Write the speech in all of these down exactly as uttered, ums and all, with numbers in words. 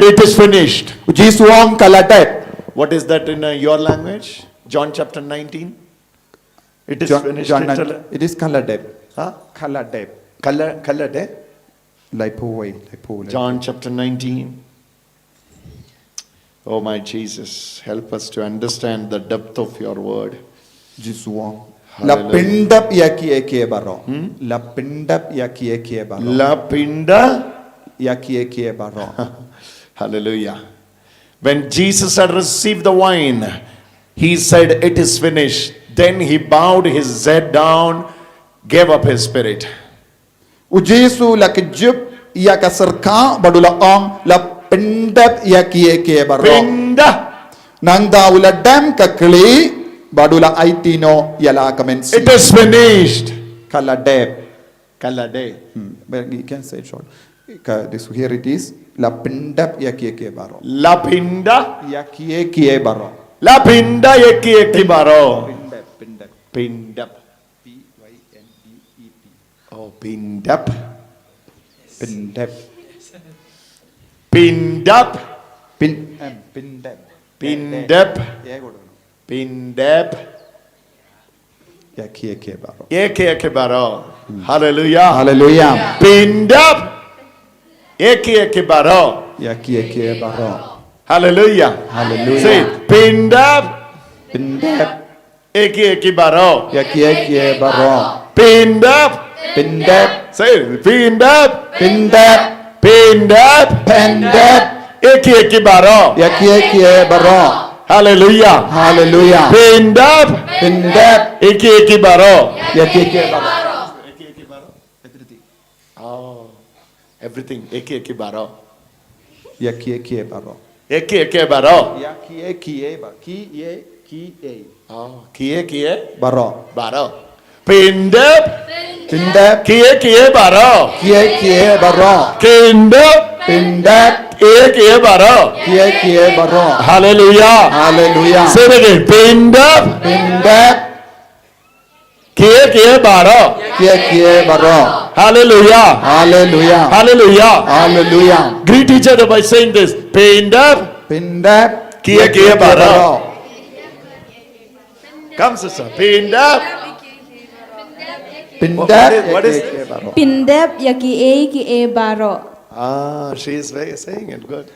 "It is finished." U Jisu u ong ka la dep. What is that in uh, your language? John chapter nineteen. It is John, finished. John It is nine, it is ka la dep. Huh? Ka la dep. Ka la, ka la dep. Laiphew wei, laiphew wei. John chapter nineteen. Oh my Jesus, help us to understand the depth of your word. Jisu u ong. La Hallelujah. pyndep ïa kiei kiei baroh. La pyndep ïa kiei kiei baroh. La pinda. Ïa kiei kiei baroh. Hallelujah. When Jesus had received the wine, he said, "It is finished." Then he bowed his head down, gave up his spirit. U Jisu u la kjut ïa ka syrkah bad u la ong, la pyndep ïa kiei kiei baroh. Pinda. Nangta u la dem ka kli bad u la aiti noh ïa la ka mynsiem. It is finished. Ka la dep. Ka la dep. Hmm, but you can say it short. Ka, this, here it is. La pyndep ïa kiei kiei baroh. La pinda. Ïa kiei kiei baroh. La pinda ïa kiei kiei baroh. Pyndep, pyndep. Pindap. P Y N D E P. Oh, pindap. Pyndep. Pindap. Pyn, em, pyndep. Pyndep. Yeah, go on. Pindap. Ïa kiei kiei baroh. Ïa kiei kiei baroh. Hallelujah. Hallelujah. Pindap. Ïa kiei kiei baroh. Ïa kiei kiei baroh. Hallelujah. Hallelujah. Say, pindap. Pyndep. Ïa kiei kiei baroh. Ïa kiei kiei baroh. Pindap. Pyndep. Say, pindap. Pyndep. Pindap. Pyndep. Ïa kiei kiei baroh. Ïa kiei kiei baroh. Hallelujah. Hallelujah. Pindap. Pyndap. Ïa kiei kiei baroh. Ïa kiei kiei baroh. Oh, everything. Ïa kiei kiei baroh. Ïa kiei kiei baroh. Ïa kiei kiei baroh. Ïa kiei kiei ba-, kiei kiei. Oh, kiei kiei Baroh. baroh. Pindap. Pyndep. Kiei kiei baroh. Kiei kiei baroh. Pindap. Pyndep. Kiei kiei baroh. Kiei kiei baroh. Hallelujah. Hallelujah. Say it again. Pindap. Pyndep. Kiei kiei baroh. Kiei kiei baroh. Hallelujah. Hallelujah. Hallelujah. Hallelujah. Greet each other by saying this. Pindap. Pyndep. Kiei kiei baroh. Come, sister. Pindap. Pyndep. What is, what is Kiei kiei baroh. Pyndep ïa kiei kiei baroh. Ah, she is very saying it good.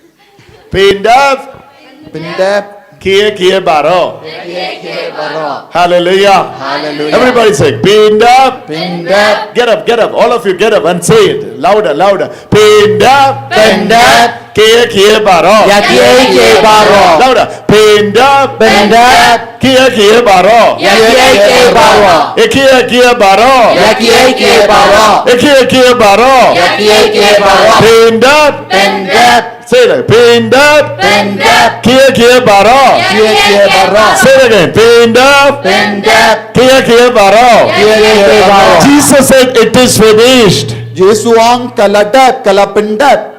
Pindap. Pyndep. Kiei kiei baroh. Kiei kiei baroh. Hallelujah. Hallelujah. Everybody say, Pindap. Pyndep. Get up, get up. All of you get up and say it louder, louder. Pindap. Pyndep. Kiei kiei baroh. Ïa kiei kiei baroh. Louder. Pindap. Pyndep. Kiei kiei baroh. Ïa kiei kiei baroh. Ïa kiei kiei baroh. Ïa kiei kiei baroh. Ïa kiei kiei baroh. Ïa kiei kiei baroh. Pindap. Pyndep. Say it. Pindap. Pyndep. Kiei kiei baroh. Kiei kiei baroh. Say it again. Pindap. Pyndep. Kiei kiei baroh. Kiei kiei baroh. Jesus said, "It is finished." Jisu u ong ka la dep, ka la pyndep.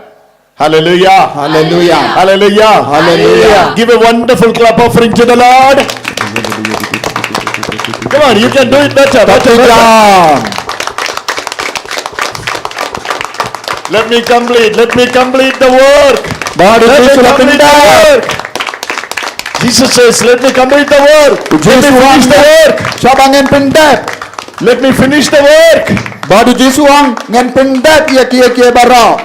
Hallelujah. Hallelujah. Hallelujah. Hallelujah. Give a wonderful clap offering to the Lord. Come on, you can do it better, better, better. Let me complete. Let me complete the work. Bad u Let me Jisu la complete the pyndep. Work. Jesus says, "Let me complete the work. Let me Jisu finish the work. Shaba ngan pyndep. Let me finish the work." Bad u Jisu u ong ngan pyndep ïa kiei kiei baroh.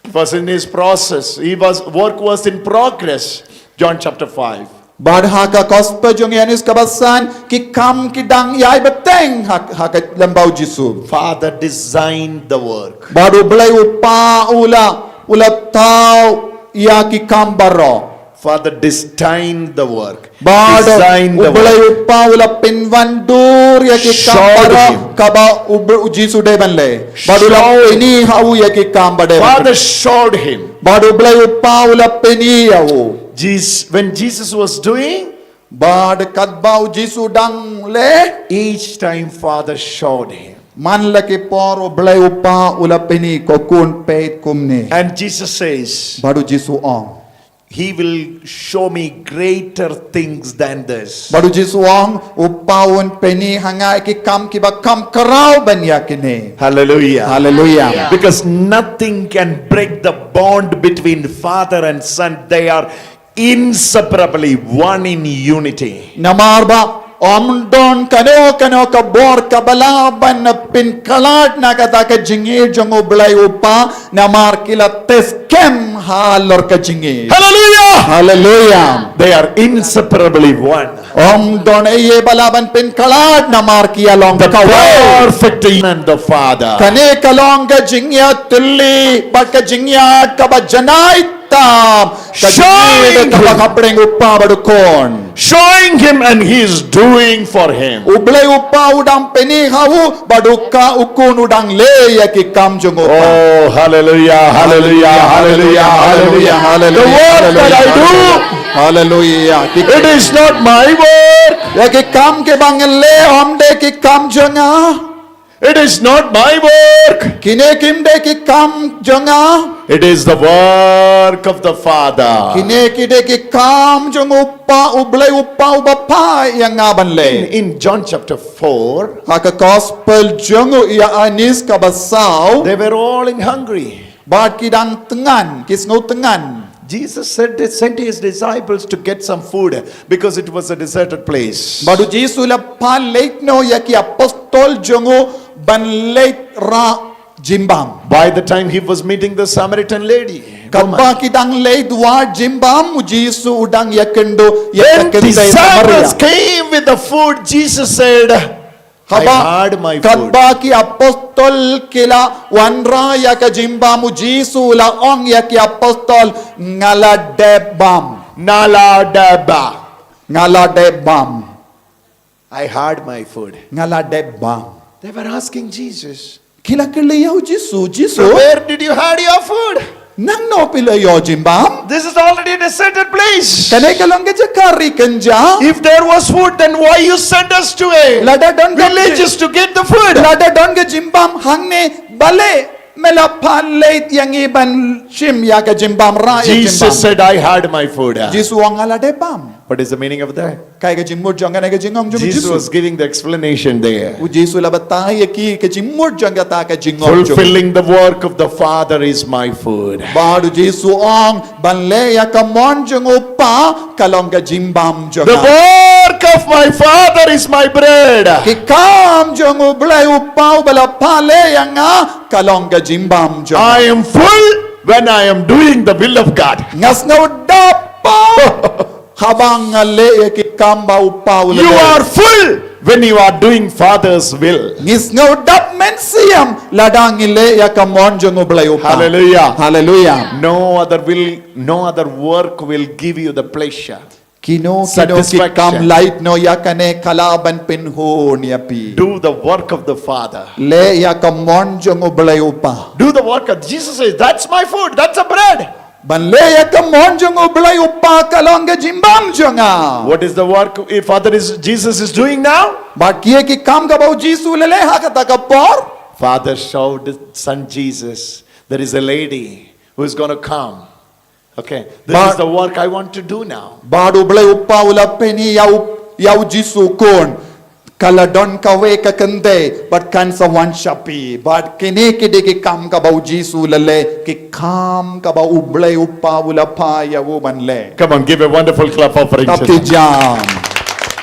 He was in his process. He was, work was in progress. John chapter five. Bad ha ka gospel jong Ïoannis kaba san, ki kam ki dang ïai bteng ha, ha ka lyngba u Jisu. Father designed the work. Bad u Blei u Kpa u la, u la thaw ïa ki kam baroh. Father designed the work. Bad Designed u the Blei work. U Kpa u la pynwandur ïa ki kam Showed baroh him. Kaba u, u Jisu dei ban leh. Bad u la Showed. pyni ha u ïa ki kam ba dei ban leh. Father showed him. Bad u Blei U Kpa u la pyni ïa u. Jesus, when Jesus was doing, Bad katba u Jisu dang leh. Each time Father showed him. Man la ki por u Blei U Kpa u la pyni ko khun peit kumne. And Jesus says, Bad u Jisu u ong. He will show me greater things than this. Bad u Jisu u ong, u Kpa un pyni ha nga ïa ki kam kiba kham khraw ban ïa kine. Hallelujah. Hallelujah. Because nothing can break the bond between Father and Son. They are inseparably one in unity. Namar ba ym don kano kano ka bor kaba lah ban pynkhlad na kata ka jingïeit jong u Blei u Kpa, namar ki la test kem halor ka jingïeit. Hallelujah. Hallelujah. They are inseparably one. Ym don ei ei ba lah ban pynkhlad namar ki ïa long kawei. Perfect in the Father. Kane ka long ka jingïatylli bad ka jingïeit kaba janai tam. Ka jingïeit kaba hapdeng u Kpa bad u Khun. Showing him and he is doing for him. U Blei u Kpa u dang pyni ha u, bad u Kpa u Khun u dang leh ïa ki kam jong u Kpa. Oh, hallelujah, hallelujah, hallelujah, hallelujah. The work that I do, hallelujah. It is not my work. Ïa ki kam kiba ngan leh ym dei ki kam jong nga. It is not my work. Kine kim dei ki kam jong nga. It is the work of the Father. Kine ki dei ki kam jong u Kpa, u Blei u Kpa uba phah ïa nga ban leh. In, in John chapter four, ha ka gospel jong u Ïoannis kaba saw, they were all in hungry. Bad ki dang tyngan, ki sngew tyngan. Jesus said, sent his disciples to get some food because it was a deserted place. Bad u Jisu u la phah leit noh ïa ki apostol jong u ban leit rah jingbam. By the time he was meeting the Samaritan lady, katba ki dang leit wad jingbam, u Jisu u dang ïakynduh ïa ka kynthei Samaria. When disciples came with the food, Jesus said, "I had my food." Katba ki apostol ki la wanrah ïa ka jingbam, u Jisu u la ong ïa ki apostol, "Nga la dep bam." Nga la dep bam. "I had my food." Nga la dep bam. They were asking Jesus, ki la kylli ïa u Jisu, "Jisu, from where did you had your food? Nangno phi la ïoh jingbam? This is already a deserted place. Kane ka long ka jaka ri kynja. If there was food, then why you sent us to a villages to get the food?" Lada don ka jingbam hangne, balei me la phah leit ïa ngi ban shim ïa ka jingbam, rah ïa ka jingbam? Jesus said, "I had my food." Jisu u ong, "Nga la dep bam." What is the meaning of that? Kaei ka jingmut jong kane ka jingong jong u Jisu? Jesus was giving the explanation there. U Jisu u la batai ïa ki ka jingmut jong kata ka jingong jong u. Fulfilling the work of the Father is my food. Bad u Jisu u ong, ban leh ïa ka mon jong u Kpa ka long ka jingbam jong nga. The work of my Father is my bread. Ki kam jong u Blei u Kpa uba la phah leh ïa nga ka long ka jingbam jong nga. I am full when I am doing the will of God. Nga sngewdap paw haba nga leh ïa ki kam ba u Kpa u la leh. You are full when you are doing Father's will. Ngi sngewdap mynsiem lada ngi leh ïa ka mon jong u Blei u Kpa. Hallelujah. Hallelujah. No other will, no other work will give you the pleasure. Kino kino ki kam, satisfaction, lait noh ïa kane ka lah ban pynhun ïa phi. Do the work of the Father. Leh ïa ka mon jong u Blei u Kpa. Do the work of, Jesus says, "That's my food, that's a bread." Ban leh ïa ka mon jong u Blei u Kpa ka long ka jingbam jong nga. What is the work if Father is, Jesus is doing now? Bad kiei ki kam kaba u Jisu u la leh ha kata ka por? Father showed his son Jesus, "There is a lady who is gonna come. Okay, this is the work I want to do now." Bad u Blei u Kpa u la pyni ïa u, ïa u Jisu u Khun, ka la don kawei ka kynthei bad kan sa wan sha phi. Bad kine ki dei ki kam kaba u Jisu u la leh, ki kam kaba u Blei u Kpa u la phah ïa u ban leh. Come on, give a wonderful clap offering to them.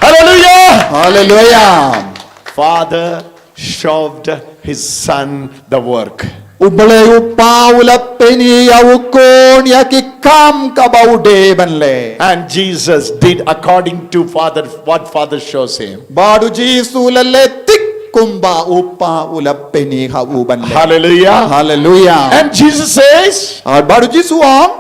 Hallelujah. Hallelujah. Father showed his son the work. U Blei u Kpa u la pyni ïa u Khun ïa ki kam kaba u dei ban leh. And Jesus did according to Father, what Father shows him. Bad u Jisu u la leh tik kumba u Kpa u la pyni ha u ban leh. Hallelujah. Hallelujah. And Jesus says, bad u Jisu u ong,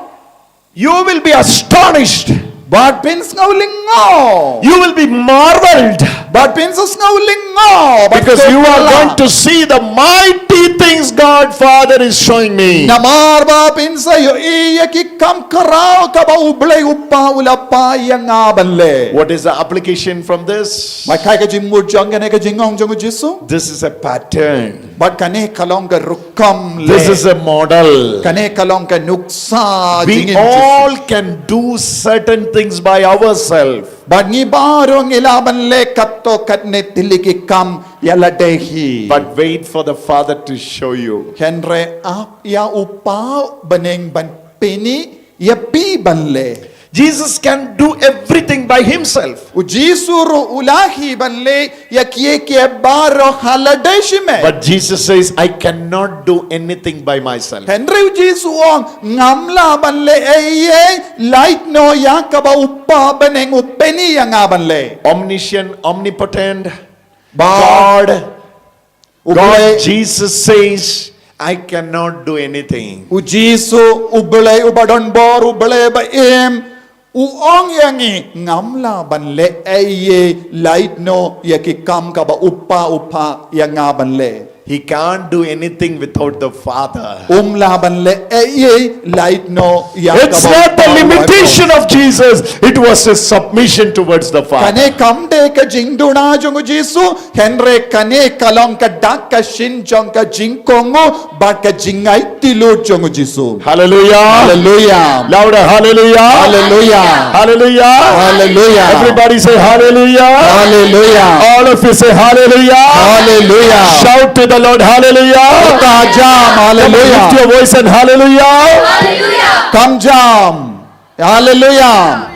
"You will be astonished Bad phin sngew lyngngoh. You will be marveled. Bad phin sngew lyngngoh. Bad because you are going to see the mighty things God Father is showing me. Namar ba phin sa ïohi ïa ki kam khraw kaba U Blei U Kpa u la pynïaid ïa nga ban leh. What is the application from this? Bad kaei ka jingmut jong kane ka jingong jong u Jisu? This is a pattern. Bad kane ka long ka rukom leh. This is a model. Kane ka long ka nuksa jingim Jisu. We all can do certain things by ourselves. Bad ngi baroh ngi lah ban leh katto katne tylli ki kam ïa lade hi. But wait for the Father to show you. Hynrei ap ïa U Kpa bneng ban pyni ïa phi ban leh. Jesus can do everything by himself. U Jisu ruh u lah hi ban leh ïa kiei kiei baroh ha lade shimet. But Jesus says, "I cannot do anything by myself." Hynrei u Jisu u ong, ngam lah ban leh ei ei lait noh ïa kaba U Kpa bneng u pyni ïa nga ban leh. Omniscient, omnipotent, God, U Blei, God, Jesus says, "I cannot do anything." U Jisu, U Blei uba don bor, U Blei ba im, u ong ïa ngi, ngam lah ban leh ei ei lait noh ïa ki kam kaba U Kpa u phah ïa nga ban leh. He can't do anything without the Father. Um lah ban leh ei ei lait noh ïa kaba. It's not the limitation of Jesus, it was his submission towards the Father. Kane kam dei ka jingduna jong u Jisu, hynrei kane ka long ka dak ka shin jong ka jingkohnguh bad ka jingaiti lut jong u Jisu. Hallelujah. Hallelujah. Louder, hallelujah. Hallelujah. Hallelujah. Hallelujah. Everybody say hallelujah. Hallelujah. All of you say hallelujah. Hallelujah. Shout to the Lord, hallelujah. Ka jam, hallelujah. Come on, lift your voice and hallelujah. Hallelujah. Kam jam. Hallelujah.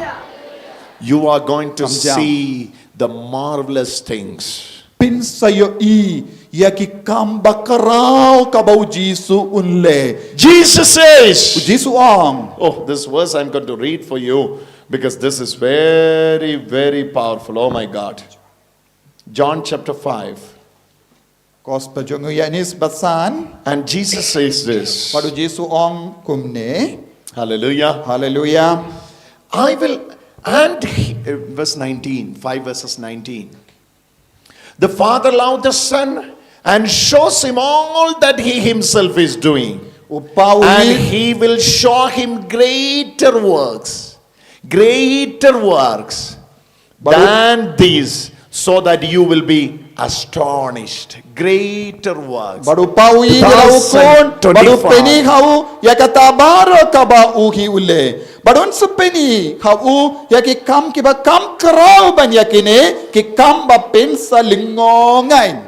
You are going to see the marvelous things. Phin sa ïohi ïa ki kam bakhraw kaba u Jisu un leh. Jesus says, u Jisu u ong. Oh, this verse I'm going to read for you because this is very, very powerful. Oh my God. John chapter five. Gospel jong u Ïoannis bad san. And Jesus says this. Bad u Jisu u ong kumne. Hallelujah. Hallelujah. I will, and he, uh, verse nineteen, five verses nineteen. The Father loved the Son and shows him all that he himself is doing. U Kpa u hi. And he will show him greater works, greater works than these, so that you will be astonished. Greater works. Bad u Kpa u hi ïa u khun, bad u pyni ha u ïa kata baroh kaba u hi u leh. Bad un sa pyni ha u ïa ki kam kiba kham khraw ban ïa kine, ki kam ba phin sa lyngngoh.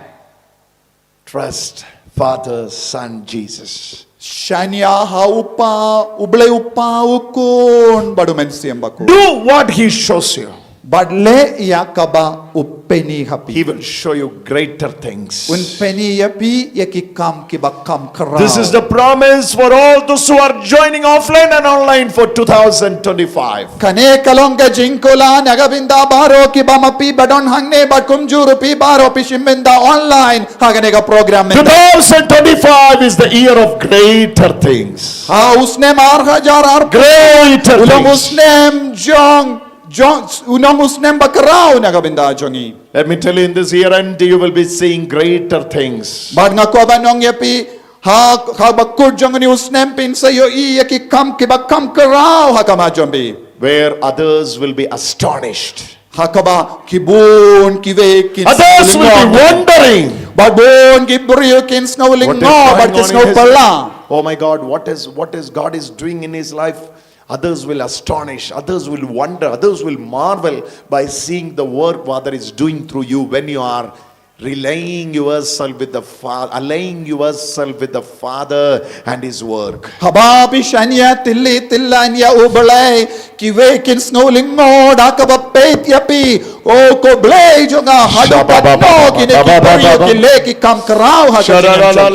Trust Father, Son, Jesus. Shaniah ha u Kpa, U Blei u Kpa, u Khun bad u Mynsiem Bakhuid. Do what he shows you. Bad leh ïa kaba u pyni ha phi. He will show you greater things. Un pyni ïa phi ïa ki kam kiba kham khraw. This is the promise for all those who are joining offline and online for two thousand twenty-five. Kane ka long ka jingkular na ka bynta baroh kiba ma phi ba don hangne bad kumjuh ruh phi baroh phi shim bynta online ha kane ka program mynta. Two thousand twenty-five is the year of greater things. Ha u snem ar hajar arphew. Greater things. U long u snem jong, jong, u long u snem bakhraw na ka bynta jong ngi. Let me tell you, in this year end, you will be seeing greater things. Bad nga kwah ban ong ïa phi, ha, ha bakut jong une u snem phin sa ïohi ïa ki kam kiba kham khraw ha khmat jong phi. Where others will be astonished. Ha kaba ki bun kiwei kin sngew lyngngoh. Others will be wondering. Bad bun ki briew kin sngew lyngngoh bad kin sngew pala. Oh my God, what is, what is God is doing in his life? Others will astonish, others will wonder, others will marvel by seeing the work Father is doing through you when you are relying yourself with the Father, aligning yourself with the Father and His work. Haba phi shaniah tylli tyllan ïa U Blei, kiwei kin sngew lyngngoh da kaba peit ïa phi. O ko Blei jong nga, haduh katno kine ki briew ki leh ki kam khraw ha ka jingim jong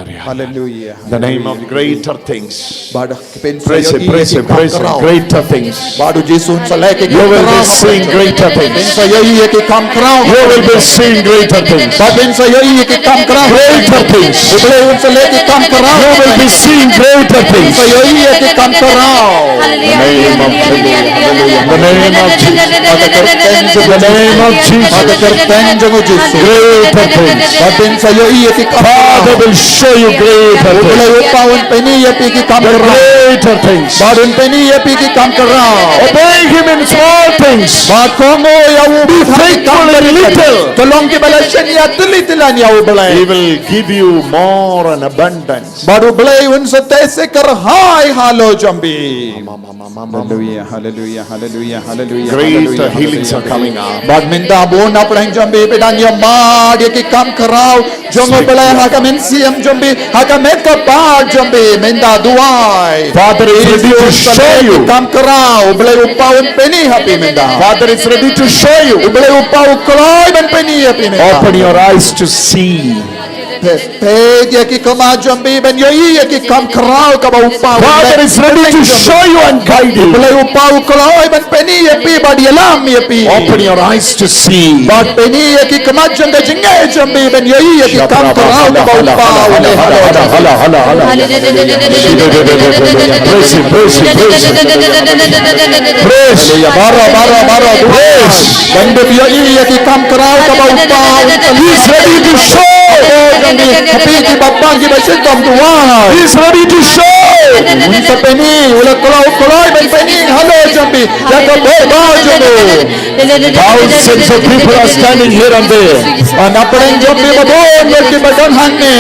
ki. Hallelujah. The name of greater things. Bad phin sa ïohi ïa ki kam khraw. Praise him, praise him, praise him. Greater things. Bad u Jisu un sa leh ki kam khraw. You will be seeing greater things. Phin sa ïohi ïa ki kam khraw. You will be seeing greater things. Bad phin sa ïohi ïa ki kam khraw. Greater things. U Blei un sa leh ki kam khraw. You will be seeing greater Things. Sa ïohi ïa ki kam khraw. Hallelujah, hallelujah, hallelujah, hallelujah. In the name of Jesus. Ha ka kyrteng jong u Jisu. In the name of Jesus. Ha ka kyrteng jong u Jisu. Greater things. Bad phin sa ïohi ïa ki kam khraw. Father will show you greater things. U Blei u paw un pyni ïa phi ki kam khraw. The greater things. Bad un pyni ïa phi ki kam khraw. Obey him in small things. Bad kohnguh ïa u. Be faithful in little. Ka long kiba la shaniah tylli tylli ïa u Blei. He will give you more and abundance. Bad u Blei un sa teh shisha ha halor jong phi. Hallelujah, hallelujah, hallelujah, hallelujah. Greater healings are coming up. Bad mynta bun na pdeng jong phi phi dang ïohmad ïa ki kam khraw jong u Blei ha ka mynsiem jong phi, ha ka met ka phad jong phi mynta duwai. Father is ready to show you. Ki kam khraw u Blei u paw un pyni ha phi mynta. Father is ready to show you. U Blei u paw u kloi ban pyni ha phi mynta. Open your eyes to see. Peit, peit ïa ki khmat jong phi ban ïohi ïa ki kam khraw kaba u paw. Father is ready to show you and guide you. U Blei u paw u kloi ban pyni ïa phi bad ïalam ïa phi. Open your eyes to see. Bad pyni ïa ki khmat jong ka jingeh jong phi ban ïohi ïa ki kam khraw kaba u paw. Praise him, praise him, praise him. Praise. Hallelujah. Baroh, baroh, baroh. Praise. Ban da ïohi ïa ki kam khraw kaba u paw. He's ready to show. Hapoh jong ki, ha phi kiba pang kiba shitom duwai. He's ready to show. Un sa pyni, u la kloi, kloi ban pyni halor jong phi ïa ka bor ba jong u. Thousands of people are standing here and there. Bad na pdeng jong phi ba bun kiba don hangne.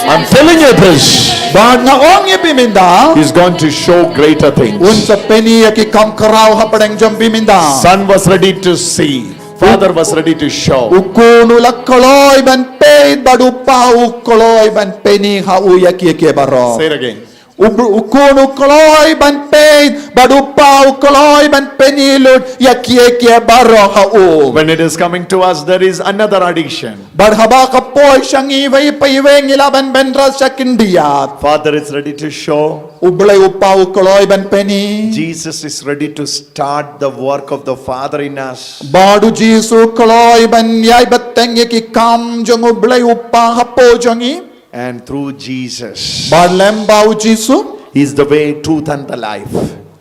I'm telling you this. Bad nga ong ïa phi mynta. He's going to show greater things. Un sa pyni ïa ki kam khraw ha pdeng jong phi mynta. Son was ready to see. Father was ready to show. U khun u la kloi ban peit bad u paw u kloi ban pyni ha u ïa kiei kiei baroh. Say it again. U, u khun u kloi ban peit bad u paw u kloi ban pyni lut ïa kiei kiei baroh ha u. When it is coming to us, there is another addition. Bad haba ka poi sha ngi iwei pa iwei ngi lah ban bynrap sha khyndiat. Father is ready to show. U Blei u paw u kloi ban pyni. Jesus is ready to start the work of the Father in us. Bad u Jisu u kloi ban ïai bteng ïa ki kam jong u Blei u paw hapoh jong ngi. And through Jesus, bad lem bad u Jisu, He is the way, truth, and the life.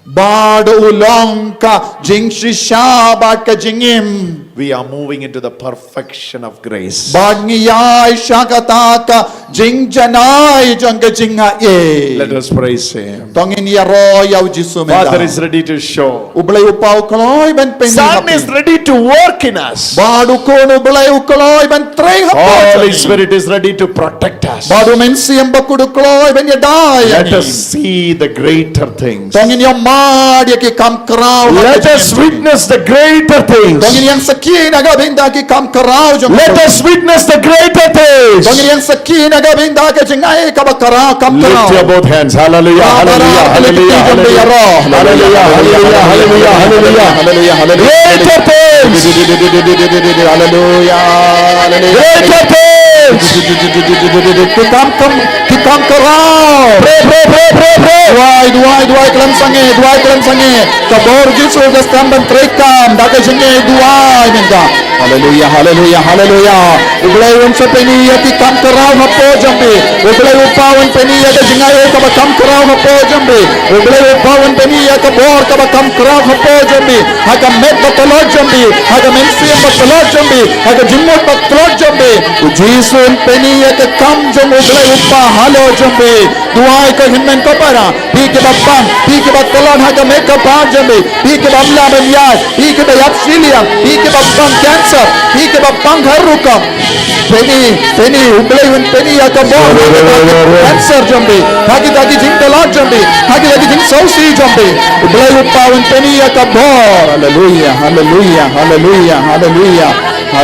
Bad u long ka jingshisha bad ka jingim. We are moving into the perfection of grace. Bad ngi ïaid sha kata ka jingjanai jong ka jingaiei. Let us praise Him. To ngin ïaroh ïa u Jisu mynta. Father is ready to show. U Blei u paw u kloi ban pyni. Son is ready to work in us. Bad u khun u Blei u kloi ban trei hapoh jong ngi. Holy Spirit is ready to protect us. Bad u Mynsiem Bakhuid u kloi ban ïada ïa ngi. Let us see the greater things. To ngin ïohmad ïa ki kam khraw. Let us witness the greater things. To ngin ïeng sakhi na ka bynta ki kam khraw jong. Let us witness the greater things. To ngin ïeng sakhi na ka bynta ka jingaiei kaba khraw, kam khraw. Lift your both hands. Hallelujah, hallelujah, hallelujah, hallelujah. Hallelujah, hallelujah, hallelujah, hallelujah. Hallelujah, hallelujah. Greater things. Hallelujah, hallelujah. Greater things. Ki kam kham, ki kam khraw. Pray, pray, pray, pray, pray. Duwai, duwai, duwai, khlem sangeh, duwai, khlem sangeh. Ka bor Jisu ka sdang ban trei kam da ka jingaiei, duwai mynta. Hallelujah, hallelujah, hallelujah. U Blei un sa pyni ïa ki kam khraw hapoh jong phi. U Blei u paw un pyni ïa ka jingaiei kaba kam khraw hapoh jong phi. U Blei u paw un pyni ïa ka bor kaba kam khraw hapoh jong phi. Ha ka met ba tlot jong phi, ha ka mynsiem ba tlot jong phi, ha ka jingmut ba tlot jong phi. U Jisu un pyni ïa ka kam jong U Blei u paw halor jong phi. Duwai ko hynmen ko para, phi kiba pang, phi kiba tlot ha ka met ka phad jong phi, phi kiba ym lah ban ïaid, phi kiba ïap shiliang, phi kiba pang cancer, phi kiba pang har rukom. Pyni, pyni, U Blei un pyni ïa ka bor ha kita ki cancer jong phi, ha kita ki jingtlot jong phi, ha kita ki jingsngewsih jong phi. U Blei u paw un pyni ïa ka bor. Hallelujah, hallelujah, hallelujah, hallelujah.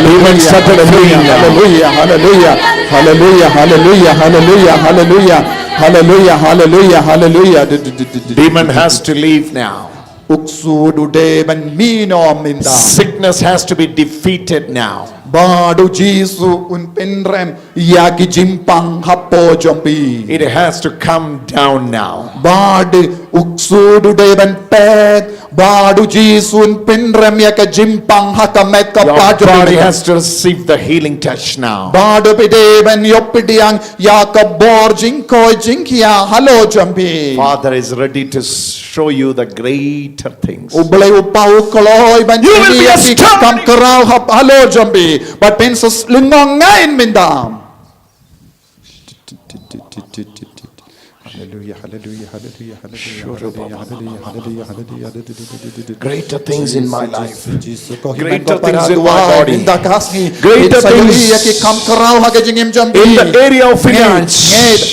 Demons set free now. Hallelujah, hallelujah, hallelujah, hallelujah, hallelujah, hallelujah. Hallelujah, hallelujah, hallelujah. Demon has to leave now. U ksuid u dei ban mih noh mynta. Sickness has to be defeated now. Bad u Jisu un pynrem ïa ki jingpang hapoh jong phi. It has to come down now. Bad u ksuid u dei ban peit, bad u Jisu un pynrem ïa ka jingpang ha ka met ka pat jong phi. Your body has to receive the healing touch now. Bad phi dei ban ïoh pdiang ïa ka bor jingkoit jingkhiah halor jong phi. Father is ready to show you the greater things. U Blei u Kpa u kloi ban pyni ïa ki kam khraw halor jong phi. Bad phin sa lyngngoh ngai mynta. Hallelujah, hallelujah, hallelujah, hallelujah, hallelujah, hallelujah, hallelujah. Greater things in my life. Greater things in my body. Greater things in the area of finance.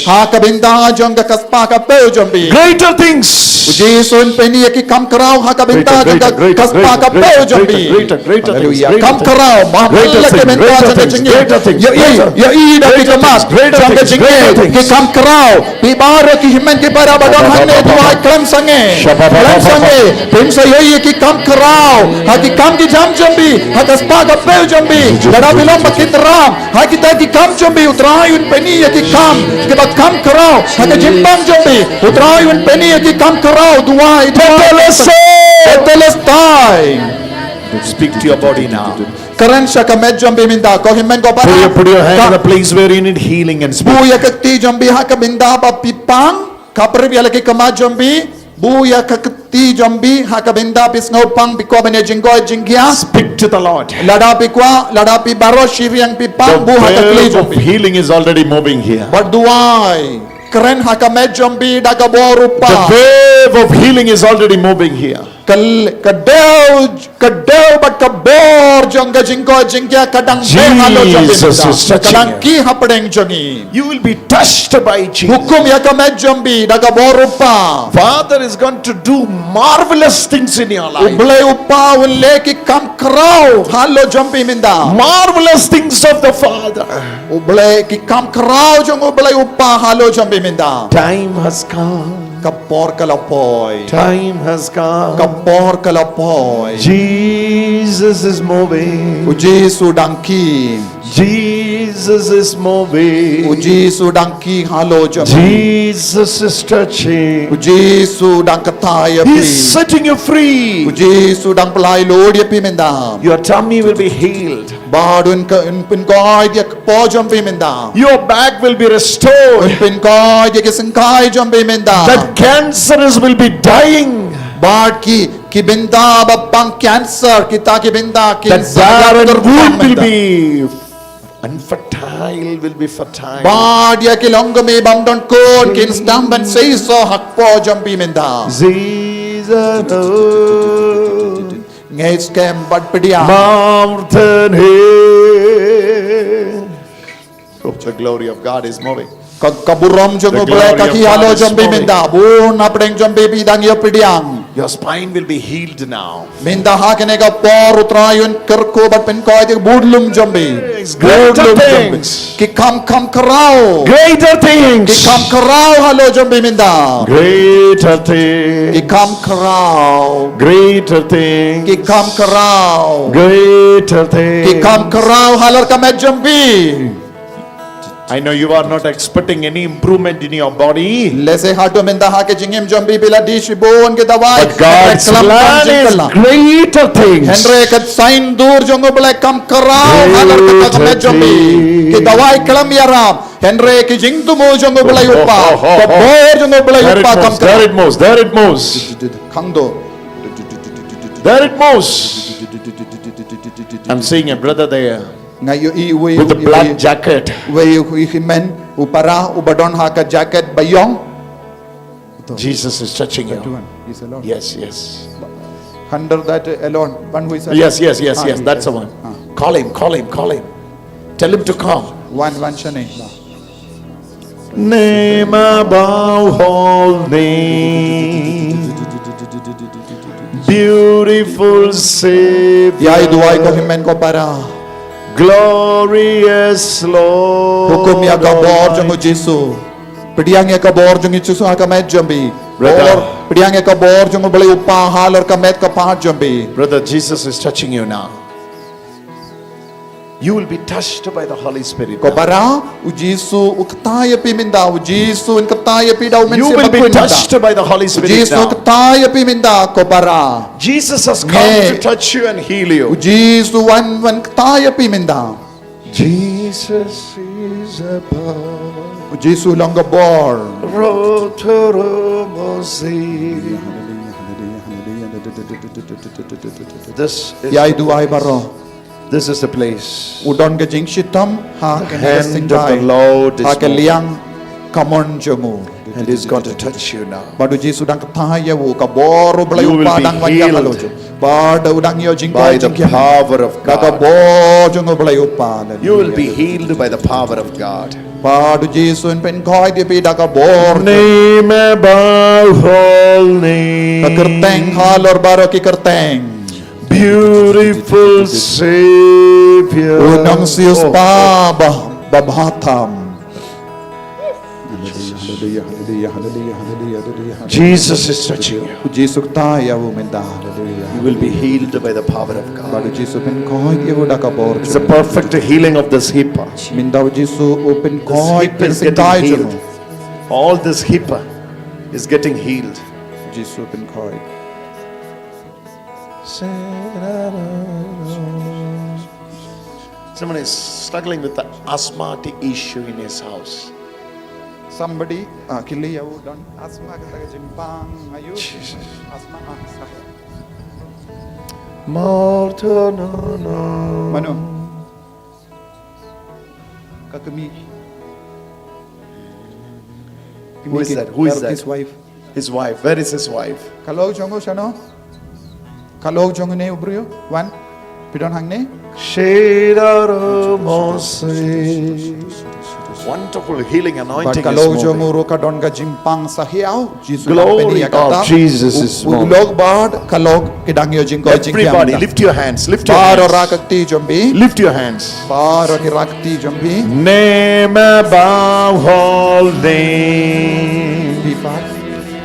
Ha ka bynta jong ka spah ka peu jong phi. Greater things. U Jisu un pyni ïa ki kam khraw ha ka bynta jong ka spah ka peu jong phi. Greater, greater, greater, greater, greater things. Kam khraw, mahmal la ka bynta jong ka jingim. Ïohi, ïohi da ki khmat jong ka jingim, ki kam khraw. Phi baroh ki hynmen ki para ba don hangne, duwai khlem sangeh. Khlem sangeh. Phin sa ïohi ïa ki kam khraw ha ki kam ki jam jong phi, ha ka spah ka peu jong phi. Lada phi long ba ki tram ha kita ki kam jong phi, U Trai un pyni ïa ki kam kiba kam khraw ha ka jingpang jong phi. U Trai un pyni ïa ki kam khraw. Duwai, duwai. Tetelestai. Speak to your body now. Kren sha ka met jong phi mynta, ko hynmen ko para. Put your, put your hand in the place where you need healing and speak. Buh ïa ka kti jong phi ha ka bynta ba phi pang. Khaprip ïa la ki khmat jong phi. Buh ïa ka kti jong phi ha ka bynta phi sngew pang, phi kwah ban ïa jingkoit jingkhiah. Speak to the Lord. Lada phi kwah, lada phi baroh shi riang phi pang, buh ha ka kti jong phi. The wave of healing is already moving here. Bad duwai, kren ha ka met jong phi da ka bor U Kpa. The wave of healing is already moving here. Ka l-, ka dew, ka dew bad ka bor jong ka jingkoit jingkhiah ka dang beh halor jong phi mynta. Ka dang kiew hapdeng jong ngi. You will be touched by Jesus. Hukum ïa ka met jong phi da ka bor U Kpa. Father is going to do marvelous things in your life. U Blei U Kpa un leh ki kam khraw halor jong phi mynta. Marvelous things of the Father. U Blei, ki kam khraw jong U Blei U Kpa halor jong phi mynta. Time has come. Ka por ka la poi. Time has come. Ka por ka la poi. Jesus is moving. U Jisu dang kiew. Jesus is moving. U Jisu dang kiew halor jong phi. Jesus is touching. U Jisu dang kyntait ïa phi. He's setting you free. U Jisu dang pynlait lut ïa phi mynta. Your tummy will be healed. Bad un ka, un pynkoit ïa ka kpoh jong phi mynta. Your back will be restored. Un pynkoit ïa ki syngkai jong phi mynta. That cancer is, will be dying. Bad ki, ki bynta ba pang cancer, kita ki bynta cancer. That barren womb will be unfertile, will be fertile. Bad ïa ki longkmie bym don khun kin sdang ban seisoh ha kpoh jong phi mynta. Jesus. Ngeit skhem bad pdiang. Mountain hill. Oh, the glory of God is moving. Ka, ka burom jong U Blei ka kiew halor jong phi mynta. Bun hapdeng jong phi, phi dang ïoh pdiang. Your spine will be healed now. Mynta ha kane ka por U Trai un kyrkhu bad pynkoit ïa ka budlum jong phi. Greater things. Ki kam, kam khraw. Greater things. Ki kam khraw halor jong phi mynta. Greater things. Ki kam khraw. Greater things. Ki kam khraw. Greater things. Ki kam khraw halor ka met jong phi. I know you are not expecting any improvement in your body. Lehse hato mynta ha ka jingim jong phi phi la die shibun ki dawai. But God's plan is greater things. Hynrei ka saiñdur jong U Blei kam khraw halor ka met jong phi. Ki dawai khlem ïarap. Hynrei ki jingthmu jong U Blei U Kpa. Ka bor jong U Blei U Kpa kam khraw. There it moves. There it moves. Khang do. There it moves. I'm seeing a brother there. Nga ïohi uwei, with the black jacket. Uwei u hynmen, u para, uba don ha ka jacket baïong. Jesus is touching you. That one, he's alone. Yes, yes. Under that alone, one who is alone. Yes, yes, yes, yes. That's the one. Call him, call him, call him. Tell him to come. One, one shane. Name above all names. Beautiful Savior. Ïa i duwai ko hynmen ko para. Glorious Lord. Hukum ïa ka bor jong u Jisu. Pdiang ïa ka bor jong u Jisu ha ka met jong phi. Brother. Pdiang ïa ka bor jong u Blei u Kpa halor ka met ka pat jong phi. Brother, Jesus is touching you now. You will be touched by the Holy Spirit. Ko para, u Jisu u kta ïa phi mynta, u Jisu un kta ïa phi da u Mynsiem Bakhuid mynta. You will be touched by the Holy Spirit now. U Jisu u kta ïa phi mynta, ko para. Jesus has come to touch you and heal you. U Jisu wan, wan kta ïa phi mynta. Jesus is above. U Jisu u long ka bor. Rotoromosi. This is, ïa, i duwai baroh. This is the place. U don ka jingshitom ha kane ka singkai. The hand of the Lord is moving. Ha ka liang kamon jong u. And he's going to touch you now. Bad u Jisu u dang kta ïa u, ka bor u Blei u Pa dang wan ïa ka lum jong u. You will be healed. Bad u dang ïoh jingkhuslai jingkhuslai. By the power of God. Da ka bor jong u Blei u Pa. You will be healed by the power of God. Bad u Jisu un pynkhuid ïa phi da ka bor. Name above all names. Ka kyrteng halor baroh ki kyrteng. Beautiful Savior. U Nongsiewspah ba, ba bha tam. Hallelujah, hallelujah, hallelujah, hallelujah, hallelujah, hallelujah. Jesus is touching you. U Jisu u kta ïa u mynta. Hallelujah. You will be healed by the power of God. Bad u Jisu u pynkhuid ïa u da ka bor jong u. It's a perfect healing of this hip. Mynta u Jisu u pynkhuid ïa ka singkai jong u. This hip is getting healed. All this hip is getting healed. U Jisu u pynkhuid. Someone is struggling with the asthmatic issue in his house. Somebody, ah, kylli ïa u don asthma, kata ka jingpang aïu. Jesus. Asthma, ah, sah. Mano? Ka kmie. Who is that? Who is that? His wife. His wife. Where is his wife? Ka lok jong u shano? Ka lok jong une u briew? Wan. Phi don hangne? Wonderful healing anointing is moving. Bad ka lok jong u ruh ka don ka jingpang sahiaw. Jisu u dang pynïaid ïa kata. Glory of Jesus is moving. U, u lok bad ka lok ki dang ïoh jingkhuid jingkhuslai. Everybody, lift your hands, lift your hands. Baroh rah ka kti jong phi. Lift your hands. Baroh ki rah ka kti jong phi. Name above all names. Phi pat.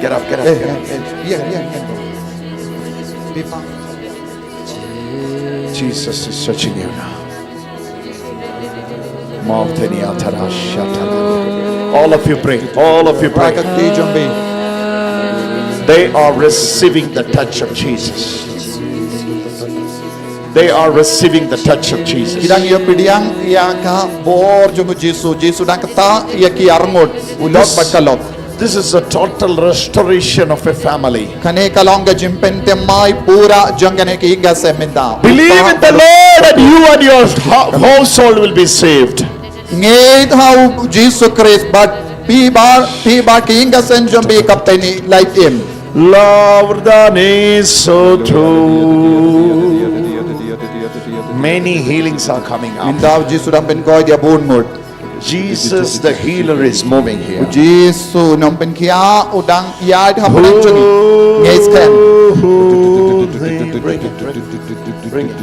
Get up, get up, get up. Eh, eh, eh, ïa, ïa, ïa. Phi pat. Jesus is touching you now. All of you pray. All of you pray. They are receiving the touch of Jesus. They are receiving the touch of Jesus. Ki dang ïoh pdiang ïa ka bor jong u Jisu. Jisu u dang kta ïa ki arngut. U lok bad ka lok. This is a total restoration of a family. Kane ka long ka jingpynthymmai pura jong kane ka ïing ka sem mynta. Believe in the Lord and you and your ho-, household will be saved. Ngeit ha u Jisu Khrist bad phi bad, phi bad ka ïing ka sem jong phi kan pyni lait im. Many healings are coming up. Mynta u Jisu u dang pynkhuid ïa bun ngut. Jesus the healer is moving here. U Jisu u nongpynkhiah u dang ïaid ha pdeng jong ngi. Ngeit skhem. Bring it, bring it, bring it.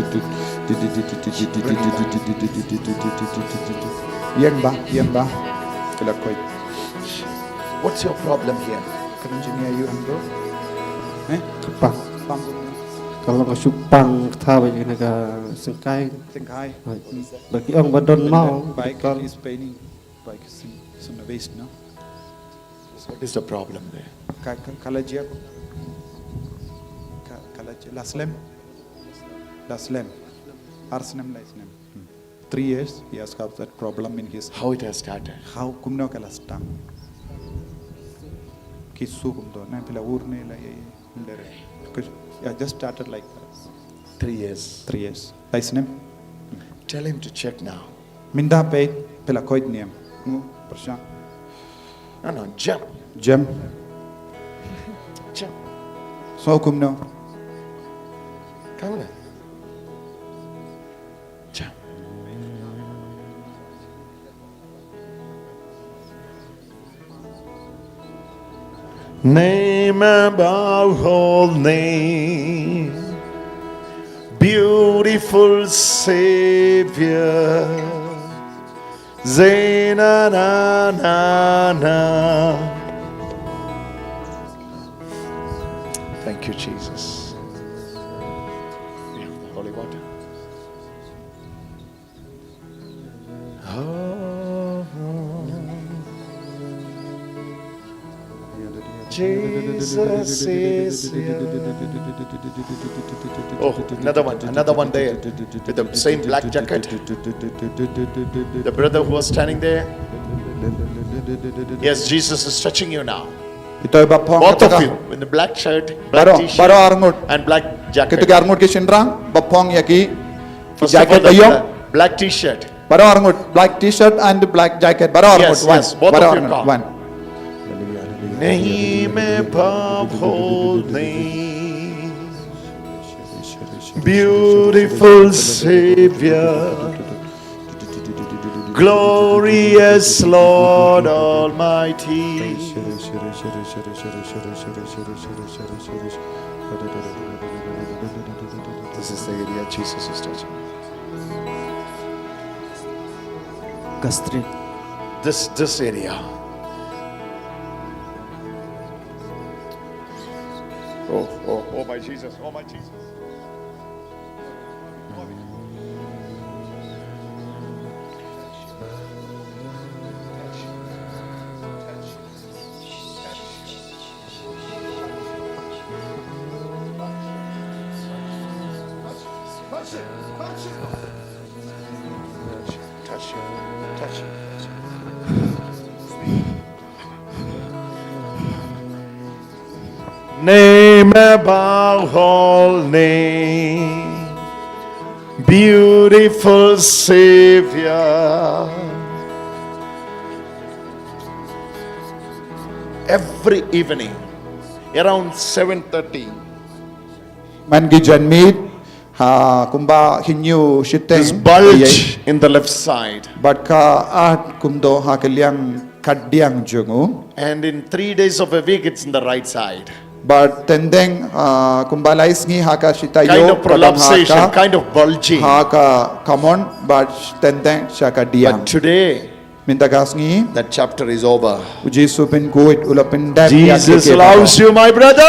Ïeng bha, ïeng bha. Phi la khuid. What's your problem here? Ka nong jong me aïu hangto? Eh? Pang. Pang. Ka long ka shu pang kata ba ïa kane ka sengkai. Sengkai. Ba ki ong ba don maw. Ba ki is paining. Ba ki sum, sum na waist, no? What is the problem there? Ka, ka, ka la jia ko. Ka, ka la jia. La slem. La slem. Ar snem, lai snem. Hmm. Three years, he has got that problem in his. How it has started? How, kumno ka la start? Ki shu kumto, na phi la ur ne la ïa, ïa, ïa. 'Cause I just started like that. Three years. Three years. Lai snem. Tell him to check now. Mynta peit, phi la khuid ne em? Ngu, pyrshang. No, no, jump. Jump. Jump. Sngew kumno? Come on. Jump. Name above all names, beautiful Savior. Zena na na na. Thank you, Jesus. We have the holy water. Jesus is here. Oh, another one, another one there with the same black jacket. The brother who was standing there. Yes, Jesus is touching you now. Ito ba phong. Both of you in the black shirt, black t-shirt, baroh arngut, and black jacket. Kito ki arngut ki shynrang ba phong ïa ki jacket ba ïong. Black t-shirt. Baroh arngut, black t-shirt and black jacket. Baroh arngut. Yes, yes, both of you come. Name above all names, beautiful Savior, glorious Lord Almighty. This is the area Jesus is touching. Gastric. This, this area. Oh, oh, oh my Jesus, oh my Jesus. Touch him. Touch him. Name above all name, beautiful Savior. Every evening, around seven thirty, man ki janmiet ha kumba hynñiew shiteng, this bulge in the left side. Bad ka at kumto ha ka liang kadiang jong u. And in three days of a week, it's in the right side. Bad teng teng, ah, kumba lai sngi ha ka shi taïew, kind of prolapsation, kind of bulging. Ha ka kamon, bad teng teng sha kadiang. But today, mynta ka sngi, that chapter is over. U Jisu u pynkhuid, u la pyndep ïa ka. Jesus loves you, my brother.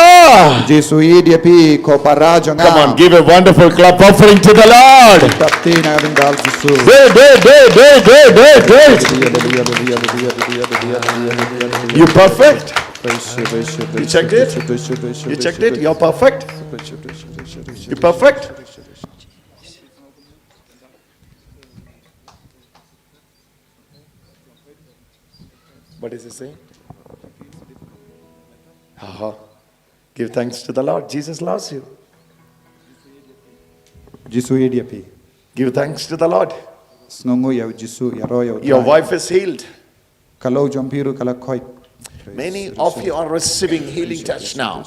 U Jisu u ïeit ïa phi ko para jong nga. Come on, give a wonderful clap offering to the Lord. Tap ti na bendal Jisu. Dei, dei, dei. You perfect? You checked it? You checked it? You're perfect? You perfect? What is he saying? Aha. Give thanks to the Lord. Jesus loves you. Jisu u ïeit ïa phi. Give thanks to the Lord. Sngewnguh ïa u Jisu, ïaroh ïa u Trai. Your wife is healed. Ka lok jong phi ruh ka la khoit. Many of you are receiving healing touch now.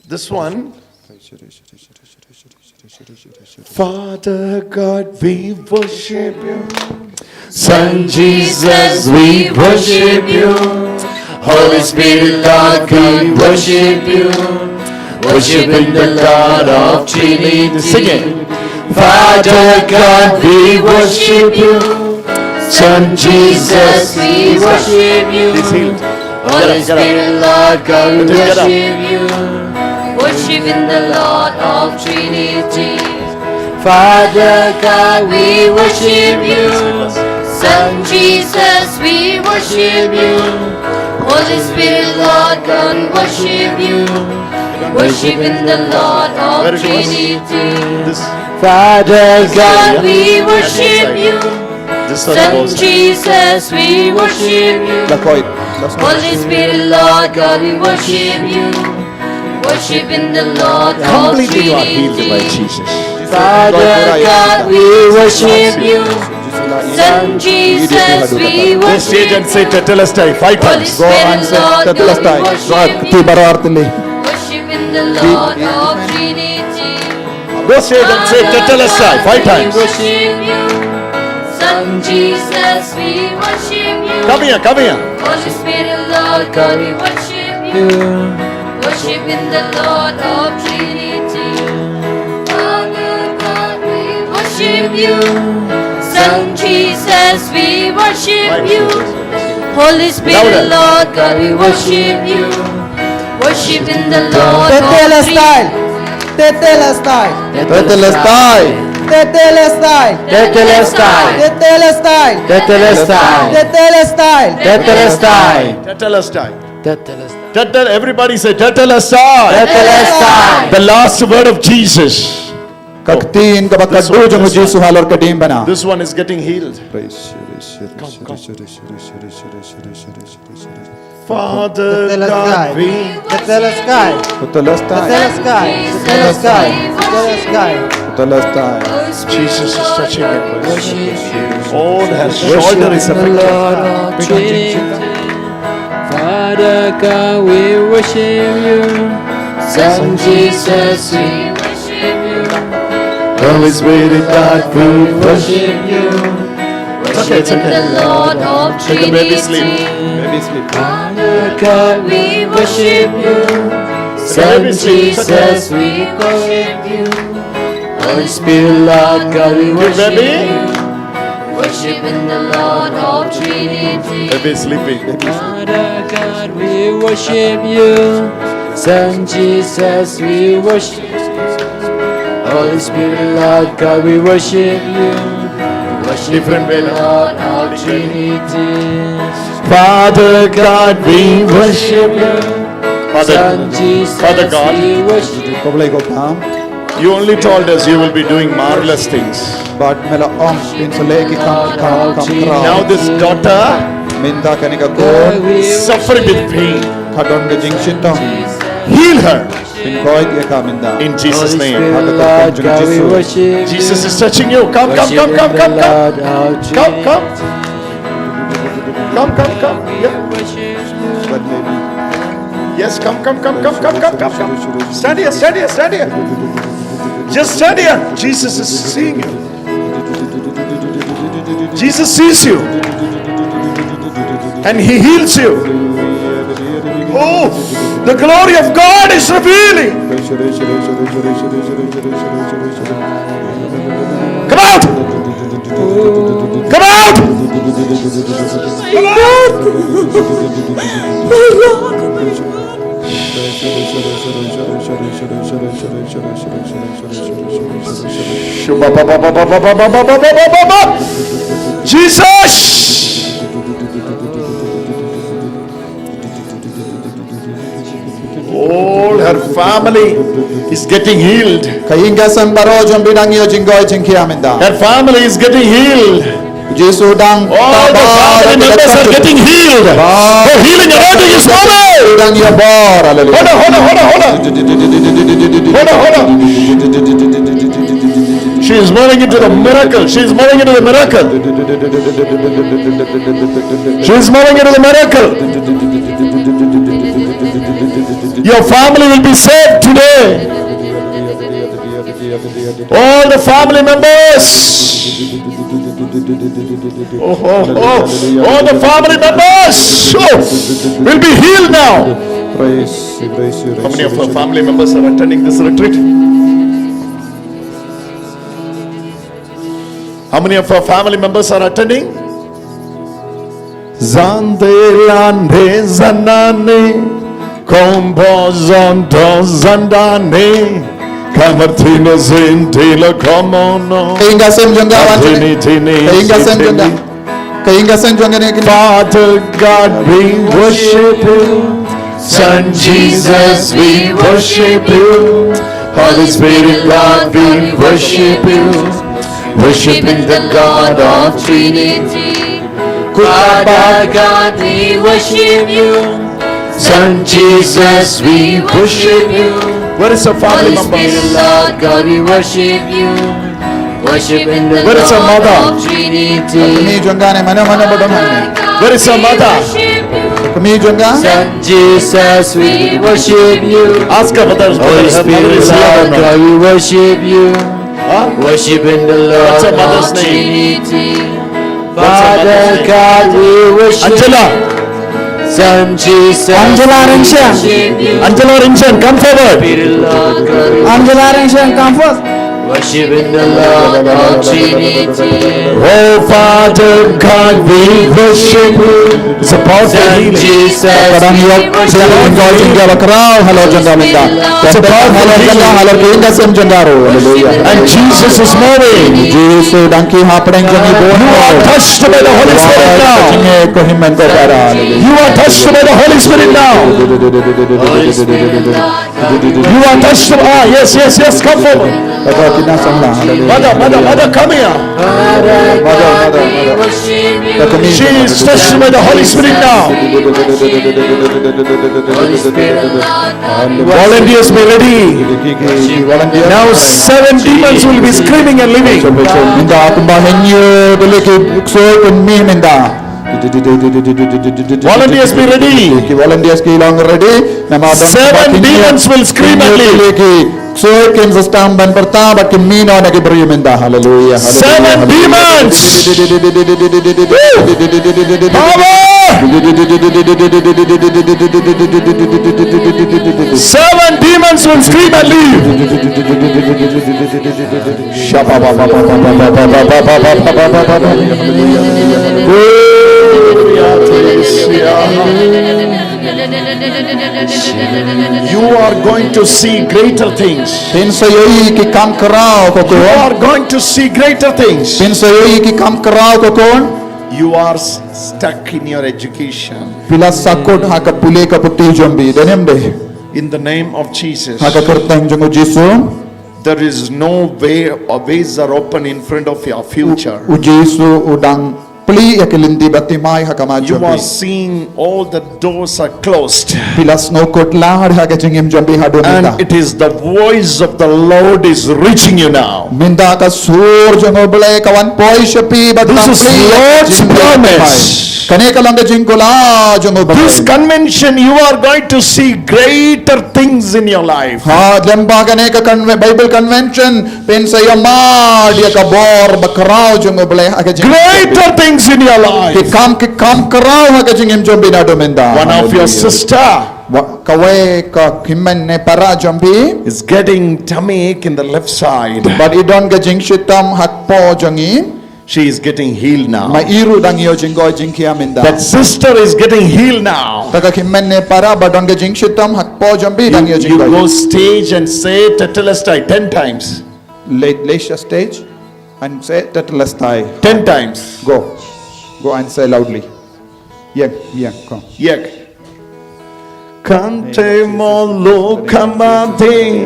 This one. Father God, we worship you. Son Jesus, we worship you. Holy Spirit, Lord God, we worship you. Worshiping the God of Trinity. Sing it. Father God, we worship you. Son Jesus, we worship you. He's healed. Holy Spirit, Lord God, we worship you. Worshiping the Lord of Trinity. Father God, we worship you. Son Jesus, we worship you. Holy Spirit, Lord God, we worship you. Worshiping the Lord of Trinity. Father God, we worship you. Son Jesus, we worship you. Holy Spirit, Lord God, we worship you. Worshiping the Lord of Trinity. Completely you are healed by Jesus. Father God, we worship you. Son Jesus, we worship you. Go stage and say Tetelestai five times. Go and say Tetelestai. Go ahead. Worshiping the Lord of Trinity. Go stage and say Tetelestai five times. Worship you. Son Jesus, we worship you. Come here, come here. Holy Spirit, Lord God, we worship you. Worshiping the Lord of Trinity. Father God, we worship you. Son Jesus, we worship you. Holy Spirit, Lord God, we worship you. Worshiping the Lord of Trinity. Tetelestai. Tetelestai. Tetelestai. Tetelestai. Tetelestai. Tetelestai. Tetelestai. Tetelestai. Tetelestai. Tetelestai. Tetelestai. Tetel, everybody say, Tetelestai. Tetelestai. The last word of Jesus. Ka ktien kaba khatduh jong u Jisu halor ka diengphna. This one is getting healed. Praise you, praise you, praise you, praise you, praise you, praise you, praise you, praise you, praise you. Father God, we Tetelestai. Tetelestai. Tetelestai. Tetelestai. Tetelestai. Tetelestai. Jesus is touching him. All her shoulder is affected. Father God, we worship you. Son Jesus, we worship you. Holy Spirit God, we worship you. It's okay, it's okay. The Lord of Trinity. Take a baby sleep. Baby sleep. Father God, we worship you. Son Jesus, we worship you. Holy Spirit, Lord God, we worship you. Worship in the Lord of Trinity. Baby is sleeping. Father God, we worship you. Son Jesus, we worship you. Holy Spirit, Lord God, we worship you. Worship in the Lord of Trinity. Father God, we worship you. Father, Son Jesus, Father God, we worship you. Ko Blei ko Kpa. You only told us you will be doing marvelous things. Bad me la ong phin sa leh ki kam, kam, kam khraw. Now this daughter, mynta kane ka khun, suffering with pain, ka don ka jingshitom. Heal her. Phin koit ïa ka mynta. In Jesus' name. Ha ka kyrteng jong u Jisu. Jesus is touching you. Come, come, come, come, come, come. Come, come. Come, come, come. Yeah. Yes, come, come, come. Stand here, stand here, stand here. Just stand here. Jesus is seeing you. Jesus sees you. And he heals you. Oh, the glory of God is revealing. Come out! Come out! Come out! Jesus! All her family is getting healed. Ka ïing ka sem baroh jong phi dang ïoh jingkoit jingkhiah mynta. Her family is getting healed. Jisu dang. All the family members are getting healed. The healing anointing is coming. Dang ïoh bor. Hallelujah. Hold on, hold on, hold on, hold on. Hold on, hold on. She is moving into the miracle. She is moving into the miracle. She is moving into the miracle. Your family will be saved today. All the family members. Oh, oh, oh. All the family members, oh, will be healed now. Praise you, praise you, praise you. How many of our family members are attending this retreat? How many of our family members are attending? Zande lande zanane, kombo zondo zandane, kamartine zindila komono. Ka ïing ka sem jong nga wan tini. Tini, tini, ka ïing ka sem jong nga. Ka ïing ka sem jong nga ne. Father God, we worship you. Son Jesus, we worship you. Holy Spirit, God, we worship you. Worshiping the God of Trinity. Father God, we worship you. Son Jesus, we worship you. Where is your family members? Holy Spirit, Lord God, we worship you. Worshiping the Lord of Trinity. Where is your mother? Where is your mother? Father God, we worship you. Son Jesus, we worship you. Ask her whether, whether her mother is here or not. Holy Spirit, Lord God, we worship you. Huh? Worshiping the Lord of Trinity. What's her mother's name? Father God, we worship you. Angela. Son Jesus, Angela Ringshang. Angela Ringshang, come forward. Spirit, Lord God, we Angela Ringshang, come forth. Worshiping the Lord of Trinity. Oh, Father God, we worship you. It's a powerful healing. Ka dang ïoh jingkynjoh jong ka bakhraw halor jong ka mynta. It's a powerful healing. Halor jong ka, halor ki ïing ki sem jong ka ruh. Hallelujah. And Jesus is moving. Jisu dang kiew hapdeng jong ngi bun. You are touched by the Holy Spirit now. Ka jingkyrmen ko para. Hallelujah. You are touched by the Holy Spirit now. You are touched. Ah, yes, yes, yes. Come forward. Mother, mother, mother, come here. Mother, mother, mother. She is touched by the Holy Spirit now. Volunteers, be ready. Now seven demons will be screaming and leaving. Mynta kumba hynñiew tylli ki ksuid kin mih mynta. Volunteers, be ready. Ki volunteers ki long ready. Namar don seven demons will scream and leave. Ki ksuid kin sa sdang ban pyrta bad kin mih noh na ki briew mynta. Hallelujah. Seven demons. Power. Seven demons will scream and leave. You are going to see greater things. Phin sa ïohi ki kam khraw ko khun. You are going to see greater things. Phin sa ïohi ki kam khraw ko khun. You are s- stuck in your education. Phi la sakut ha ka pule ka puthi jong phi. Dei ne em dei? In the name of Jesus. Ha ka kyrteng jong u Jisu. There is no way, or ways are open in front of your future. U Jisu u dang plie ïa ki lynti ba thymmai ha khmat jong phi. You are seeing all the doors are closed. Phi la sngewkhuslai ha ka jingim jong phi haduh mynta. And it is the voice of the Lord is reaching you now. Mynta ka sur jong u Blei ka wan poi sha phi ba tang plie. This is Lord's promise. Kane ka long ka jingkular jong u Blei. This convention, you are going to see greater things in your life. Ha, lem bad kane ka conve- Bible convention, phin sa ïohmad ïa ka bor bakhraw jong u Blei ha ka jingim. Greater things in your life. Ki kam, ki kam khraw ha ka jingim jong phi naduh mynta. One of your sister. Kawei ka hynmen ne para jong phi is getting tummy ache in the left side. Bad i don ka jingshitom ha kpoh jong i. She is getting healed now. Ma i ruh dang ïoh jingkoit jingkhiah mynta. That sister is getting healed now. Ta ka hynmen ne para ba don ka jingshitom ha kpoh jong phi dang ïoh jingkoit. You go stage and say Tetelestai ten times. Leit, leit sha stage and say Tetelestai. Ten times. Go. Go and say loudly. Ïeng, ïeng, come. Ïeng. Kante molo kamante,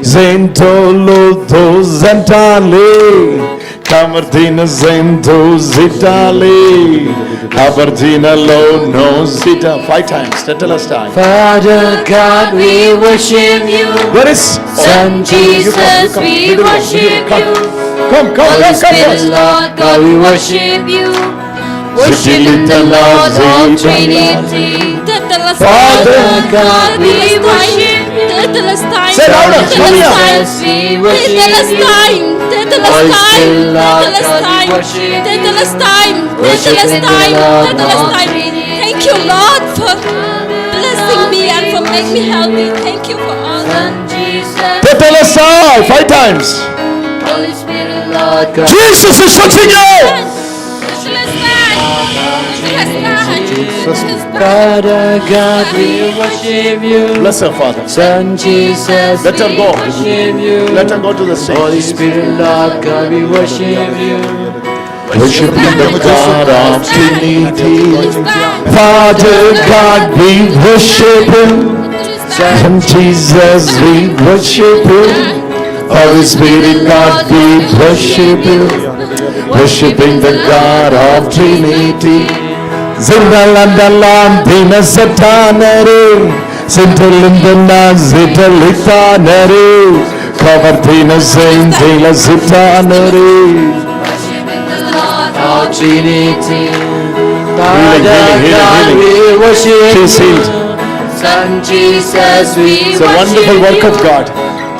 zentolo do zentale, kamardina zento zitale, abardina lo no zita. Five times, Tetelestai. Father God, we worship you. Where is Son Jesus, we worship you. Come, come, come, come, come. Holy Spirit, Lord God, we worship you. Worshiping the Lord of Trinity. Father God, we worship you. Say louder, come here. Tetelestai, Tetelestai, Tetelestai, Tetelestai, Tetelestai. Thank you, Lord, for blessing me and for making me healthy. Thank you for all that. Tetelestai, five times. Holy Spirit, Lord God. Jesus is touching you. Father God, we worship you. Bless her, Father. Son Jesus, let her go. We worship you. Let her go to the stage. Holy Spirit, Lord God, we worship you. Worshiping the God of Trinity. Father God, we worship you. Son Jesus, we worship you. Holy Spirit, God, we worship you. Worshiping the God of Trinity. Zindalandala dina satanare, zindalandala zindalitanare, kavartina zindala zitanare. Worshiping the Lord of Trinity. Healing, healing, healing, healing. She's healed. Son Jesus, we worship you. It's a wonderful work of God.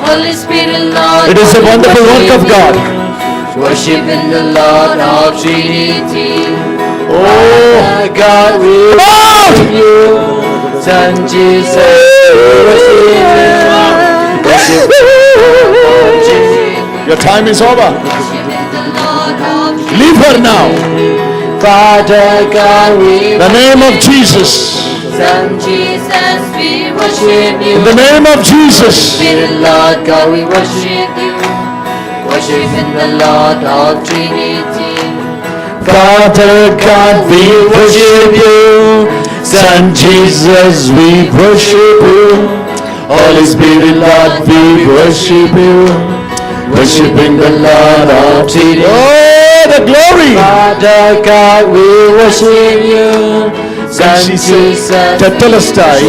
Holy Spirit, Lord, it is a wonderful work of God. Worshiping the Lord of Trinity. Oh God, we worship you. Son Jesus, we worship you. Worship the Lord of Trinity. Your time is over. Leave her now. Father God, we The name of Jesus. Son Jesus, we worship you. In the name of Jesus. Spirit, Lord God, we worship you. Worship in the Lord of Trinity. Father God, we worship you. Son Jesus, we worship you. Holy Spirit, Lord, we worship you. Worshiping the Lord of Trinity. Oh, the glory. Father God, we worship you. Can she say, Tetelestai?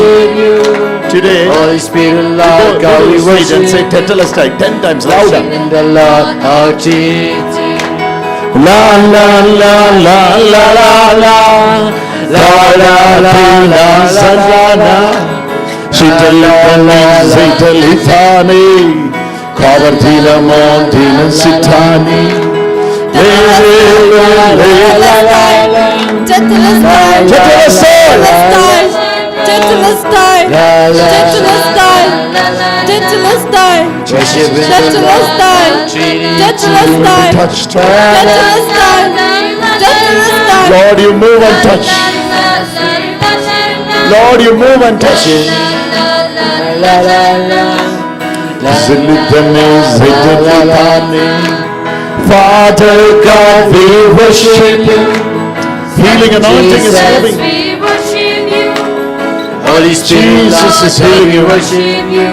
Today, Holy Spirit, Lord God, we worship you. Say Tetelestai ten times louder. Worshiping the Lord of Trinity. La la la la la la la la la la la la. Sitali pani, sitali pani. Kabar tina mon tina sitani. Le le le le. Tetelestai. Tetelestai. Tetelestai. Tetelestai. Tetelestai. Tetelestai. Tetelestai. Tetelestai. Tetelestai. Lord, you move and touch. Lord, you move and touch. Zilipene, zilipene. Father God, we worship you. Healing anointing is coming. Jesus, we worship you. Holy Spirit, Jesus is healing you. Worship you.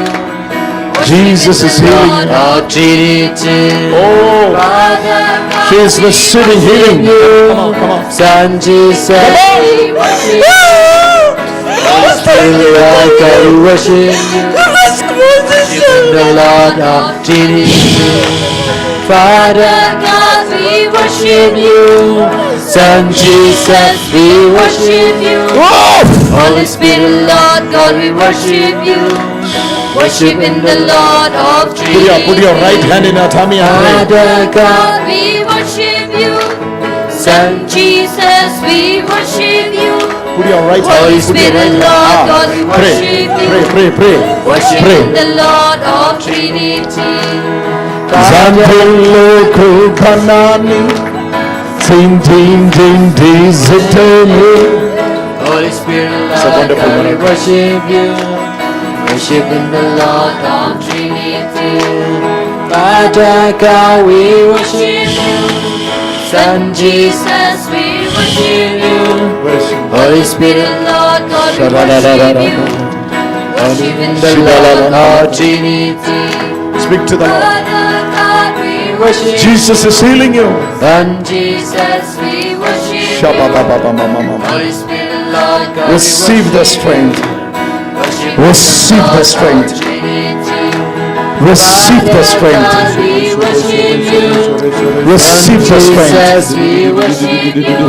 Jesus is healing you. Lord, Trinity. Oh, Father God, she is receiving healing. Come on, come on. Son Jesus, come on. We worship you. Holy Spirit, Lord God, we worship you. Worship the Lord of Trinity. Father God, we worship you. Son Jesus, we worship you. Whoa! Holy Spirit, Lord God, we worship you. Worship in the Lord of Trinity. Put your, put your right hand in your tummy and pray. Father God, we worship you. Son Jesus, we worship you. Put your right hand, Holy Spirit, Lord God, we worship you. Pray, pray, pray, pray. Worship in the Lord of Trinity. Zandele kubanani, zin, zin, zin, zin, zin. Holy Spirit, Lord God, we worship you. Worship in the Lord of Trinity. Father God, we worship you. Son Jesus, we worship you. Holy Spirit, Lord God, we worship you. Worship in the Lord of Trinity. Speak to the Lord. Father God, we worship you. Jesus is healing you. Son Jesus, we worship you. Shabba-ba-ba-ba-ba-ba-ba. Holy Spirit, Lord God, we worship you. Receive the strength. Receive the strength. Receive the strength. Receive the strength.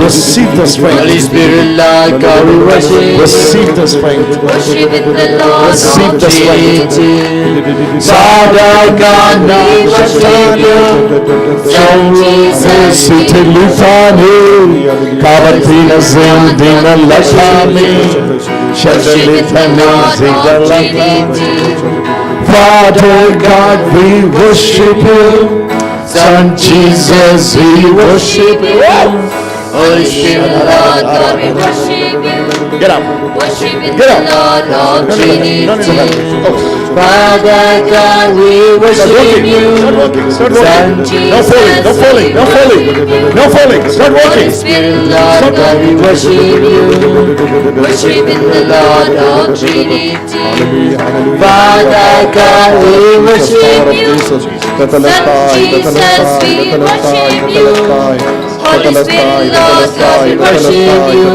Receive the strength. Holy Spirit, Lord God, we worship you. Receive the strength. Receive the strength. Father God, we worship you. Sitili pani, kabar tina zin dina lakami. Father God, we worship you. Son Jesus, we worship you. Holy Spirit, Lord God, we worship you. Get up. Worship in the Lord of Trinity. Father God, we worship you. Son Jesus, no falling, no falling, no falling, no falling. It's not working. Holy Spirit, Lord God, we worship you. Worship in the Lord of Trinity. Father God, we worship you. Son Jesus, we worship you. Holy Spirit, Lord God, we worship you.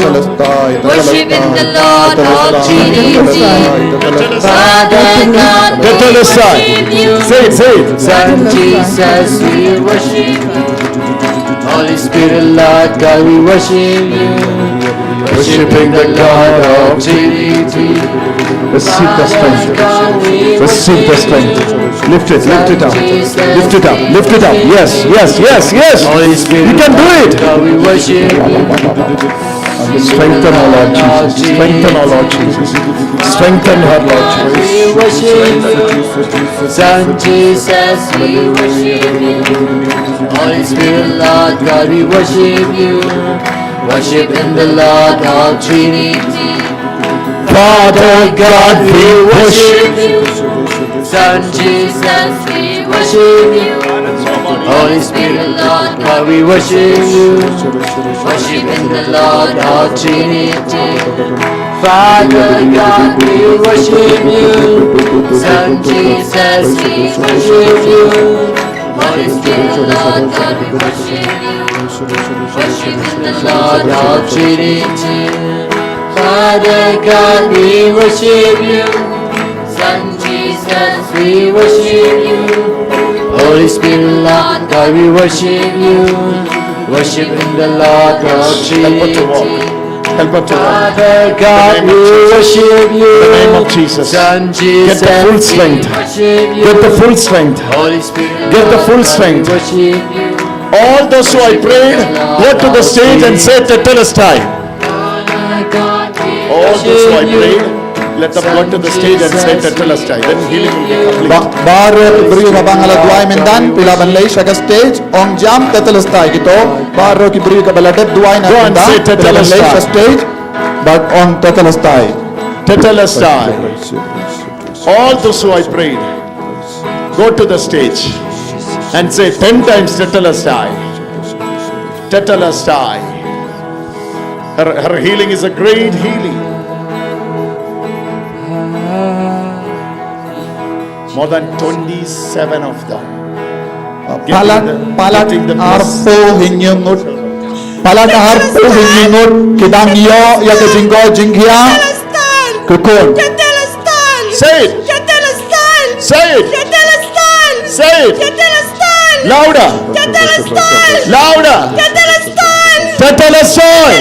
Worship in the Lord of Trinity. Father God, we worship you. Say it, say it. Son Jesus, we worship you. Holy Spirit, Lord God, we worship you. Worshiping the God of Trinity. Receive the strength. Receive the strength. Lift it, lift it up. Lift it up, lift it up. Yes, yes, yes, yes. Holy Spirit, you can do it. God, we worship you. Strengthen, O Lord Jesus. Strengthen, O Lord Jesus. Strengthen her, Lord Jesus. We worship you. Son Jesus, we worship you. Holy Spirit, Lord God, we worship you. Worship in the Lord, all Trinity. Father God, we worship you. Son Jesus, we worship you. Holy Spirit, Lord God, we worship you. Worship in the Lord, all Trinity. Father God, we worship you. Son Jesus, we worship you. Holy Spirit, Lord God, we worship you. Worship in the Lord, all Trinity. Father God, we worship you. Son Jesus, we worship you. Holy Spirit, Lord God, we worship you. Worship in the Lord, all Trinity. Help her to walk. Help her to walk. Father God, we worship you. In the name of Jesus. Son Jesus, get the full strength. Get the full strength. Holy Spirit, get the full strengect. All those who I prayed, go to the stage and say, "Tetelestai." All those who I prayed, let them go to the stage and say, "Tetelestai." Then healing will be complete. Ba-, baroh ki briew kiba nga la duwai mynta, phi lah ban leit sha ka stage, ong jam, "Tetelestai," kito. Baroh ki briew kiba la dep duwai na mynta, phi lah ban leit sha stage, bad ong, "Tetelestai." Tetelestai. All those who I prayed, go to the stage and say ten times, "Tetelestai. Tetelestai." Her, her healing is a great healing. More than twenty-seven of them. Palat, palat arphew hynñiew ngut. Palat arphew hynñiew ngut ki dang ïoh ïa ka jingkoit jingkhiah. Ki khun. Say it. Say it. Say it. Louder. Louder. Tetelestai.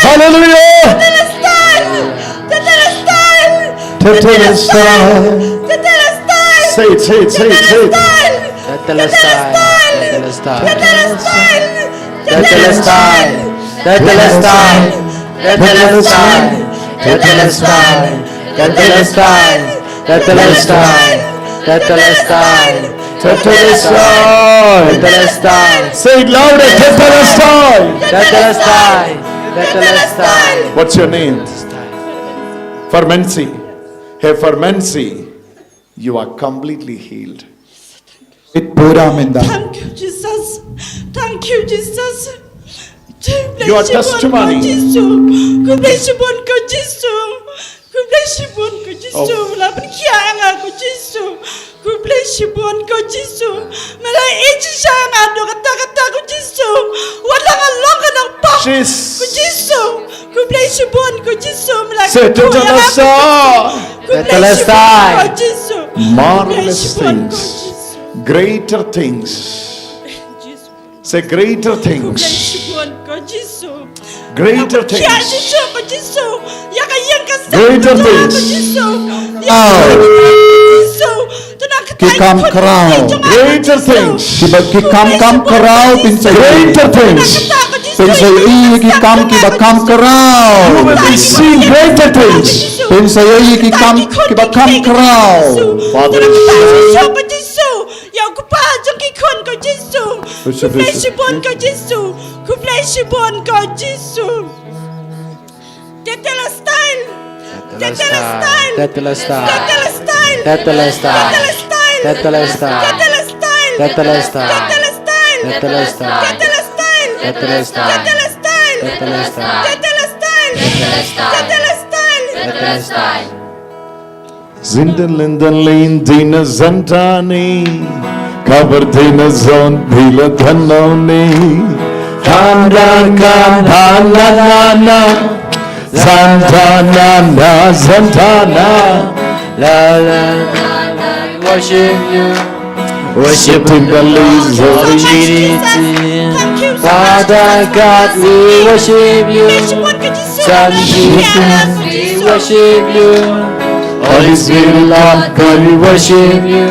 Hallelujah. Tetelestai. Say it, say it, say it, say it. Tetelestai. Tetelestai. Tetelestai. Tetelestai. Say it louder. Tetelestai. Tetelestai. Tetelestai. What's your name? Fermency. Hey, Fermency, you are completely healed. It pura mynta. Thank you, Jesus. Thank you, Jesus. Your testimony. Khublei shibun ko Jisu. Khublei shibun ko Jisu. Oh. La pynkhiah ïa nga ko Jisu. Khublei shibun ko Jisu. Me la ïeit shisha ïa nga naduh katta katta ko Jisu. Wat la nga long ka nongpop. Jis- Ko Jisu. Khublei shibun ko Jisu. Me la kyrkhu ïa nga ko Jisu. Khublei shibun ko Jisu. Marvelous things. Greater things. Say, greater things. Khublei shibun ko Jisu. Greater things. Ïa Jisu, ko Jisu. Ïa ka ïing ka sem ko Jisu. Greater things. Ki kam khraw. Greater things. Kiba ki kam kam khraw, pynsawa. Greater things. Pynsawa ïa ki kam kiba kam khraw. You will be seeing greater things. Pynsawa ïa ki kam kiba kam khraw. Father, Jisu, ïa u kpa jong ki khun ko Jisu. Khublei shibun ko Jisu. Khublei shibun ko Jisu. Tetelestai. Tetelestai. Tetelestai. Tetelestai. Tetelestai. Tetelestai. Tetelestai. Tetelestai. Tetelestai. Tetelestai. Tetelestai. Zindin lindin lin dina zantani, kabar dina zon bila danoni. Kanda kanda na na na, zantana na zantana. La la la la, worship you. Worship in the Lord's holy trinity. Father God, we worship you. Son Jesus, we worship you. Holy Spirit, Lord God, we worship you.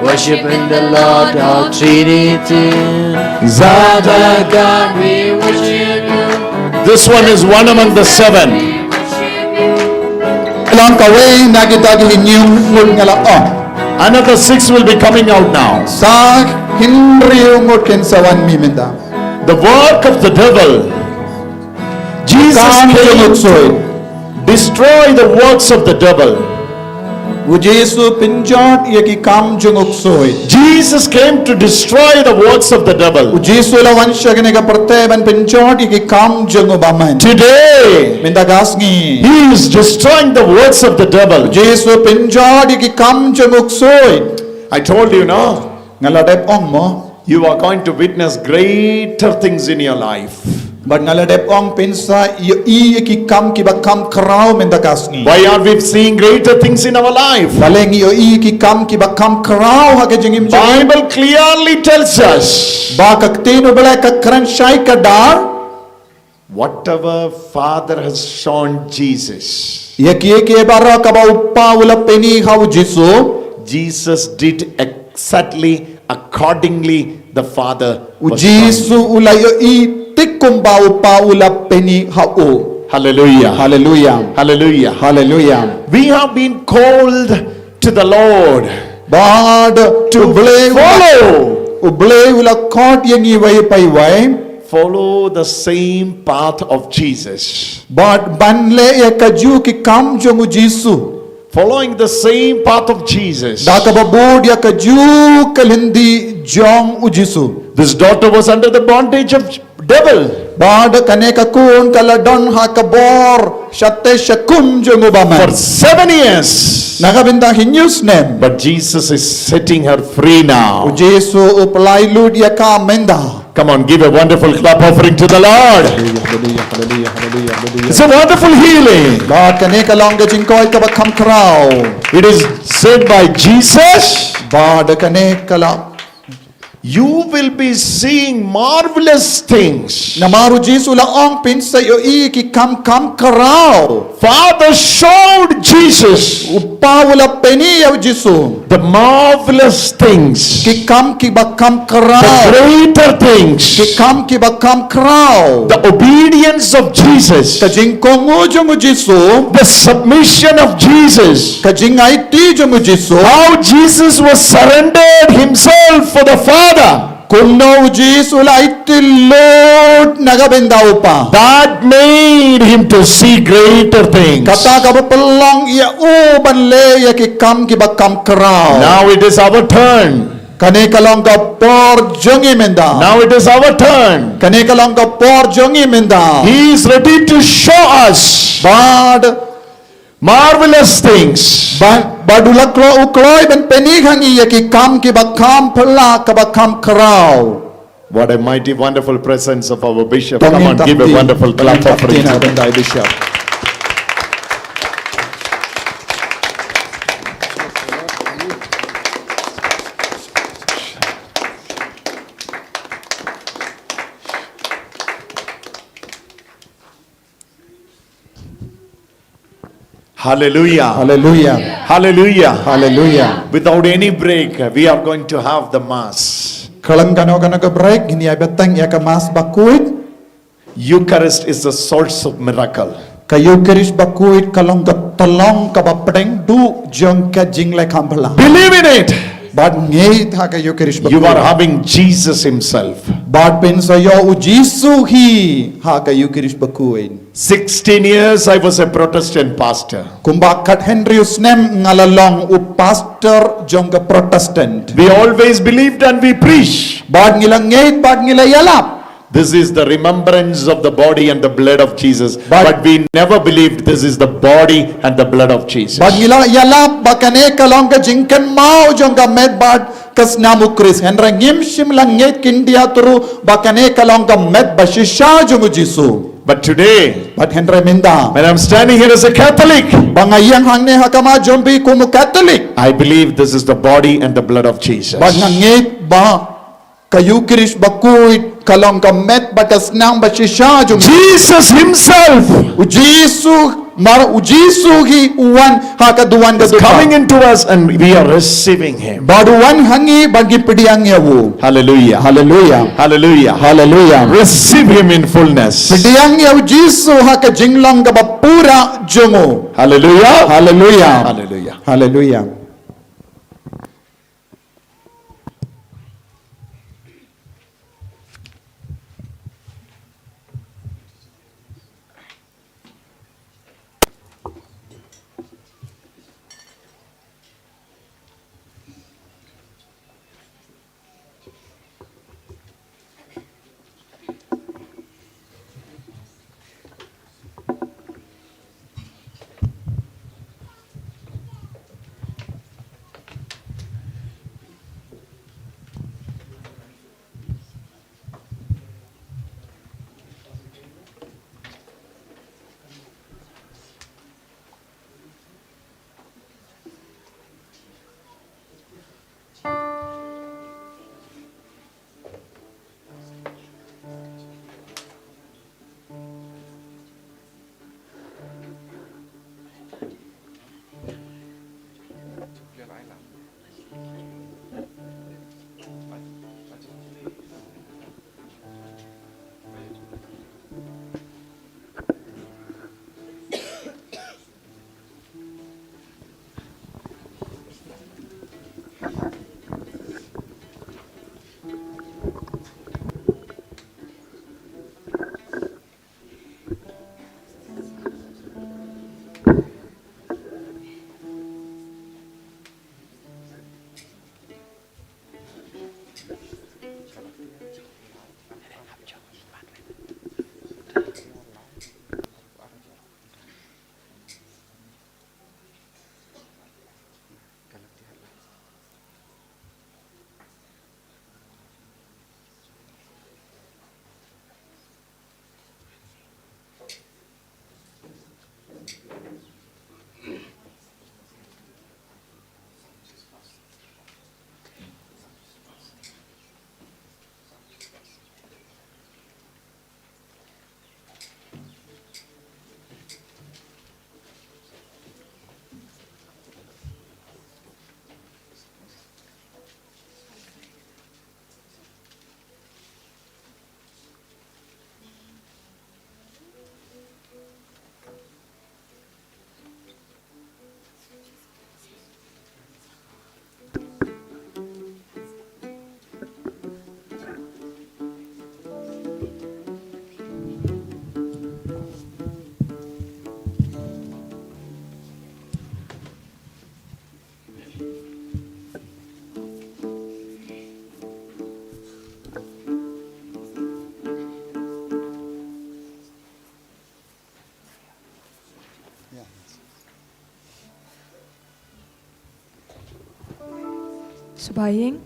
Worshiping the Lord, our Trinity. Zada God, we worship you. This one is one among the seven. Long kawei na kita ki hynñiew ngut nga la ong. Another six will be coming out now. Sa hynriew ngut kin sa wan mynta. The work of the devil. Jesus came to destroy the works of the devil. U Jisu u pynjot ïa ki kam jong u ksuid. Jesus came to destroy the works of the devil. U Jisu u la wan sha kane ka pyrthei ban pynjot ïa ki kam jong u bymman. Today, mynta ka sngi, he is destroying the works of the devil. U Jisu u pynjot ïa ki kam jong u ksuid. I told you, no? Nga la dep ong mo. You are going to witness greater things in your life. Bad nga la dep ong phin sa ïohi ïa ki kam kiba kham khraw mynta ka sngi. Why are we seeing greater things in our life? Balei ngi ïohi ïa ki kam kiba kham khraw ha ka jingim jong ngi? Bible clearly tells us. Ba ka ktien U Blei ka kren shai kdar. Whatever Father has shown Jesus, ïa kiei kiei baroh kaba u Kpa u la pyni ha u Jisu, Jesus did exactly accordingly the Father. U Jisu u la ïohi tik kumba u Kpa u la pyni ha u. Hallelujah. Hallelujah. Hallelujah. Hallelujah. We have been called to the Lord. Bad to follow. U Blei u la khot ïa ngi iwei pa iwei. Follow the same path of Jesus. Bad ban leh ïa kajuh ki kam jong u Jisu. Following the same path of Jesus. Da kaba bud ïa kajuh ka lynti jong u Jisu. This daughter was under the bondage of devil. Bad kane ka khun ka la don ha ka bor shatei shakum jong u bymman. For seven years. Na ka bynta hynñiew snem. But Jesus is setting her free now. U Jisu u pynlait lut ïa ka mynta. Come on, give a wonderful clap offering to the Lord. Hallelujah, hallelujah, hallelujah, hallelujah, hallelujah. It's a wonderful healing. Bad kane ka long ka jingkoit kaba kham khraw. It is said by Jesus. Bad kane ka la You will be seeing marvelous things. Namar u Jisu u la ong phin sa ïohi ki kam kham khraw. Father showed Jesus. U Kpa u la pyni ïa u Jisu. The marvelous things. Ki kam kiba kham khraw. The greater things. Ki kam kiba kham khraw. The obedience of Jesus. Ka jingkohnguh jong u Jisu. The submission of Jesus. Ka jingaiti jong u Jisu. How Jesus was surrendered himself for the Father. Kumno u Jisu u la aiti lut na ka bynta u Kpa. That made him to see greater things. Kata kaba pynlong ïa u ban leh ïa ki kam kiba kham khraw. Now it is our turn. Kane ka long ka por jong ngi mynta. Now it is our turn. Kane ka long ka por jong ngi mynta. He is ready to show us. Bad marvelous things. Ba, bad u la kloi, u kloi ban pyni ha ngi ïa ki kam kiba kham phylla, kaba kham khraw. What a mighty, wonderful presence of our bishop. Come on, give a wonderful clap offering to him. Hallelujah. Hallelujah. Hallelujah. Hallelujah. Without any break, we are going to have the mass. Khlem kano kano ka break, ngin ïai bteng ïa ka mass bakhuid. Eucharist is the source of miracle. Ka Eucharist bakhuid ka long ka tyllong kaba pdeng duh jong ka jingleh kham phylla. Believe in it. Bad ngeit ha ka Eucharist bakhuid. You are having Jesus himself. Bad phin sa ïoh u Jisu hi ha ka Eucharist bakhuid. Sixteen years I was a Protestant pastor. Kumba khathynriew snem nga la long u pastor jong ka Protestant. We always believed and we preached. Bad ngi la ngeit, bad ngi la ïalap. This is the remembrance of the body and the blood of Jesus. But, but we never believed this is the body and the blood of Jesus. Bad ngi la ïalap ba kane ka long ka jingkynmaw jong ka met bad ka snam u Khrist. Hynrei ngim shym la ngeit khyndiat ruh ba kane ka long ka met ba shisha jong u Jisu. But today, bad hynrei mynta, when I'm standing here as a Catholic, ba nga ïeng hangne ha khmat jong phi kum u Catholic, I believe this is the body and the blood of Jesus. Bad nga ngeit ba ka Eucharist bakhuid ka long ka met bad ka snam ba shisha jong u Jisu. Jesus himself, u Jisu Namar u Jisu hi u wan ha ka duwan ka duka. Coming into us and we are receiving him. Bad u wan ha ngi bad ngi pdiang ïa u. Hallelujah. Hallelujah. Hallelujah. Hallelujah. Receive him in fullness. Pdiang ïa u Jisu ha ka jinglong kaba pura jong u. Hallelujah. Hallelujah. Hallelujah. Hallelujah. Sngewbha ïing.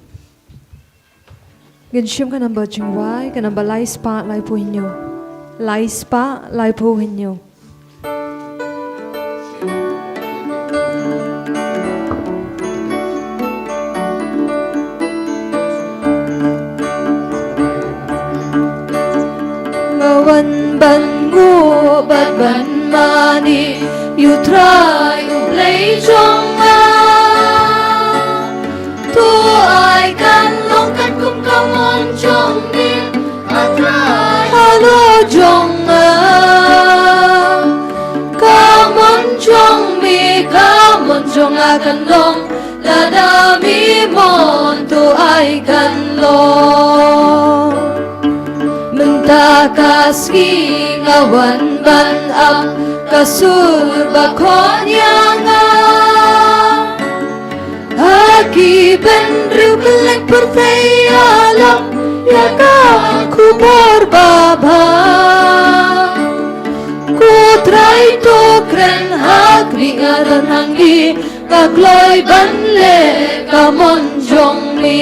Ngin shim ka namba jingwai, ka namba lai spah laiphew hynñiew. Lai spah laiphew hynñiew. Nga wan ban nguh bad ban mane ïa u Trai U Blei jong nga. To ai kan long katkum ka mon jong me, A Trai halor jong nga. Ka mon jong me, ka mon jong nga kan long lada me mon, to ai kan long. Mynta ka sngi nga wan ban ap ka sur ba khot ïa nga. Ha ki bynriew kylleng pyrthei ïalam ïa ka khubor babha. Ko Trai to kren ha khmih, nga don ha ngi, nga kloi ban leh ka mon jong me.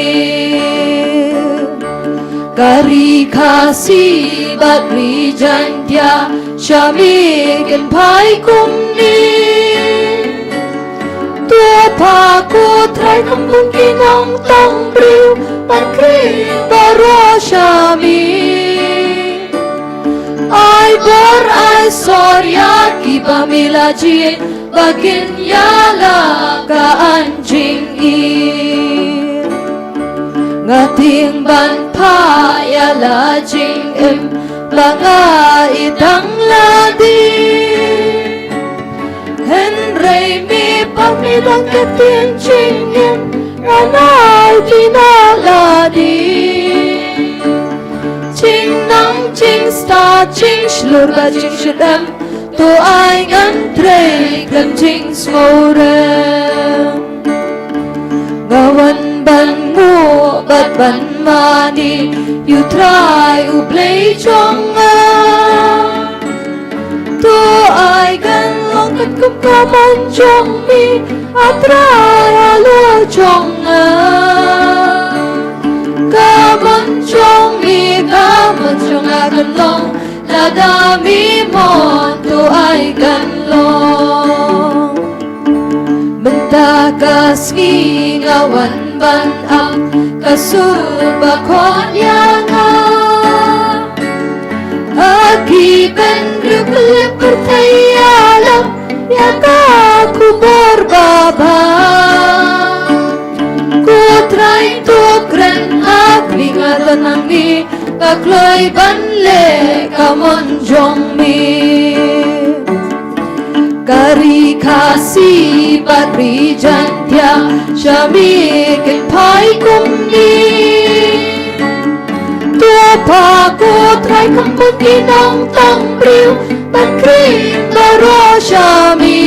Ka ri Khasi bad ri Jaiñtia sha me kin phai kumne. To pha ko Trai kham bun ki nongtong briew ban khring baroh sha me. Ai bor ai Sor ïa kiba me la jied ba kin ïalap ka an jingim. Nga tieng ban phah ïa la jingim ba nga ïeit tang lade. Hynrei me pat me don ka ktien jingim, nga nai ti na lade. Jingnang jingstad jingshlur bad jingshitom, to ai ngan trei khlem jingsngewrem. Nga wan ban nguh bad ban mane ïa u Trai U Blei jong nga. To ai ngan long katkum ka mon jong me, A Trai halor jong nga. Ka mon jong me, ka mon jong nga kan long, lada me mon to ai kan long. Mynta ka sngi nga wan ban ap ka sur ba khot ïa nga. Ha ki bynriew khyllipmat pyrthei ïalam ïa ka khubor babha. Ko Trai to kren ha khmih, nga don hangne, nga kloi ban leh ka mon jong me. Ka ri Khasi bad ri Jaintia, sha me kin phai kumne. To phah ko Trai kham bun ki nongtang briew ban kren baroh sha me.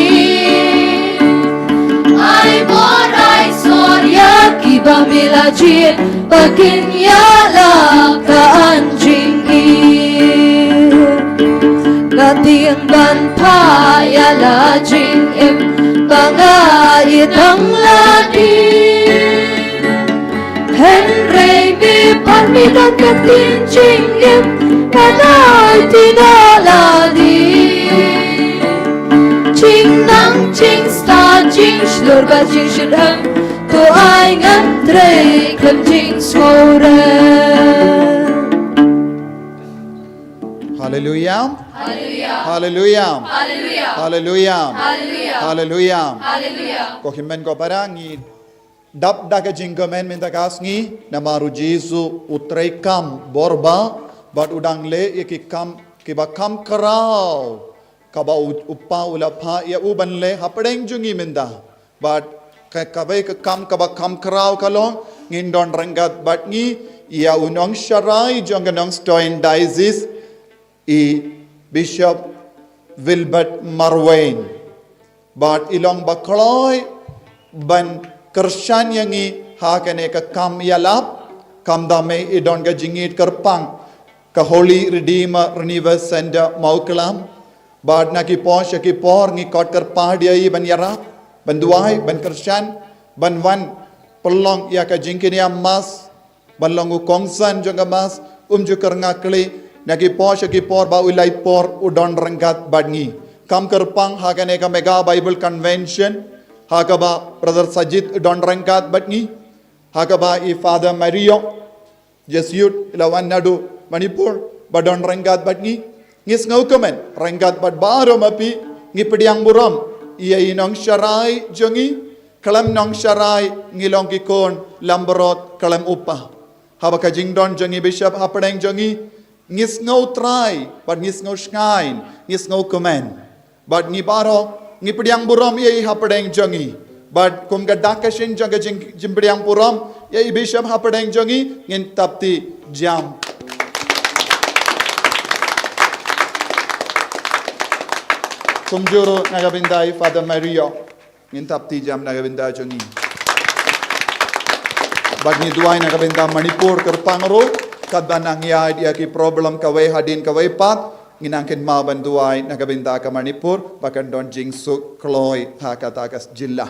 Ai bor ai sor ïa kiba me la jied ba kin ïalap ka an jingim. Nga tieng ban phah ïa la jingim ba nga ïeit tang lade. Hynrei me pat me don ka ktien jingim, nga nai ti na lade. Jingnang jingstad jingshlur bad jingshitom, to ai ngan trei khlem jingsngewrem. Haleluya. Haleluya. Haleluya. Haleluya. Haleluya. Ko hynmen ko para, ngi dap da ka jingkmen mynta ka sngi, namar U Jisu u treikam bor ba, bad u dang leh ïa ki kam kiba kham khraw, kaba u, u Kpa u la phah ïa u ban leh hapdeng jong ngi mynta. Bad ka, kawei ka kam kaba kham khraw ka long, ngin don ryngkat bad ngi ïa u nongsharai jong ka Nongstoiñ Diocese, i Bishop Wilbert Marwein. Bad i long ba kloi ban kyrshan ïa ngi ha kane ka kam ïalap, kumta me i don ka jingïeit kyrpang ka Holy Redeemer Renewal Center Mawklam. Bad na ki por sha ki por ngi kot kyrpad ïa i ban ïarap, ban duwai, ban kyrshan, ban wan pynlong ïa ka jingkynïam Mass, ban long u kongsan jong ka Mass, um ju kyrngah khleh, na ki por sha ki por bad u lai por u don ryngkat bad ngi. Kham kyrpang ha kane ka Mega Bible Convention, ha kaba Brother Sajid u don ryngkat bad ngi, ha kaba i Father Mario Jesuit i la wan naduh Manipur ba don ryngkat bad ngi. Ngi sngewkmen ryngkat bad baroh ma phi, ngi pdiang burom ïa i nongsharai jong ngi, khlem nongsharai ngi long ki khun langbrot khlem u kpa. Haba ka jingdon jong i Bishop hapdeng jong ngi, ngi sngewtrai bad ngi sngewshngaiñ, ngi sngewkmen. Bad ngi baroh ngi pdiang burom ïa i hapdeng jong ngi. Bad kum ka dak ka shin jong ka jing, jingpdiang burom ïa i Bishop hapdeng jong ngi, ngin tap ti jam. Kumjuh ruh na ka bynta i Father Mario, ngin tap ti jam na ka bynta jong ngi. Bad ngi duwai na ka bynta Manipur kyrpang ruh, katba nang ïaid ïa ki problem kawei hadien kawei pat, ngi nang kynmaw ban duwai na ka bynta ka Manipur ba kan don jingsuk kloi ha kata ka jylla.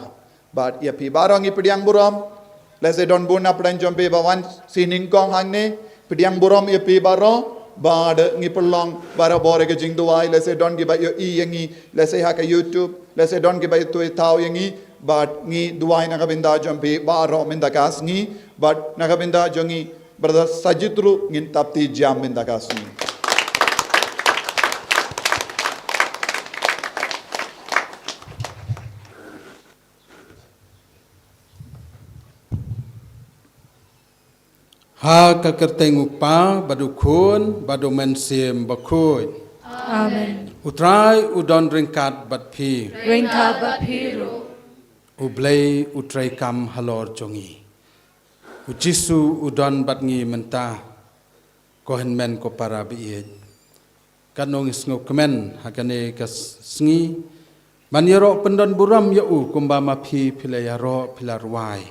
Bad ïa phi baroh ngi pdiang burom. Lehse don bun na pdeng jong phi ba wan shi nyngkong hangne, pdiang burom ïa phi baroh. Bad ngi pynlong barabor ïa ka jingduwai, lehse don kiba ïohi ïa ngi, lehse ha ka YouTube, lehse don kiba ïathuh ïathaw ïa ngi. Bad ngi duwai na ka bynta jong phi baroh mynta ka sngi. Bad na ka bynta jong ngi Brother Sajid ruh ngin tap ti jam mynta ka sngi. Ha ka kyrteng u Kpa, bad u Khun, bad u Mynsiem Bakhuid. Amen. U Trai u don ryngkat bad phi. Ryngkat bad phi ruh. U Blei u treikam halor jong ngi. U Jisu u don bad ngi mynta. Ko hynmen ko para baieit. Katno ngi sngewkmen ha kane ka s-, sngi ban ïaroh pyndon burom ïa u kumba ma phi phi la ïaroh, phi la rwai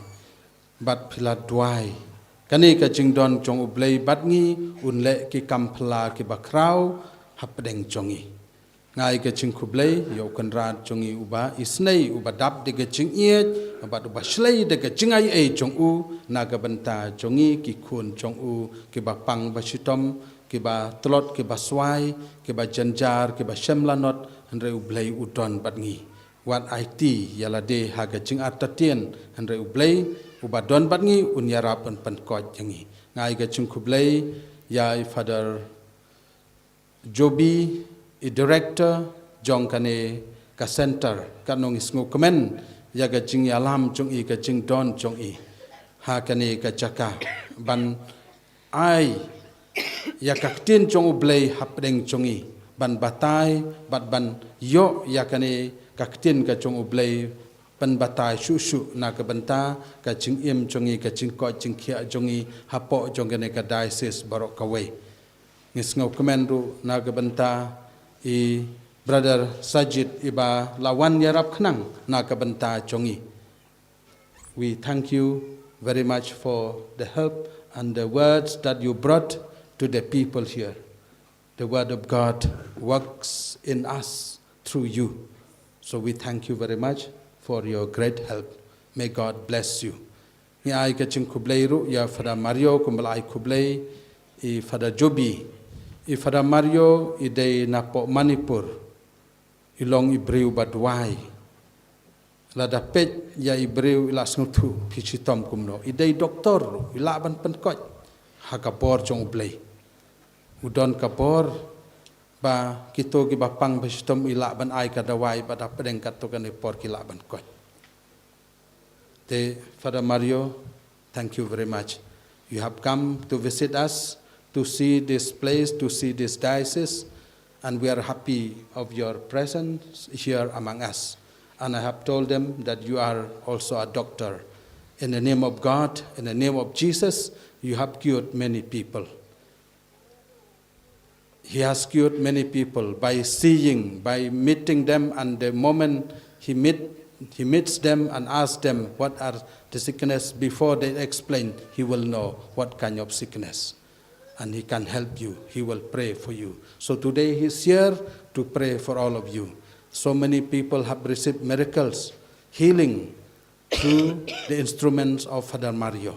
bad phi la duwai. Kane ka jingdon jong U Blei bad ngi, un leh ki kam phylla kiba khraw hapdeng jong ngi. Nga ai ka jingkhublei ïa u Kynrad jong ngi uba isynei, uba dap da ka jingïeit bad uba shlei da ka jingaiei jong u na ka bynta jong ngi ki khun jong u, kiba pang ba shitom, kiba tlot, kiba swai, kiba jynjar, kiba shem lanot. Hynrei U Blei u don bad ngi. Wat aiti ïa lade ha ka jingartatien, hynrei U Blei uba don bad ngi un ïarap, un pynkoit ïa ngi. Nga ai ka jingkhublei ïa i Father Jobi, i director jong kane ka center, katno ngi sngewkmen ïa ka jingïalam jong i, ka jingdon jong i ha kane ka jaka ban ai ïa ka ktien jong U Blei hapdeng jong ngi, ban batai bad ban ïoh ïa kane ka ktien ka jong U Blei, ban batai shuh shuh na ka bynta ka jingim jong ngi, ka jingkoit jingkhiah jong ngi hapoh jong kane ka diocese baroh kawei. Ngi sngewkmen ruh na ka bynta i Brother Sajid iba la wan ïarap khnang na ka bynta jong ngi. We thank you very much for the help and the words that you brought to the people here. The word of God works in us through you. So we thank you very much for your great help. May God bless you. Ngi ai ka jingkhublei ruh ïa Father Mario kumba la ai khublei i Father Jobi. I Father Mario i dei napoh Manipur. I long i briew ba duwai. Lada peit ïa i briew i la sngewthuh, phi shitom kumno. I dei doktor ruh, i lah ban pynkoit ha ka bor jong U Blei. U don ka bor ba kito kiba pang ba shitom i lah ban ai ka dawai bad hapdeng kato kane por ki lah ban koit. Te Father Mario, thank you very much. You have come to visit us, to see this place, to see this diocese, and we are happy of your presence here among us. And I have told them that you are also a doctor. In the name of God, in the name of Jesus, you have cured many people. He has cured many people by seeing, by meeting them, and the moment he meet, he meets them and asks them what are the sickness, before they explain, he will know what kind of sickness. And he can help you. He will pray for you. So today he is here to pray for all of you. So many people have received miracles, healing through the instruments of Father Mario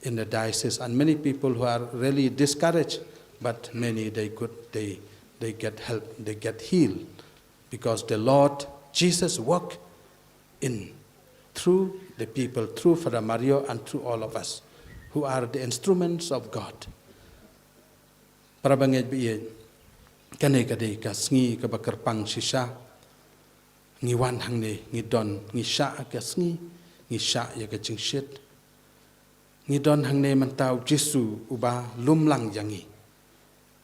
in the diocese, and many people who are really discouraged, but many they could, they, they get help, they get healed, because the Lord Jesus work in, through the people, through Father Mario and through all of us who are the instruments of God. Para bangeit baieit, kane ka dei ka sngi kaba kyrpang shisha. Ngi wan hangne, ngi don, ngi shah ka sngi, ngi shah ïa ka jingshit. Ngi don hangne mynta U Jisu uba lum lang ïa ngi.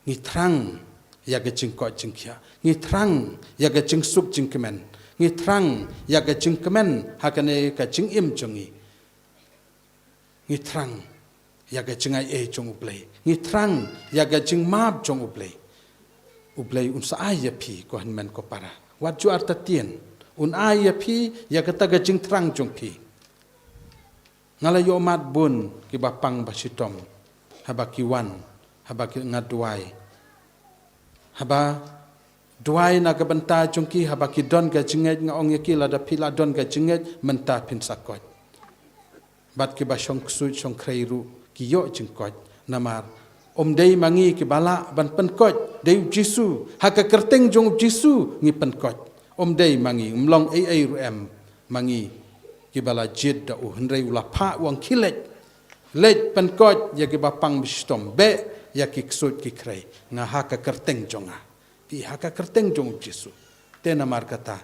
Ngi thrang ïa ka jingkoit jingkhiah. Ngi thrang ïa ka jingsuk jingkmen. Ngi thrang ïa ka jingkmen ha kane ka jingim jong ngi. Ngi thrang ïa ka jingaiei jong U Blei. Ngi thrang ïa ka jingmap jong U Blei. U Blei un sa ai ïa phi, ko hynmen ko para. Wat ju artatien. Un ai ïa phi ïa kata ka jingthrang jong phi. Nga la ïoh mad bun kiba pang ba shitom, haba ki wan, haba ki nga duwai. Haba duwai na ka bynta jong ki, haba ki don ka jingngeit, nga ong ïa ki, lada phi la don ka jingngeit, mynta phin sa koit. Bad kiba shong ksuid shong khrei ruh ki ïoh jingkoit. Namar ym dei ma ngi kiba lah ban pynkoit, dei U Jisu. Ha ka kyrteng jong U Jisu ngi pynkoit. Ym dei ma ngi, ym long ei ei ruh em ma ngi kiba la jied da u, hynrei u la phah u ong, khie leit. Leit pynkoit ïa kiba pang ba shitom, beh ïa ki ksuid ki khrei. Nga ha ka kyrteng jong nga. Phi, ha ka kyrteng jong U Jisu. Te namar kata,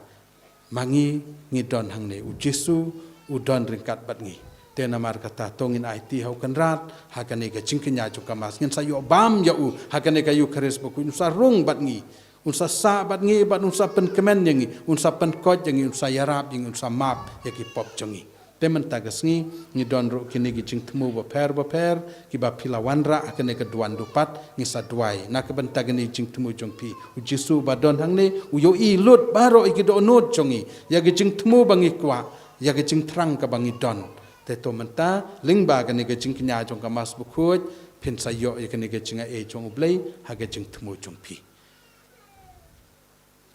ma ngi ngi don hangne, U Jisu u don ryngkat bad ngi. Te namar kata to ngin aiti ha u Kynrad ha kane ka jingkñia jong ka Mass, ngin sa ïoh bam ïa u ha kane ka Eukharist bakhuid. Un sa rung bad ngi, un sa sah bad ngi, bad un sa pynkmen ïa ngi, un sa pynkoit ïa ngi, un sa ïarap ïa ngi, un sa map ïa ki pop jong ngi. Te mynta ka sngi ngi don ruh kine ki jingthmu bapher bapher kiba phi la wanrah ha kane ka duwan dupat. Ngi sa duwai na ka bynta kine ki jingthmu jong phi. U Jisu ba don hangne u ïohi lut baroh ïa ki dohnud jong ngi, ïa ki jingthmu ba ngi kwah, ïa ki jingthrang kaba ngi don. Te to mynta lyngba kane ka jingkñia jong ka Mass bakhuid, phin sa ïoh ïa kane ka jingai jong U Blei ha ka jingthmu jong phi.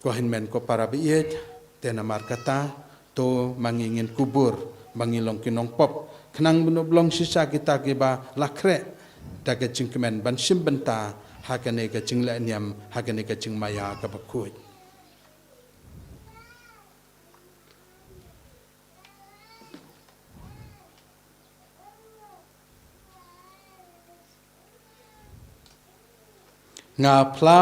Ko hynmen ko para ba ïeit, te namar kata to ma ngi ngin kubur ma ngi long ki nongpop, khnang ban ym long shisha kita kiba la khreh da ka jingkmen ban shim bynta ha kane ka jingleh niam, ha kane ka jingmaïa kaba khuid. Nga phla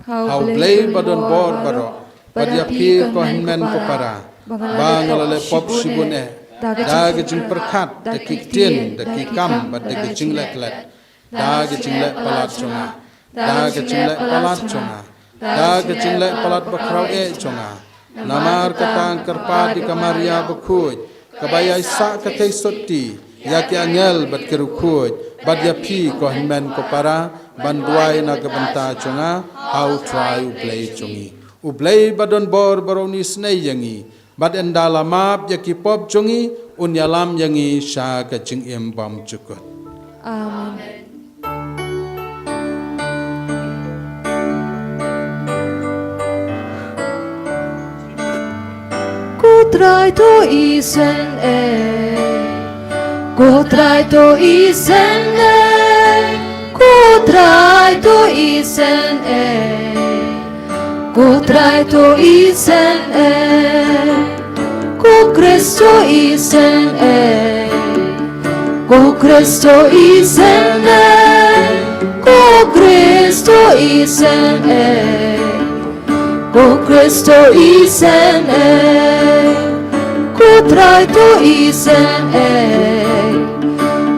ha U Blei ba don bor baroh, bad ïa phi ko hynmen ko para, ba nga la leh pop shibun eh, da ka jingpyrkhat, da ki ktien, da ki kam, bad da ka jingleh klet, da ka jingleh palat jong nga, da ka jingleh palat jong nga, da ka jingleh palat bakhraw eh jong nga. Namar kata nga kyrpad ïa ka Maria bakhuid, kaba ïai sah ka thei sotti, ïa ki angel bad ki riewkhuid, bad ïa phi ko hynmen ko para, ban duwai na ka bynta jong nga ha U Trai U Blei jong ngi. U Blei ba don bor baroh un isynei ïa ngi, bad ynda la map ïa ki pop jong ngi, un ïalam ïa ngi sha ka jingim bymjukut. Amen. Ko Trai to isynei, ko Trai to isynei, ko Trai to isynei. Ko Trai to isynei, ko Khrist to isynei, ko Khrist to isynei, ko Khrist to isynei, ko Khrist to isynei, ko Trai to isynei,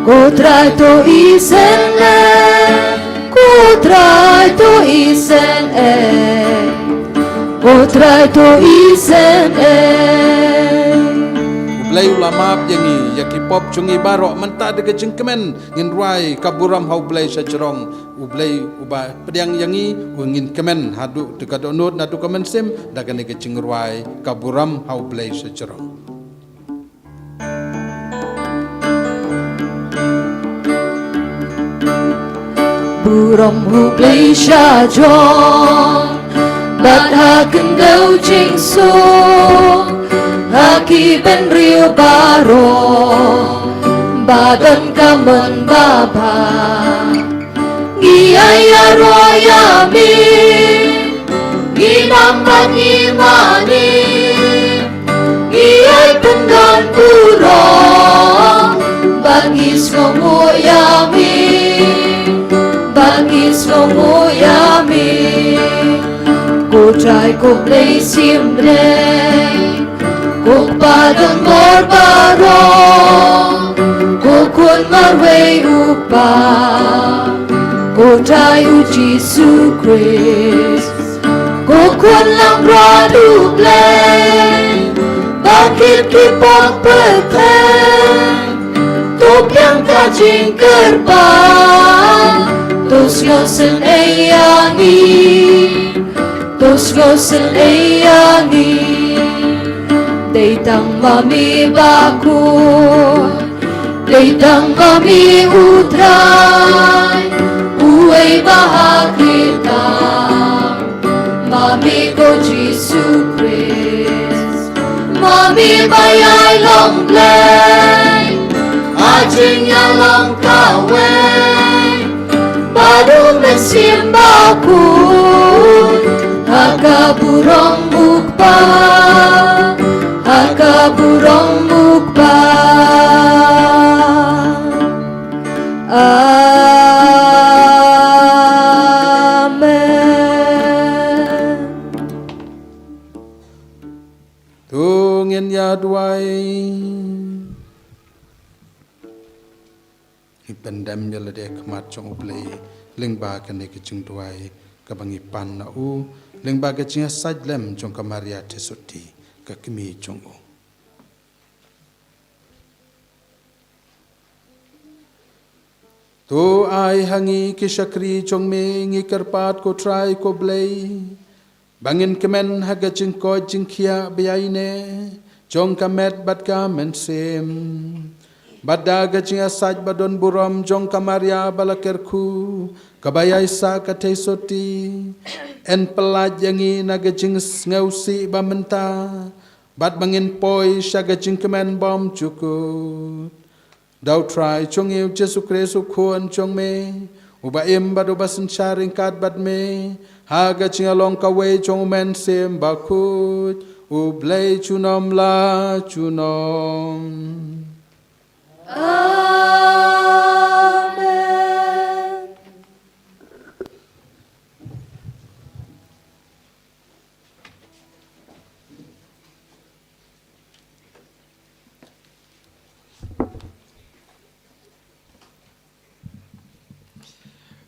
ko Trai to isynei. Ko Trai to isynei, ko Trai to isynei. U Blei u la map ïa ngi ïa ki pop jong ngi baroh. Mynta da ka jingkmen ngin rwai ka burom ha U Blei sha jrong. U Blei uba pdiang ïa ngi, u ngin kmen haduh da ka dohnud naduh ka mynsiem da kane ka jingrwai ka burom ha U Blei sha jrong. Burom U Blei sha jrong, bad ha khyndew jingsuk, ha ki bynriew baroh, ba don ka mon babha. Ngi ai ïaroh ïa me, ngi nam bad ngi mane, ngi ai pyndon burom, bad ngi sngewnguh ïa me, bad ngi sngewnguh ïa me. Ko Trai ko Blei shim bneng, ko Kpa don bor baroh, ko Khun marwei U Kpa, ko Trai U Jisu Khrist, ko Khun langbrot U Blei, ba kit ki pop pyrthei, to pdiang ka jingkyrpad, to sngewsynei ïa ngi. To sngewsynei ïa ngi. Dei tang ma me bakhuid, dei tang ma me U Trai, uwei ba ha khlieh tam, ma me ko Jisu Khrist. Ma me ba ïai long Blei, ha jingïalong kawei, bad U Mynsiem Bakhuid, ha ka burom U Kpa, ha ka burom U Kpa. Amen. To ngin ïa duwai. pyndem ïa lade ha khmat jong U Blei lyngba kane ka jingduwai kaba ngi pan na u, lyngba ka jingïasaid lem jong ka Maria Theisotti, ka kmie jong u. To ai ha ngi ki shakri jong me, ngi kyrpad ko Trai ko Blei, ba ngin kmen ha ka jingkoit jingkhiah ba ïaineh jong ka met bad ka mynsiem, bad da ka jingïasaid ba don burom jong ka Maria ba la kyrkhu, kaba ïaisah ka Theisotti, yn pyllait ïa ngi na ka jingsngewsih ba mynta, bad ba ngin poi sha ka jingkmen bymjukut. Da U Trai jong ngi U Jisu Khrist U Khun jong me, uba im bad uba synshar ryngkat bad me, ha ka jingïalong kawei jong U Mynsiem Bakhuid, U Blei junom la junom. Amen.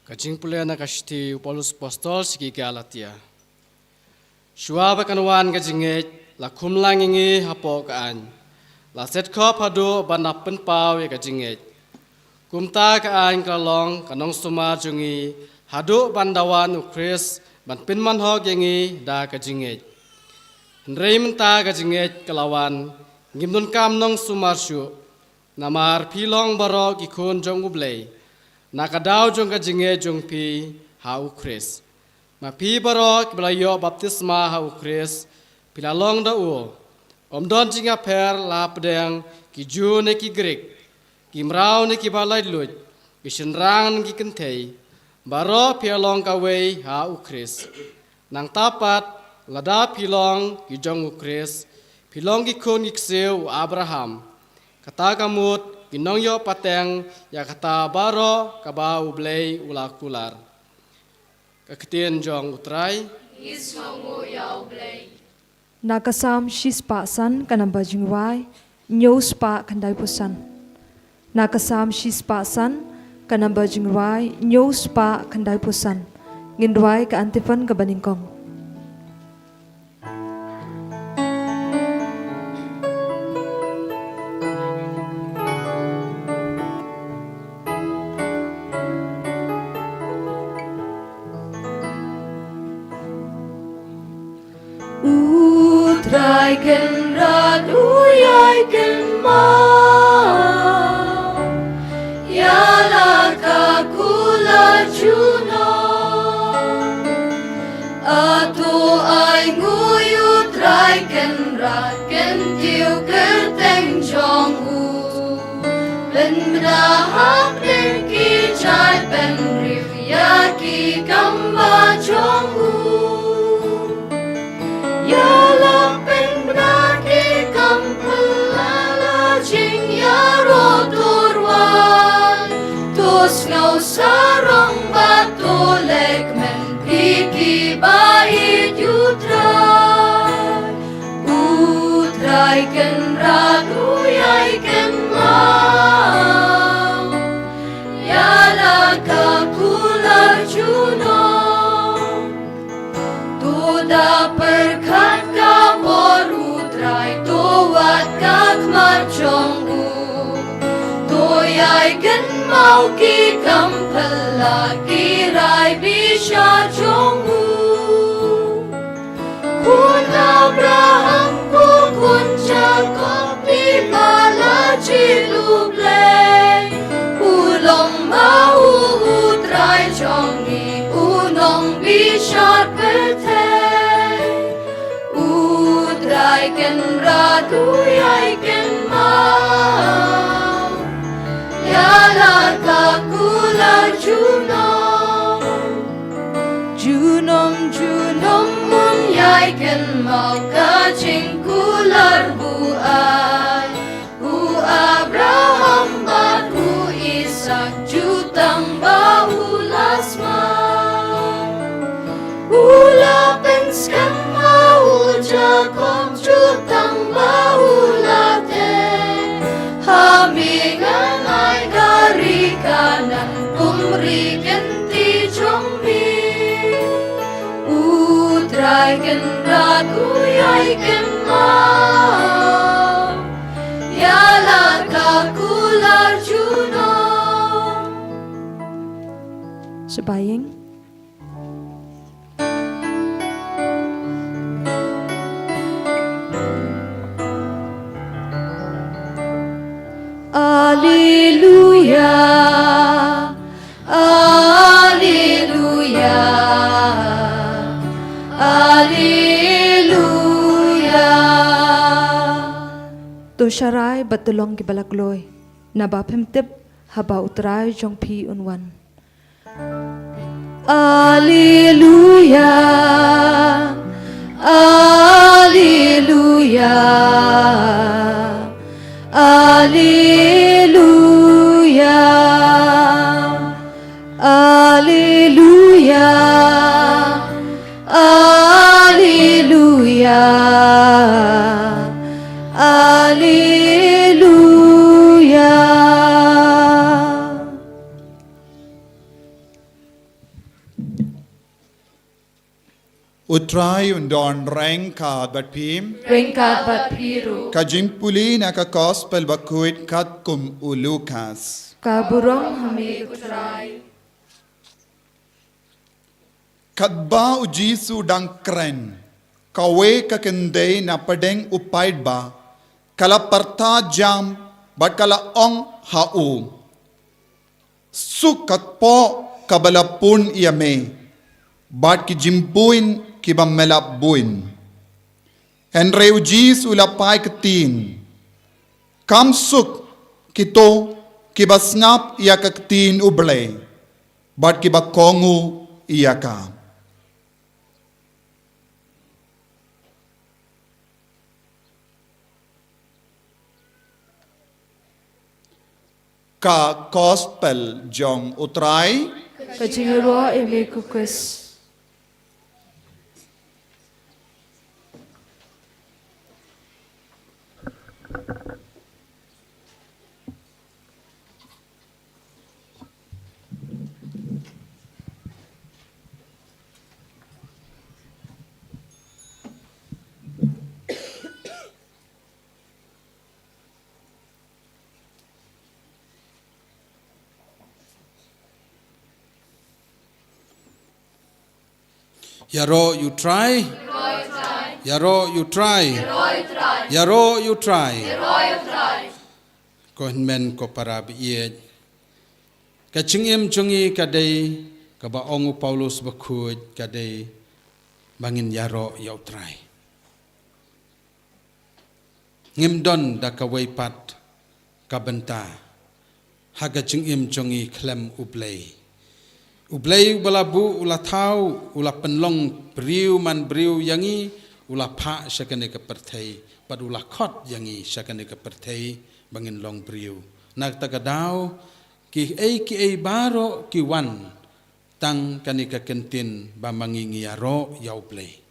Ka jingpule na ka shithi u Paulus Apostol sha ki Galatia. Shuwa ba kan wan ka jingngeit, la khum lang ïa ngi hapoh ka aiñ. La set khop haduh ban da pynpaw ïa ka jingngeit. Kumta ka aiñ ka la long ka nongsumar jong ngi, haduh ban da wan U Khrist ban pynman hok ïa ngi da ka jingngeit. Hynrei mynta ka jingngeit ka la wan, ngim donkam nongsumar shuh. Namar phi long baroh ki khun jong U Blei, na ka daw jong ka jingngeit jong phi ha U Khrist. Ma phi baroh kiba la ïoh baptisma ha U Khrist, phi la long da u. Ym don jingïapher la hapdeng ki Jiw ne ki Grik, ki mraw ne kiba laitluid, ki shynrang ne ki kynthei, baroh phi la long kawei ha U Khrist. Nangta pat, lada phi long ki jong U Khrist, phi long ki khun ki ksiew u Abraham. Kata ka mut, ki nongïoh pateng ïa kata baroh kaba U Blei u la kular. Ka ktien jong U Trai. Ngi sngewnguh ïa U Blei. Na ka Salm shispah san, ka namba jingrwai hynñiewspah khyndaiphew san. Na ka Salm shispah san, ka namba jingrwai hynñiewspah khyndaiphew san. Ngin rwai ka antiphon kaba nyngkong. U Trai Kynrad u ïai kynmaw ïa la ka kular junom. Hato ainguh ïa U Trai Kynrad, kyntiew kyrteng jong u. Pynbna hapdeng ki jaitbynriew ïa ki kam ba jong u. Ïa la pynbna ki kam phylla, la jingïaroh to rwai. To sngew sarong bad to leh kmen, phi kiba ïeit ïa U Trai. U Trai Kynrad u ïai kynmaw ïa la ka kular junom. To da pyrkhat ka bor U Trai, to wad ka khmat jong u. To ïai kynmaw ki kam phylla, ki rai bishar jong u. Khun Abraham, ko khun Jakob, phi ba la jied U Blei. U long ma u U Trai jong ngi, u nongbishar pyrthei. U Trai Kynrad u ïai kynmaw ïa la ka kular junom. Junom junom un ïai kynmaw ka jingkular buaid. U Abraham bad u Isak, jutang ba u la smat. U la pynskhem ha u Jakob, jutang ba u la teh. Ha me ngan ai ka ri Ka- Ai Kynrad u ïai kynmaw ïa la ka kular junom. Shaba ïing. Alleluia, alleluia, alleluia. To sharai bad to long kiba la kloi, naba phim tip haba U Trai jong phi un wan. Alleluia, alleluia, alleluia, alleluia, alleluia, alleluia. U Trai un don ryngkat bad phi. Ryngkat bad phi ruh. Ka jingpule na ka Gospel bakhuid katkum u Lukas. Ka burom ha me U Trai. Katba u Jisu u dang kren, kawei ka kynthei na pdeng u paidbah ka la pyrta jam bad ka la ong ha u, suk ka kpoh kaba la pun ïa me bad ki jingbuin kiba me la buin. Hynrei u Jisu u la phai ktien, kam suk kito kiba sngap ïa ka ktien U Blei bad kiba kohnguh ïa ka. Ka Gospel jong U Trai. Ka jingïaroh ïa me ko Khrist. Ïaroh ïa U Trai. Ïaroh ïa U Trai. Ïaroh ïa U Trai. Ko hynmen ko para baieit, ka jingim jong ngi ka dei, kaba ong u Paulus bakhuid, ka dei ba ngin ïaroh ïa U Trai. Ngim don da kawei pat ka bynta ha ka jingim jong ngi khlem U Blei. U Blei uba la buh, u la thaw, u la pynlong briew man briew ïa ngi, u la phah sha kane ka pyrthei bad u la khot ïa ngi sha kane ka pyrthei ba ngin long briew. Na kata ka daw, kiei kiei baroh ki wan tang kane ka kyntien ba ma ngi ngi ïaroh ïa U Blei.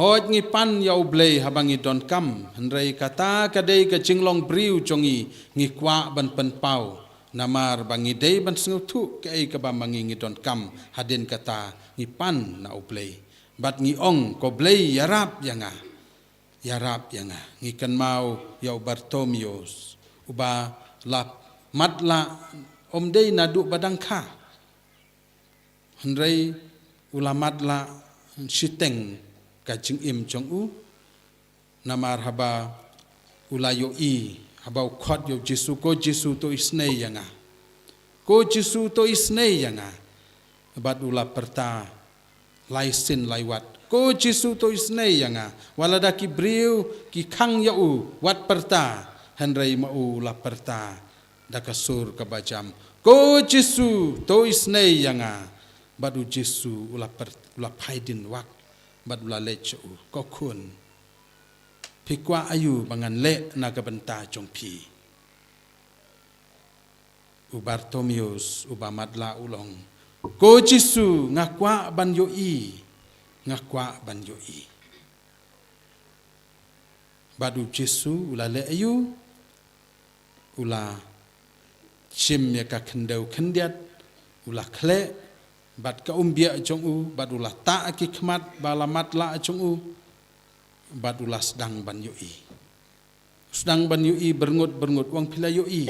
Hooid, ngi pan ïa U Blei haba ngi donkam, hynrei kata ka dei ka jinglong briew jong ngi, ngi kwah ban pynpaw. Namar ba ngi dei ban sngewthuh kaei kaba ma ngi ngi donkam, hadien kata ngi pan na U Blei bad ngi ong, ko Blei, ïarap ïa nga. Ïarap ïa nga. Ngi kynmaw ïa u Bartimeus, uba la matlah, ym dei naduh ba dang kha, hynrei u la matlah shiteng ka jingim jong u. Namar haba u la ïohi, haba u khot ïa U Jisu, ko Jisu, to isynei ïa nga. Ko Jisu, to isynei ïa nga. Bad u la pyrta lai sien lai wat, ko Jisu, to isynei ïa nga. Wat lada ki briew ki khang ïa u, wat pyrta. Hynrei ma u u la pyrta da ka sur kaba jam, ko Jisu, to isynei ïa nga. Bad U Jisu u la pyr-, u la phai dien wak bad u la leit sha u, ko khun, phi kwah aïu ba ngan leh na ka bynta jong phi? U Bartimeus uba matlah u la ong, ko Jisu, nga kwah ban ïohi, nga kwah ban ïohi. Bad U Jisu u la leh aïu? U la shim ïa ka khyndew khyndiat, u la khleh, bad ka umbiah jong u, bad u la tah ki khmat ba la matlah jong u, bad u la sdang ban ïohi. Sdang ban ïohi byrngut byrngut, u ong, "Phi la ïohi?"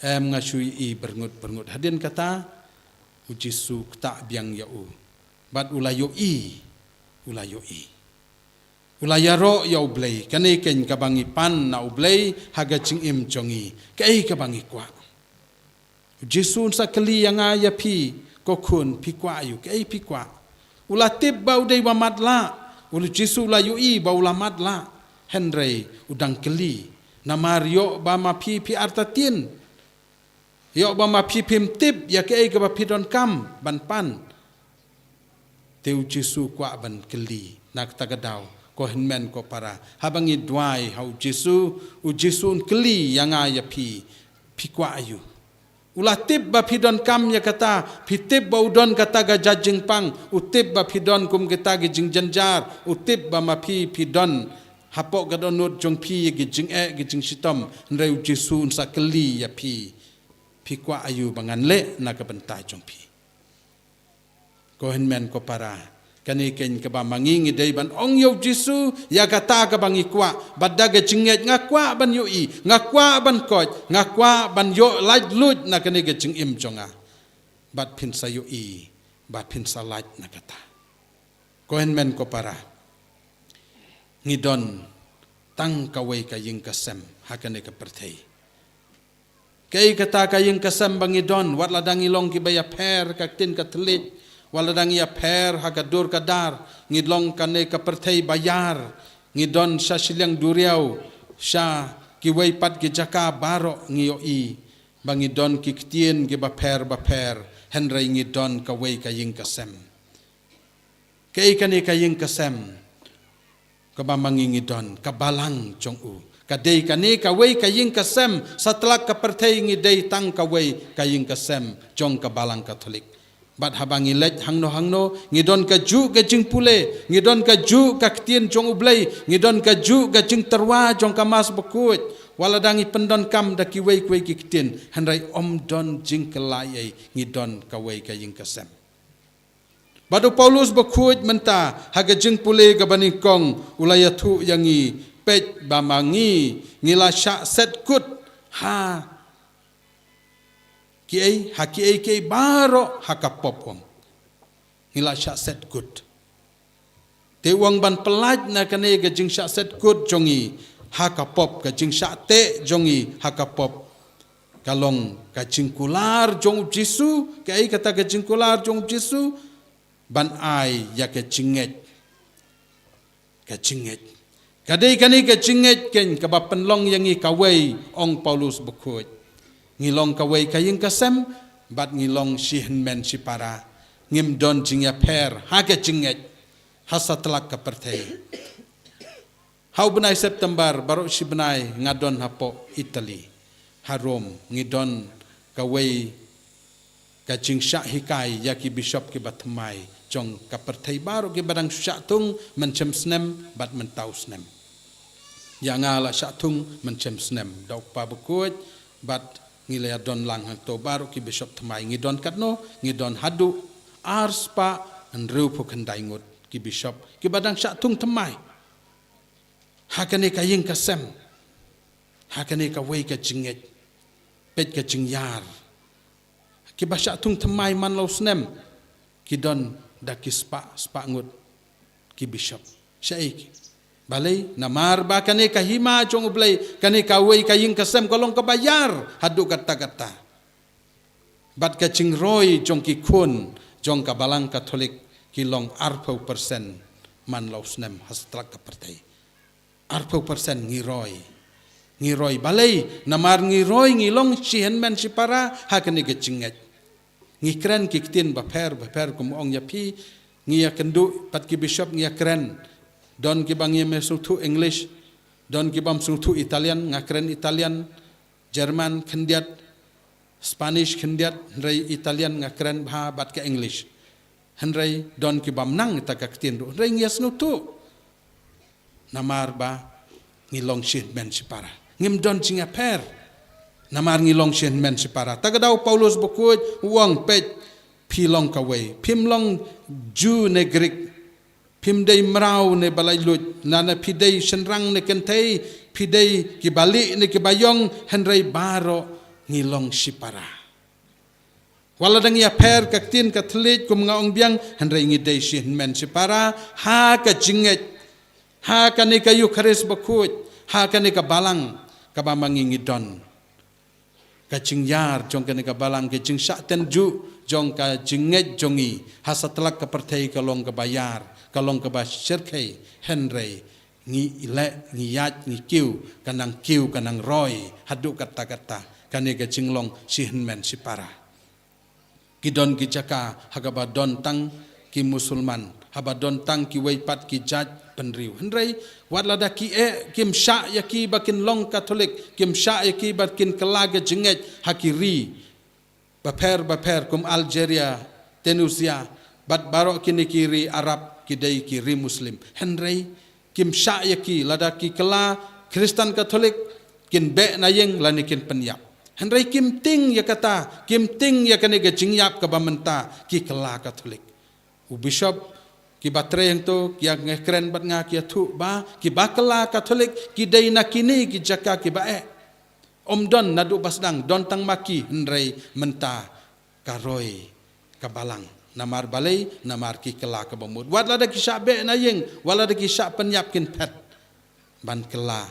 "Em, nga shu ïohi byrngut byrngut." Hadien kata, u Jisu ktah biang ïa u, bad u la ïohi, u la ïohi. U la ïaroh ïa U Blei. Kane keiñ kaba ngi pan na U Blei ha ka jingim jong ngi. Kaei kaba ngi kwah? U Jisu un sa kylli ïa nga ïa phi, ko khun, phi kwah aïu, kaei phi kwah? U la tip ba u dei ba matlah. U Jisu u la ïohi ba u la matlah. Hynrei u dang kylli. Namar ïoh ba ma phi phi artatien. Ïoh ba ma phi phim tip ïa kaei kaba phi donkam ban pan. Te u Jisu u kwah ban kylli na kata ka daw. Ko hynmen ko para, haba ngi duwai ha u Jisu, u Jisu un kylli ïa nga ïa phi, phi kwah aïu? U la tip ba phi donkam ïa kata, phi tip ba u don kata ka jingpang, u tip ba phi don kum kata ka jingjynjar, u tip ba ma phi phi don hapoh ka dohnud jong phi ïa ka jingeh, ka jingshitom. Hynrei u Jisu un sa kylli ïa phi, phi kwah aïu ba ngan leh na ka bynta jong phi? Ko hynmen ko para, kane keiñ kaba ma ngi ngi dei ban ong ïa u Jisu ïa kata kaba ngi kwah, bad da ka jingngeit, nga kwah ban ïohi, nga kwah ban koit, nga kwah ban ïoh laitluid na kane ka jingim jong nga. Bad phin sa ïohi, bad phin sa lait na kata. Ko hynmen ko para, ngi don tang kawei ka ïing ka sem ha kane ka pyrthei. Kaei kata ka ïing ka sem ba ngi don? Wat lada ngi long kiba ïapher ka ktien ka thylliej, wat lada ngi ïapher ha ka dur ka dar, ngi long kane ka pyrthei ba ïar, ngi don sha shiliang duriaw, sha kiwei pat ki jaka baroh, ngi ïohi ba ngi don ki ktien kiba pher ba pher, hynrei ngi don kawei ka ïing ka sem. Kaei kane ka ïing ka sem kaba ma ngi ngi don? Ka balang jong u. Ka dei kane kawei ka ïing ka sem satlak ka pyrthei, ngi dei tang kawei ka ïing ka sem jong ka Balang Katholik. Bad haba ngi leit hangno hangno, ngi don kajuh ka jingpule, ngi don kajuh ka ktien jong U Blei, ngi don kajuh ka jingtyrwa jong ka Mass Bakhuid. Wat lada ngi pyndonkam da kiwei kiwei ki ktien, hynrei ym don jingkylla ei, ngi don kawei ka ïing ka sem. Bad u Paulus Bakhuid mynta ha ka jingpule kaba nyngkong u la ïathuh ïa ngi, peit, ba ma ngi ngi la shah set kut ha kiei, ha kiei kiei baroh ha ka pop, u ong. Ngi la shah set kut. Te u ong ban pyllait na kane ka jingshah set kut jong ngi ha ka pop, ka jingshah teh jong ngi ha ka pop, ka long ka jingkular jong u Jisu. Kaei kata ka jingkular jong u Jisu? Ban ai ïa ka jingngeit. Ka jingngeit. Ka dei kane ka jingngeit keiñ kaba pynlong ïa ngi kawei, ong Paulus Bakhuid. Ngi long kawei ka ïing ka sem, bad ngi long shi hynmen shi para. Ngim don jingïapher ha ka jingngeit ha satlak ka pyrthei. Ha u bnai September baroh shi bnai nga don hapoh Italy, ha Rome, ngi don kawei ka jingshah hikai ïa ki bishop kiba thymmai jong ka pyrthei baroh, kiba dang shah thung mynshem snem bad mynta u snem. Ïa nga la shah thung mynshem snem da u Kpa Bakhuid, bad ngi la ïa don lang hangto baroh ki bishop thymmai. Ngi don katno? Ngi don haduh ar spah hynriewphew khyndai ngut ki bishop kiba dang shah thung thymmai ha kane ka ïing ka sem, ha kane kawei ka jingngeit. Peit ka jingïar. Kiba shah thung thymmai man la u snem ki don da ki spah, spah ngut ki bishop. Shaei ki? Balei? Namar ba kane ka hima jong U Blei, kane kawei ka ïing ka sem ka long kaba ïar haduh katta katta. Bad ka jingroi jong ki khun jong ka Balang Katholik ki long arphew persen man la u snem ha satlak ka pyrthei. Arphew persen ngi roi. Ngi roi balei? Namar ngi roi, ngi long shi hynmen shi para ha kane ka jingngeit. Ngi kren ki ktien bapher bapher, kum ong ïa phi, ngi ïa kynduh pat ki bishop, ngi ïa kren. Don kiba ngim sngewthuh English, don kibym sngewthuh Italian, nga kren Italian, German khyndiat, Spanish khyndiat, hynrei Italian nga kren bha, bad ka English. Hynrei don kibym nang ïa kata ka ktien ruh, hynrei ngi ïa sngewthuh. Namar ba ngi long shi hynmen shi para. Ngim don jingïapher. Namar ngi long shi hynmen shi para. Ta ka daw Paulus Bakhuid u ong, peit, Phi long kawei, phim long Jew ne Greek, phim dei mraw ne ba laitluid, lane phi dei shynrang ne kynthei, phi dei ki ba lieh ne ki ba ïong, hynrei baroh ngi long shipara. Wat la dang ïapher ka ktien Katholik kum nga ong biang, hynrei ngi dei shi hynmen shipara ha ka jingngeit, ha kane ka Eukharist bakhuid, ha kane ka balang kaba ma ngi ngi don. Ka jingïar jong kane ka balang, ka jingshah tynjuh jong ka jingngeit jong ngi ha satlak ka pyrthei ka long kaba ïar, ka long kaba shyrkhei, hynrei ngi leh, ngi ïaid, ngi kiew, ka nang kiew, ka nang roi haduh katta katta. Kane ka jinglong shi hynmen shipara. Ki don ki jaka ha kaba don tang ki Musulman, haba don tang kiwei pat ki jait bynriew. Hynrei wat lada ki eh, kim shah ïa ki ba kin long Katholik, kim shah ïa ki ba kin kylla ka jingngeit ha ki ri bapher bapher kum Algeria, Tunisia, bad baroh kine ki ri Arab ki dei ki ri Muslim. Hynrei kim shah ïa ki, lada ki kylla Khristan Katholik, kin beh na ïing lane kin pynïap. Hynrei kim tieng ïa kata, kim tieng ïa kane ka jingïap kaba mynta ki kylla Katholik. U bishop, ki ba trei hangto, ki ïa ngi kren bad nga, ki ïathuh ba ki ba kylla Katholik ki dei na kine ki jaka ki ba eh. Ym don naduh ba sdang, don tang ma ki, hynrei mynta ka roi ka balang. Namar balei? Namar ki kylla kaba mut. Wat lada ki shah beh na ïing, wat lada ki shah pynïap, kin phet ban kylla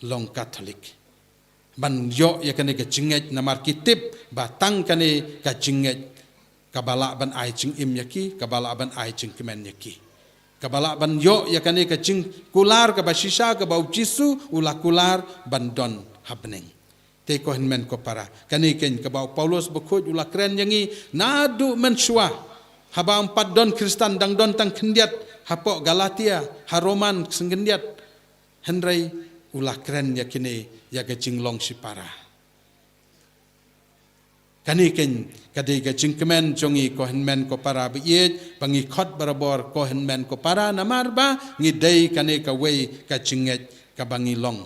long Katholik, ban ïoh ïa kane ka jingngeit, namar ki tip ba tang kane ka jingngeit kaba lah ban ai jingim ïa ki, kaba lah ban ai jingkmen ïa ki, kaba lah ban ïoh ïa kane ka jingkular kaba shisha kaba U Jisu u la kular ban don ha bneng. Te ko hynmen ko para, kane keiñ kaba u Paulus bakhuid u la kren ïa ngi naduh mynshuwa, haba ym pat don Khristan, dang don tang khyndiat hapoh Galatia, ha Roman sngewkhyndiat. Hynrei u la kren ïa kine, ïa ka jinglong shipara. Kane keiñ ka dei ka jingkmen jong ngi ko hynmen ko para ba ïeit, ba ngi khot barabor ko hynmen ko para, namar ba ngi dei kane kawei ka jingngeit kaba ngi long.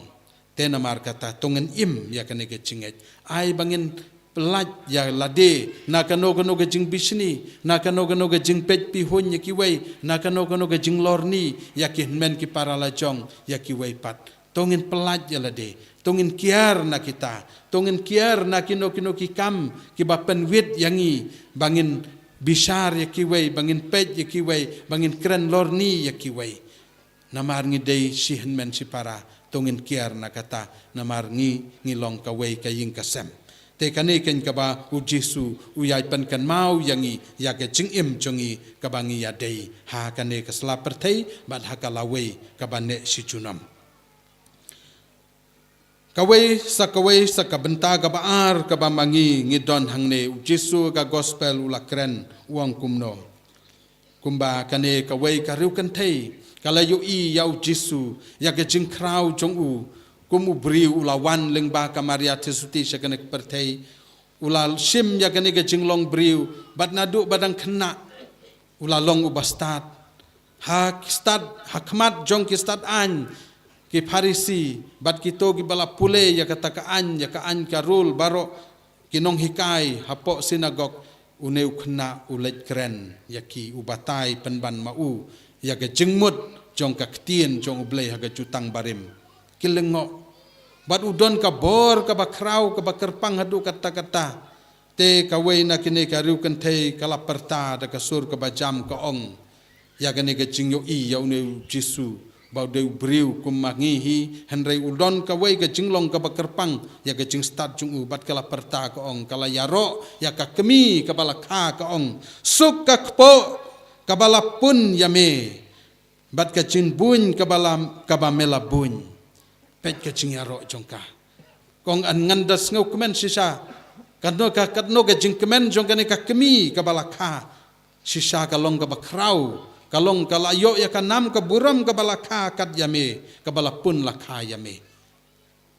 Te namar kata to ngin im ïa kane ka jingngeit. Ai ba ngin pyllait ïa lade na kano kano ka jingbishni, na kano kano ka jingpeit pihuiñ ïa kiwei, na kano kano ka jinglorni ïa ki hynmen ki para lajong, ïa kiwei pat. To ngin pyllait ïa lade, to ngin kiar na kita, to ngin kiar na kino kino ki kam kiba pynwit ïa ngi, ba ngin bishar ïa kiwei, ba ngin peit ïa kiwei, ba ngin kren lorni ïa kiwei. Namar ngi dei shi hynmen shi para, to ngin kiar na kata, namar ngi, ngi long kawei ka ïing ka sem. Te kane keiñ kaba U Jisu u ïai pynkynmaw ïa ngi, ïa ka jingim jong ngi kaba ngi ïadei ha kane ka sla pyrthei bad ha ka lawei kaba neh shi junom. Kawei sa kawei sa ka bynta kaba ar kaba ma ngi ngi don hangne, U Jisu ka gospel u la kren, u ong kumno. Kumba kane kawei ka riewkynthei ka la ïohi ïa U Jisu, ïa ka jingkhraw jong u, kum u briew u la wan lyngba ka Maria Theisotti sha kane ka pyrthei, u la shim ïa kane ka jinglong briew, bad naduh ba dang khynnah u la long uba stad. Ha stad, ha khmat jong ki stad aiñ, ki Pharisi, bad kito kiba la pule ïa kata ka aiñ, ïa ka aiñ ka rule baroh, ki nonghikai hapoh synagog, une u khynnah u leit kren ïa ki, u batai pynban ma u ïa ka jingmut jong ka ktien jong U Blei ha ka jutang barim. Ki lyngngoh. Bad u don ka bor kaba khraw kaba kyrpang haduh katta katta. Te kawei na kine ka riewkynthei ka la pyrta da ka sur kaba jam, ka ong, ïa kane ka jingïohi ïa une U Jisu, ba u dei u briew kum ma ngi hi, hynrei u don kawei ka jinglong kaba kyrpang ïa ka jingstad jong u, bad ka la pyrta, ka ong, ka la ïaroh ïa ka kmie kaba la kha, ka ong, suk ka kpoh kaba la pun ïa me, bad ka jingbuiñ kaba la, kaba me la buiñ. Peit ka jingïaroh jong ka. Ka ong, ngan da sngewkmen shisha katno ka, katno ka jingkmen jong kane ka kmie kaba la kha. Shisha ka long kaba khraw, ka long ka la ïoh ïa ka nam ka burom kaba la kha kat ïa me, kaba la pun la kha ïa me.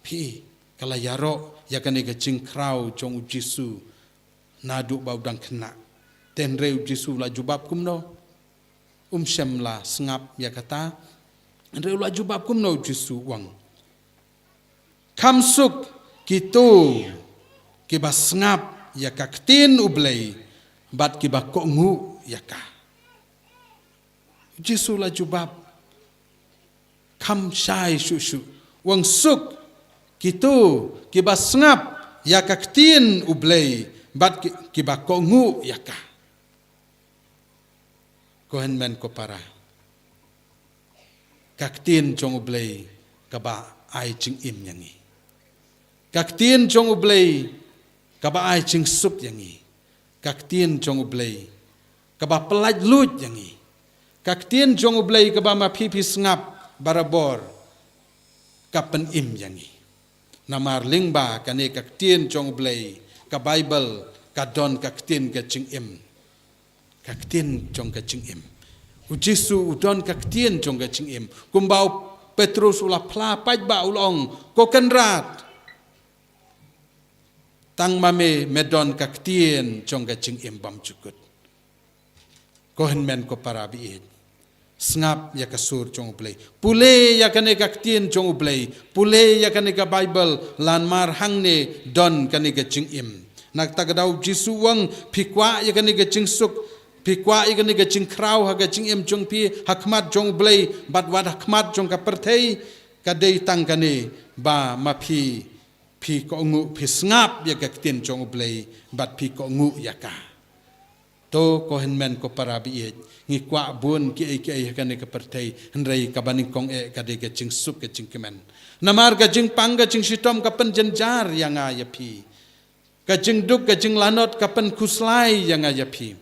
Phi, ka la ïaroh ïa kane ka jingkhraw jong U Jisu naduh ba u dang khynnah. Te hynrei U Jisu u la jubab kumno? Um shym la sngap ïa kata. Hynrei u la jubab kumno U Jisu, u ong, kham suk kito kiba sngap ïa ka ktien U Blei bad kiba kohnguh ïa ka. U Jisu u la jubab, kham shai shuh shuh, u ong, suk kito kiba sngap ïa ka ktien U Blei bad ki, kiba kohnguh ïa ka. Ko hynmen ko para, ka ktien jong U Blei kaba ai jingim ïa ngi. Ka ktien jong U Blei kaba ai jingsuk ïa ngi. Ka ktien jong U Blei kaba pyllait luid ïa ngi. Ka ktien jong U Blei kaba ma phi phi sngap barabor, ka pynim ïa ngi. Namar lyngba kane ka ktien jong U Blei, ka Baibl, ka don ka ktien ka jingim. Ka ktien jong ka jingim. U Jisu u don ka ktien jong ka jingim. Kumba u Petrus u la phla paidbah, u la ong, ko Kynrad, tang ma me me don ka ktien jong ka jingim bymjukut. Ko hynmen ko para baieit, sngap ïa ka sur jong U Blei. Pule ïa kane ka ktien jong U Blei. Pule ïa kane ka Baibl, namar hangne don kane ka jingim. Na kata ka daw U Jisu u ong, phi kwah ïa kane ka jingsuk, phi kwah ïa kane ka jingkhraw ha ka jingim jong phi, ha khmat jong U Blei bad wat ha khmat jong ka pyrthei, ka dei tang kane, ba ma phi phi kohnguh, phi sngap ïa ka ktien jong U Blei bad phi kohnguh ïa ka. To ko hynmen ko para baieit, ngi kwah bun kiei kiei ha kane ka pyrthei, hynrei kaba nyngkong eh ka dei ka jingsuk ka jingkmen. Namar ka jingpang ka jingshitom ka pynjynjar ïa nga ïa phi. Ka jingduk ka jinglanot ka pynkhuslai ïa nga ïa phi.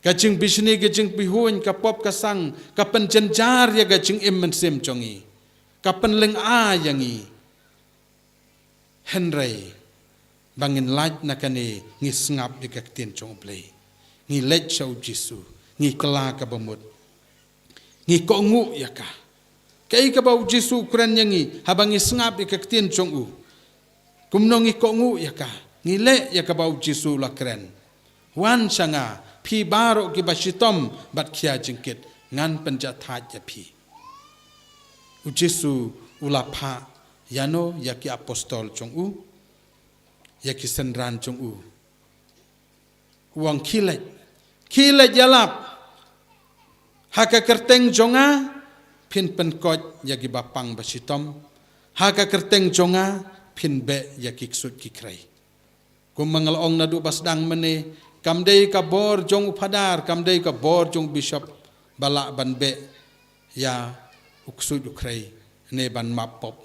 Ka jingbishni ka jingbihuiñ, ka pop ka sang, ka pynjynjar ïa ka jingim mynsiem jong ngi. Ka pynlynga ïa ngi. Hynrei ba ngin lait na kane, ngi sngap ïa ka ktien jong U Blei. Ngi leit sha U Jisu, ngi kylla kaba mut. Ngi kohnguh ïa ka. Kaei kaba U Jisu u kren ïa ngi haba ngi sngap ïa ka ktien jong u? Kumno ngi kohnguh ïa ka? Ngi leh ïa kaba U Jisu u la kren. Wan sha nga, phi baroh kiba shitom bad khia jingkit, ngan pynjahthait ïa phi. U Jisu u la phah ïano ïa ki apostol jong u, ïa ki synran jong u? U ong, khie leit, khie leit ïalap. Ha ka kyrteng jong nga phin pynkoit ïa kiba pang ba shitom. Ha ka kyrteng jong nga phin beh ïa ki ksuid ki khrei. Kumba nga la ong naduh ba sdang mynne, kam dei ka bor jong u phadar, kam dei ka bor jong u bishop ba lah ban beh ïa u ksuid u khrei ne ban map pop.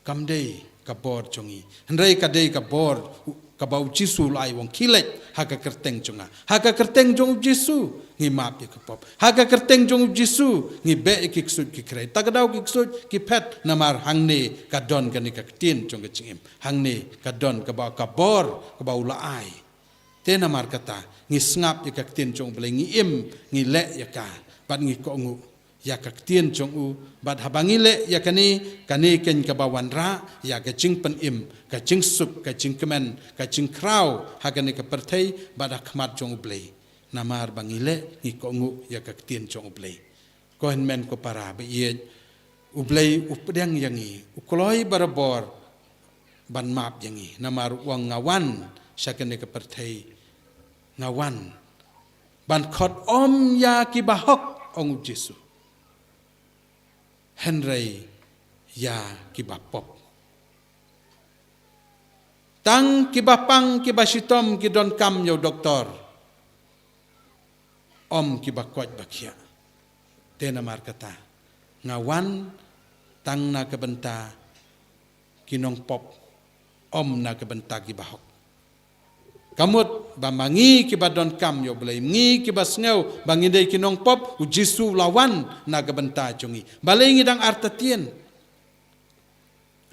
Kam dei ka bor jong ngi, hynrei ka dei ka bor kaba U Jisu u la ai, u ong, khie leit ha ka kyrteng jong nga. Ha ka kyrteng jong U Jisu ngi map ïa ka pop. Ha ka kyrteng jong U Jisu ngi beh ïa ki ksuid ki khrei. Ta ka daw ki ksuid ki phet, namar hangne ka don kane ka ktien jong ka jingim. Hangne ka don kaba, ka bor kaba u la ai. Te namar kata, ngi sngap ïa ka ktien jong U Blei, ngi im, ngi leh ïa ka, bad ngi kohnguh ïa ka ktien jong u, bad haba ngi leh ïa kane, kane keiñ kaba wanrah ïa ka jingpynim, ka jingsuk, ka jingkmen, ka jingkhraw ha kane ka pyrthei bad ha khmat jong U Blei. Namar ba ngi leh, ngi kohnguh ïa ka ktien jong U Blei. Ko hynmen ko para baieit, U Blei u pdiang ïa ngi, u kloi barabor ban map ïa ngi. Namar u ong, nga wan sha kane ka pyrthei, nga wan ban khot ym ïa kiba hok, ong U Jisu, hynrei ïa kiba pop. Tang kiba pang, kiba shitom ki donkam ïa u doktor, ym kiba koit ba khiah. Te namar kata, nga wan tang na ka bynta ki nongpop, ym na ka bynta kiba hok. Ka mut ba ma ngi kiba donkam ïa U Blei, ngi kiba sngew ba ngi dei ki nongpop, U Jisu u la wan na ka bynta jong ngi. Balei ngi dang artatien?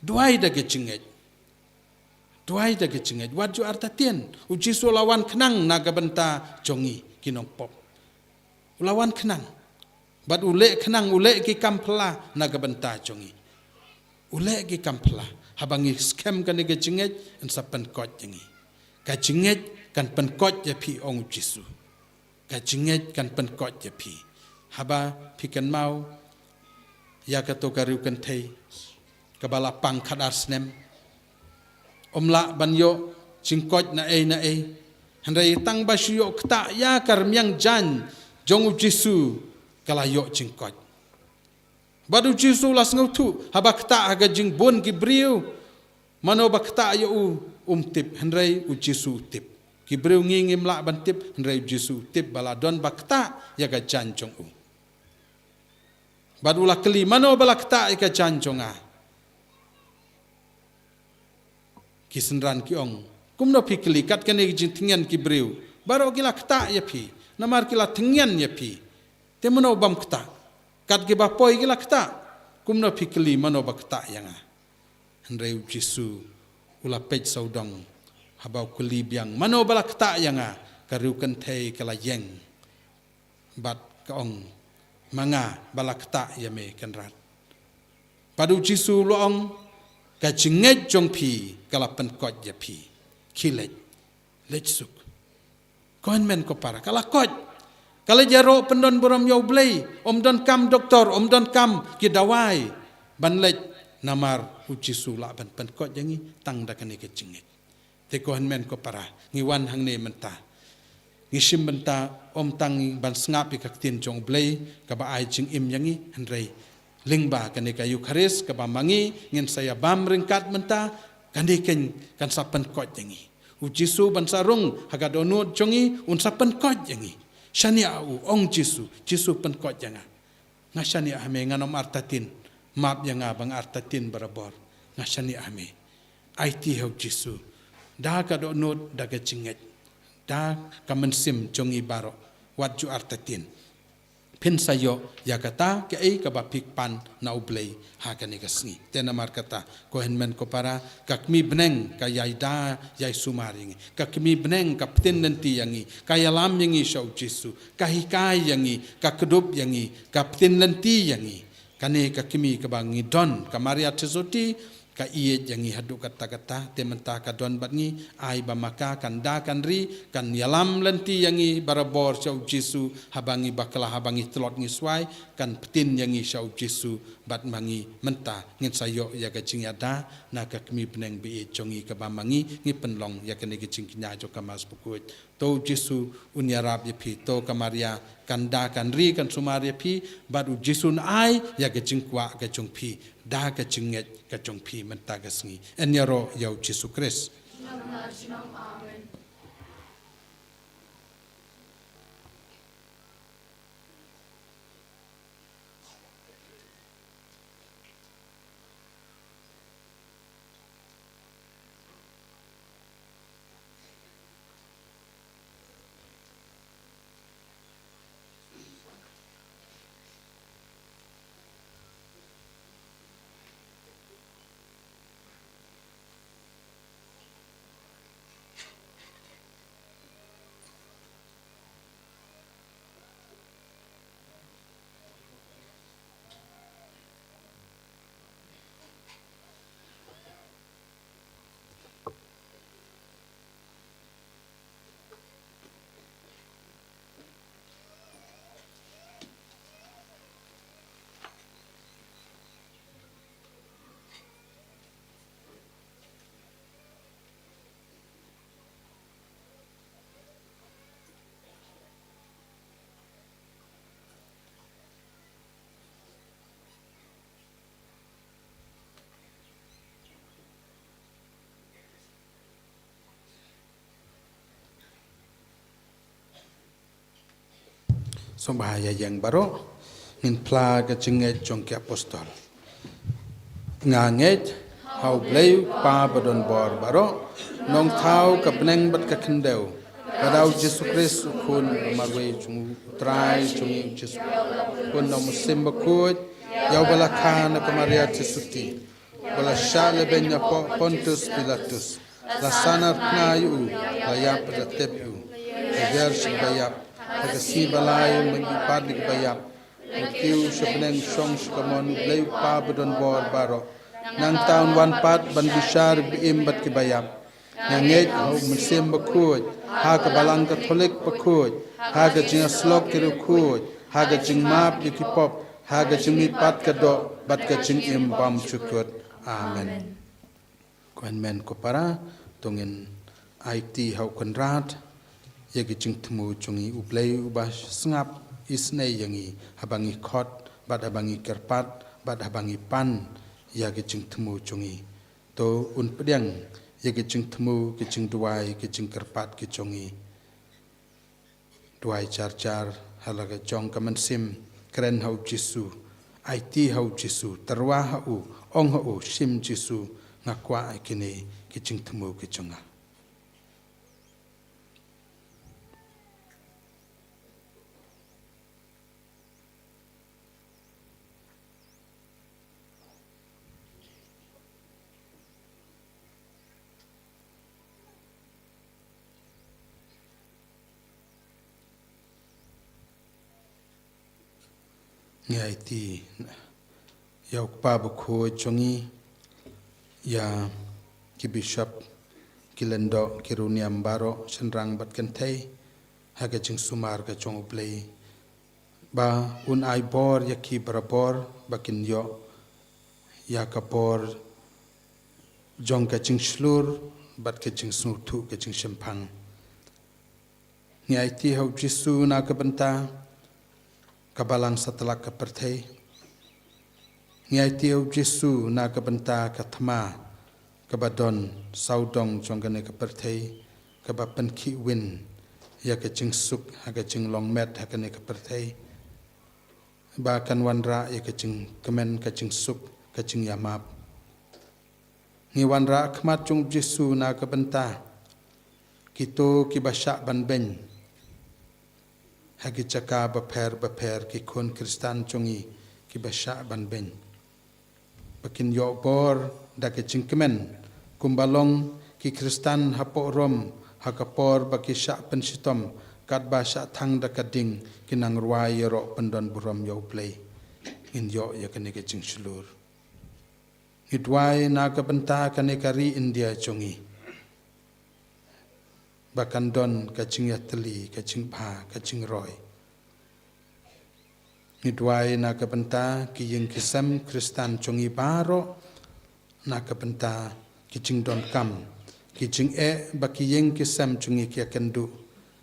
Duwai da ka jingngeit. Duwai da ka jingngeit. Wat ju artatien. U Jisu u la wan khnang na ka bynta jong ngi ki nongpop. U la wan khnang. Bad u leh khnang, u leh ki kam phylla na ka bynta jong ngi. U leh ki kam phylla. Haba ngi skhem kane ka jingngeit, yn sa pynkoit ïa ngi. Ka jingngeit kan pynkoit ïa phi, ong U Jisu. Ka jingngeit kan pynkoit ïa phi. Haba phi kynmaw ïa kato ka riewkynthei kaba la pang khadar snem, ym lah ban ïoh jingkoit na ei na ei. Hynrei tang ba shu ïoh ktah ïa ka rmiang jaiñ jong u Jisu ka la ïoh jingkoit. Bad u Jisu la sngewthuh, haba ktah ha ka jingbun ki briew, mano ba ktah ïa u, um tip, hynrei u Jisu u tip. Ki briew ngi ngim lah ban tip, hynrei u Jisu u tip ba la don ba ktah ïa ka jaiñ jong u. Bad u la kylli, mano ba la ktah ïa ka jaiñ jong nga? Ki synran ki ong, kumno phi kylli, kat kane ka jingthngan ki briew baroh ki la ktah ïa phi, namar ki la thngan ïa phi. Te mano bym ktah? Kat kiba poi ki la ktah. Kumno phi kylli, mano ba ktah ïa nga? Hynrei u Jisu u la peit sawdong, haba u kylli biang, mano ba la ktah ïa nga? Ka riewkynthei ka la ïeng bad ka ong, ma nga ba la ktah ïa me, Kynrad. Bad u Jisu u la ong, ka jingngeit jong phi ka la pynkoit ïa phi. Khie leit, leit suk. Ko hynmen ko para, ka la koit. Ka leit ïaroh pyndonburom ïa U Blei. Ym donkam doktor, ym donkam ki dawai ban leit, namar u Jisu u lah ban pynkoit ïa ngi tang da kane ka jingngeit. Te ko hynmen ko para, ngi wan hangne mynta, ngi shim bynta ym tang ban sngap ïa ka ktien jong U Blei kaba ai jingim ïa ngi, hynrei lyngba kane ka Eukharist kaba ma ngi ngin sa ïabam ryngkat mynta, kane kan, kan sa pynkoit ïa ngi. U Jisu ban sa rung ha ka dohnud jong ngi, un sa pynkoit ïa ngi. Shaniah ha u, ong Jisu, Jisu pynkoit ïa nga. Nga shaniah ha me, ngan ym artatien. Map ïa nga ba nga artatien barabor. Nga shaniah ha me. Aiti ha u Jisu da ka dohnud, da ka jingngeit, da ka mynsiem jong ngi baroh. Wat ju artatien. Phin sa ïoh ïa kata kaei kaba phi pan na U Blei ha kane ka sngi. Te namar kata, ko hynmen ko para, ka kmie bneng ka ïai da ïai sumar ïa ngi. Ka kmie bneng ka pynlynti ïa ngi, ka ïalam ïa ngi sha u Jisu, ka hikai ïa ngi, ka kdup ïa ngi, ka pynlynti ïa ngi. Kane ka kmie kaba ngi don, ka Maria Theisotti, ka ïeit ïa ngi haduh katta katta. Te mynta ka don bad ngi, ai ba ma ka kan da kan ri, kan ïalam lynti ïa ngi barabor sha u Jisu, haba ngi bakla, haba ngi tlot ngi swai, kan pyntin ïa ngi sha u Jisu. Bad ma ngi mynta ngin sa ïoh ïa ka jingïada na ka kmie bneng ba ïeit jong ngi kaba ma ngi, ngi pynlong ïa kane ka jingkñia jong ka Mass Bakhuid. To u Jisu un ïarap ïa phi, to ka Maria kan da kan ri kan sumar ïa phi, bad u Jisu un ai ïa ka jingkwah ka jong phi da ka jingngeit ka jong phi mynta ka sngi. Yn ïaroh ïa u Jisu Khrist. Sngewbha ïa ïeng baroh, ngin phla ka jingngeit jong ki apostol. Nga ngeit ha U Blei u Kpa badonbor baroh, Nongthaw ka bneng bad ka khyndew, bad ha u Jisu Khrist u Khun u marwei jong u Trai jong ngi u Jisu, Khun na u Mynsiem Bakhuid, ïa uba la kha na ka Maria Theisotti, ba la shah lehbeiñ napoh Pontius Pilatus, la sahnarphna ïa u, la ïap bad la tep ïa u, la hiar sha kiba ïap, ha ka sngi ba lai un mih pat na kiba ïap, un kiew sha bneng shong sha kamon U Blei u Kpa badonbor baroh. Nangta un wan pat ban bishar ïa kiba im bad kiba ïap. Nga ngeit ha u Mynsiem Bakhuid, ha ka Balang Katholik bakhuid, ha ka jingïasyllok ki riewkhuid, ha ka jingmap ïa ki pop, ha ka jingmihpat ka doh bad ka jingim bymjukut. Amen. Ko hynmen ko para, to ngin aiti ha u Kynrad ïa ki jingthmu jong ngi. U Blei uba sngap isynei ïa ngi haba ngi khot bad haba ngi kyrpad bad haba ngi pan ïa ki jingthmu jong ngi. To un pdiang ïa ki jingthmu, ki jingduwai, ki jingkyrpad ki jong ngi. Duwai jar jar ha la ka jong ka mynsiem, kren ha U Jisu, aiti ha U Jisu, tyrwa ha u, ong ha u, shim Jisu, nga kwah ïa kine ki jingthmu ki jong nga. Ngi aiti ïa u Kpa Bakhuid jong ngi, ïa ki bishop, ki lyngdoh, ki riewniam baroh, shynrang bad kynthei, ha ka jingsumar ka jong U Blei, ba un ai bor ïa ki barabor, ba kin ïoh ïa ka bor jong ka jingshlur bad ka jingsngewthuh, ka jingshemphang. Ngi aiti ha U Jisu na ka bynta ka balang satlak ka pyrthei. Ngi aiti ha U Jisu na ka bynta ka thma kaba don sawdong jong kane ka pyrthei, kaba pynkhih win ïa ka jingsuk ha ka jinglong met ha kane ka pyrthei, ba kan wanrah ïa ka jingkmen, ka jingsuk, ka jingïamap. Ngi wanrah ha khmat jong U Jisu na ka bynta kito kiba shah ban beiñ ha ki jaka bapher bapher, ki khun Khristan jong ngi kiba shah ban beiñ, ba kin ïoh bor da ka jingkmen, kumba long ki Khristan hapoh Rom, ha ka por ba ki shah pynshitom, katba shah thang da ka ding, ki nang rwai ïaroh pyndon burom ïa U Blei. Ngin ïoh ïa kane ka jingshlur. Ngi duwai na ka bynta kane ka ri India jong ngi, ba kan don ka jingïatylli, ka jingbha, ka jingroi. Ngi duwai na ka bynta ki ïing ki sem Khristan jong ngi baroh, na ka bynta ki jingdonkam, ki jingeh ba ki ïing ki sem jong ngi ki ïakynduh,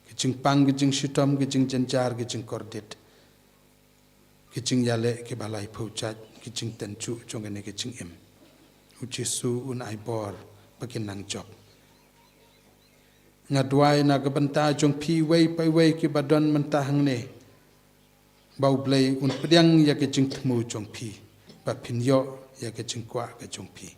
ki jingpang, ki jingshitom, ki jingjynjar, ki jingkordit, ki jingïaleh kiba laiphew jait, ki jingtynjuh jong kane ka jingim. U Jisu un ai bor ba kin nang jop. Nga duwai na ka bynta jong phi iwei pa iwei kiba don mynta hangne, ba U Blei un pdiang ïa ka jingthmu jong phi, ba phin ïoh ïa ka jingkwah ka jong phi.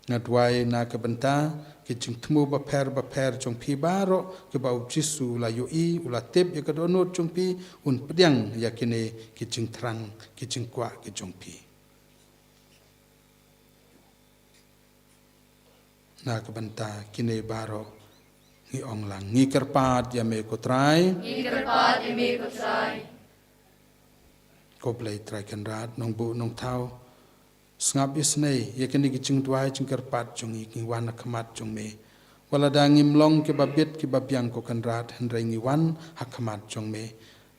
Nga duwai na ka bynta ki jingthmu bapher bapher jong phi baroh, kiba U Jisu u la ïohi, u la tip ïa ka dohnud jong phi, un pdiang ïa kine ki jingthrang, ki jingkwah ki jong phi. Na ka bynta kine baroh ngi ong lang, ngi kyrpad ïa me ko Trai. Ngi kyrpad ïa me ko Trai. Ko Blei Trai Kynrad, Nongbuh Nongthaw, sngap isynei ïa kine ki jingduwai jingkyrpad jong ngi, ngi wan ha khmat jong me. Wat lada ngim long kiba bit kiba biang ko Kynrad, hynrei ngi wan ha khmat jong me.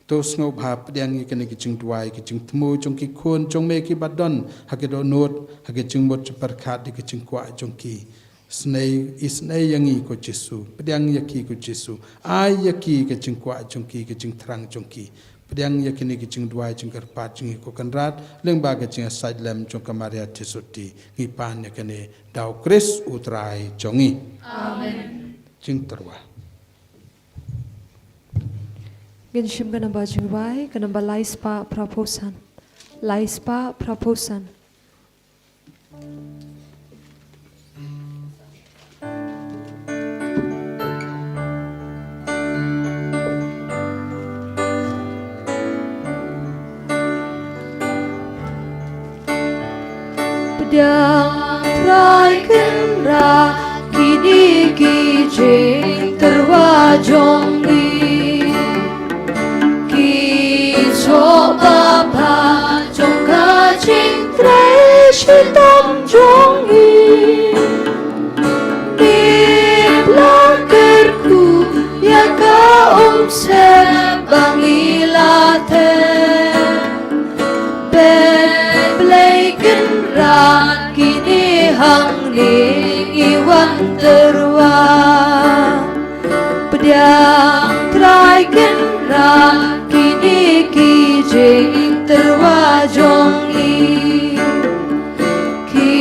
To sngewbha pdiang ïa kine ki jingduwai, ki jingthmu jong ki khun jong me kiba don ha ki dohnud, ha ki jingmut jingpyrkhat, da ki jingkwah jong ki. Isynei, isynei ïa ngi ko Jisu, pdiang ïa ki ko Jisu, ai ïa ki ka jingkwah jong ki, ka jingthrang jong ki. Pdiang ïa kine ki jingduwai jingkyrpad jong ngi ko Kynrad, lyngba ka jingïasaid lem jong ka Maria Theisotti, ngi pan ïa kane da U Khrist U Trai jong ngi. Amen. Jingtyrwa. Ngin shim ka namba jingduwai, ka namba lai spah phra phew san. Lai spah phra phew san. Pdiang Trai Kynrad kine ki jingtyrwa jong ngi. Ki jubab jong ka jingtrei shitom jong ngi. Ngi la kyrkhu ïa ka umsyep ba ngi la thep. Peit Blei Kynrad kine hangne ngi wan tyrwa. Pdiang Kynrad kine ki jingtyrwa jong ngi. Ki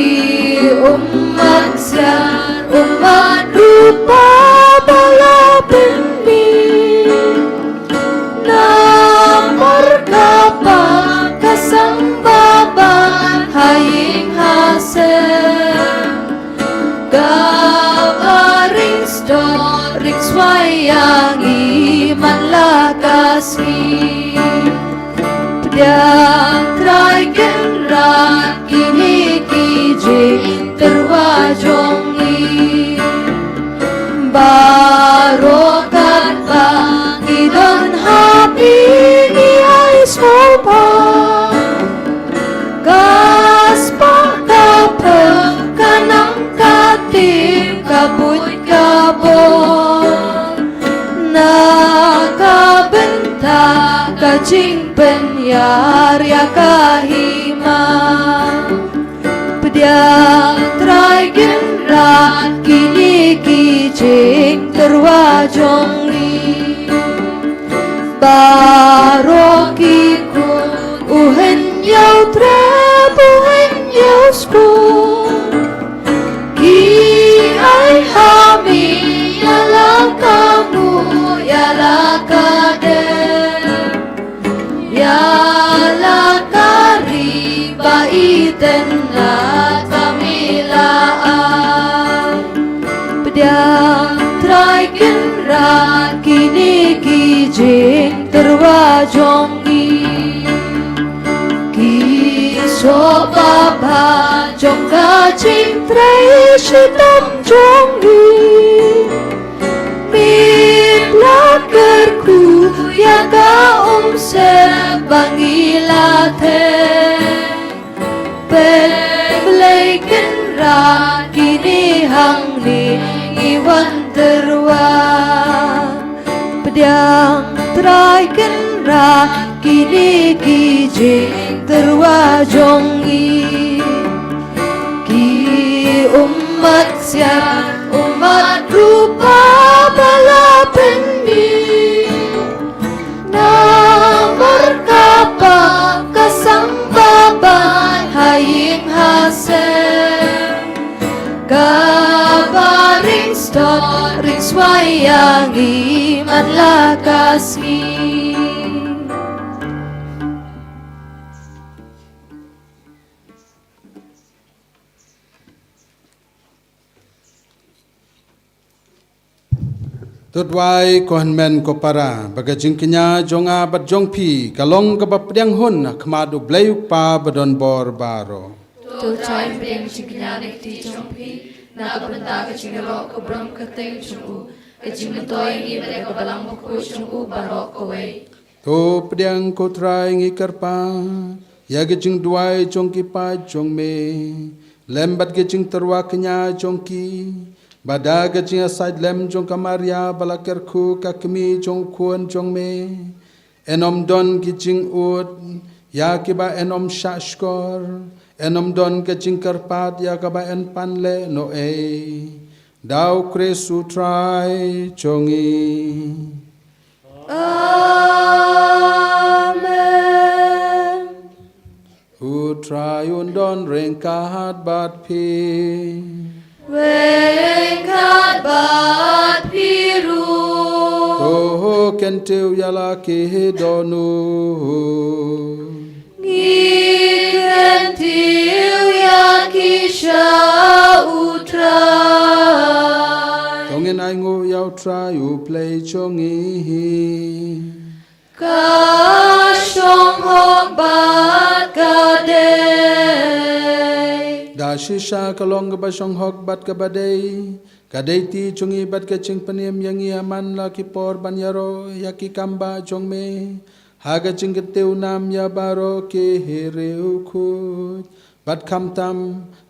ummat siar, ummat rupa ba la pynmih. Namar kaba ka sang babat ha ïing ha sem. Kaba ring sdot ring swai ïa ngi man la ka sngi. Pdiang Trai Kynrad kine ki jingtyrwa jong ngi. Baroh katba ngi don ha phi ngi ai sngewbha. Ka spah ka pher, ka nang ka tip, ka buit ka bor. Na ka bynta ka jingpynïar ïa ka hima. Pdiang Trai Kynrad kine ki jingtyrwa jong ngi. Baroh ki khun u hynñiew ïa u trep u hynñiew skul. Ki ai ha mi ïa la ka mut ïa la ka dem. Ïa la ka ri ba itynnad ba me la ai. Pdiang Trai Kynrad kine ki jingtyrwa jong ngi. Ki sngewbha jong ka jingtrei shitom jong ngi. Mim la kyrkhu ïa ka umsyep ba ngi la theh. Peit Blei Kynrad kine hangne ngi wan tyrwa. Pdiang Trai Kynrad kine ki jingtyrwa jong ngi. Ki ummat siar, ummat rupa ba la pynmih. Namar kaba ka sang babat ha ïing ha sem. Kaba ring sdot ring swai ïa ngi man la ka sngi. To duwai ko hynmen ko para, ba ka jingkñia jong nga bad jong phi ka long kaba pdiang hun ha khmat U Blei U Kpa ba don bor baroh. To Trai, pdiang jingkñia na ka kti jong phi, na ka bynta ka jingïaroh ka burom ka kyrteng jong u, ka jingmyntoi ngi bad ka balang bakhuid jong u baroh kawei. To pdiang ko Trai, ngi kyrpad ïa ka jingduwai jong ki paid jong me lem bad ka jingtyrwa kñia jong ki, ba da ka jingïasaid lem jong ka Maria ba la kyrkhu ka kmie jong u khun jong me, yn ym don ki jingud ïa kiba yn ym shahshkor, yn ym don ka jingkyrpad ïa kaba yn pan leh noh-ei. Da U Khrist U Trai jong ngi. Amen. U Trai un don ryngkat bad phi. Ryngkat bad phi ruh. To kyntiew ïa la ki dohnud. Ngi kyntiew ïa ki sha U Trai. To ngin ainguh ïa U Trai U Blei jong ngi. Ka shong hok bad ka dei. Da shisha ka long kaba shong hok bad kaba dei. Ka dei ti jong ngi bad ka jingpynim ïa ngi ha man la ki por ban ïaroh ïa ki kambah jong me ha ka jingkyntiew nam ïa baroh ki riewkhuid. Bad khamtam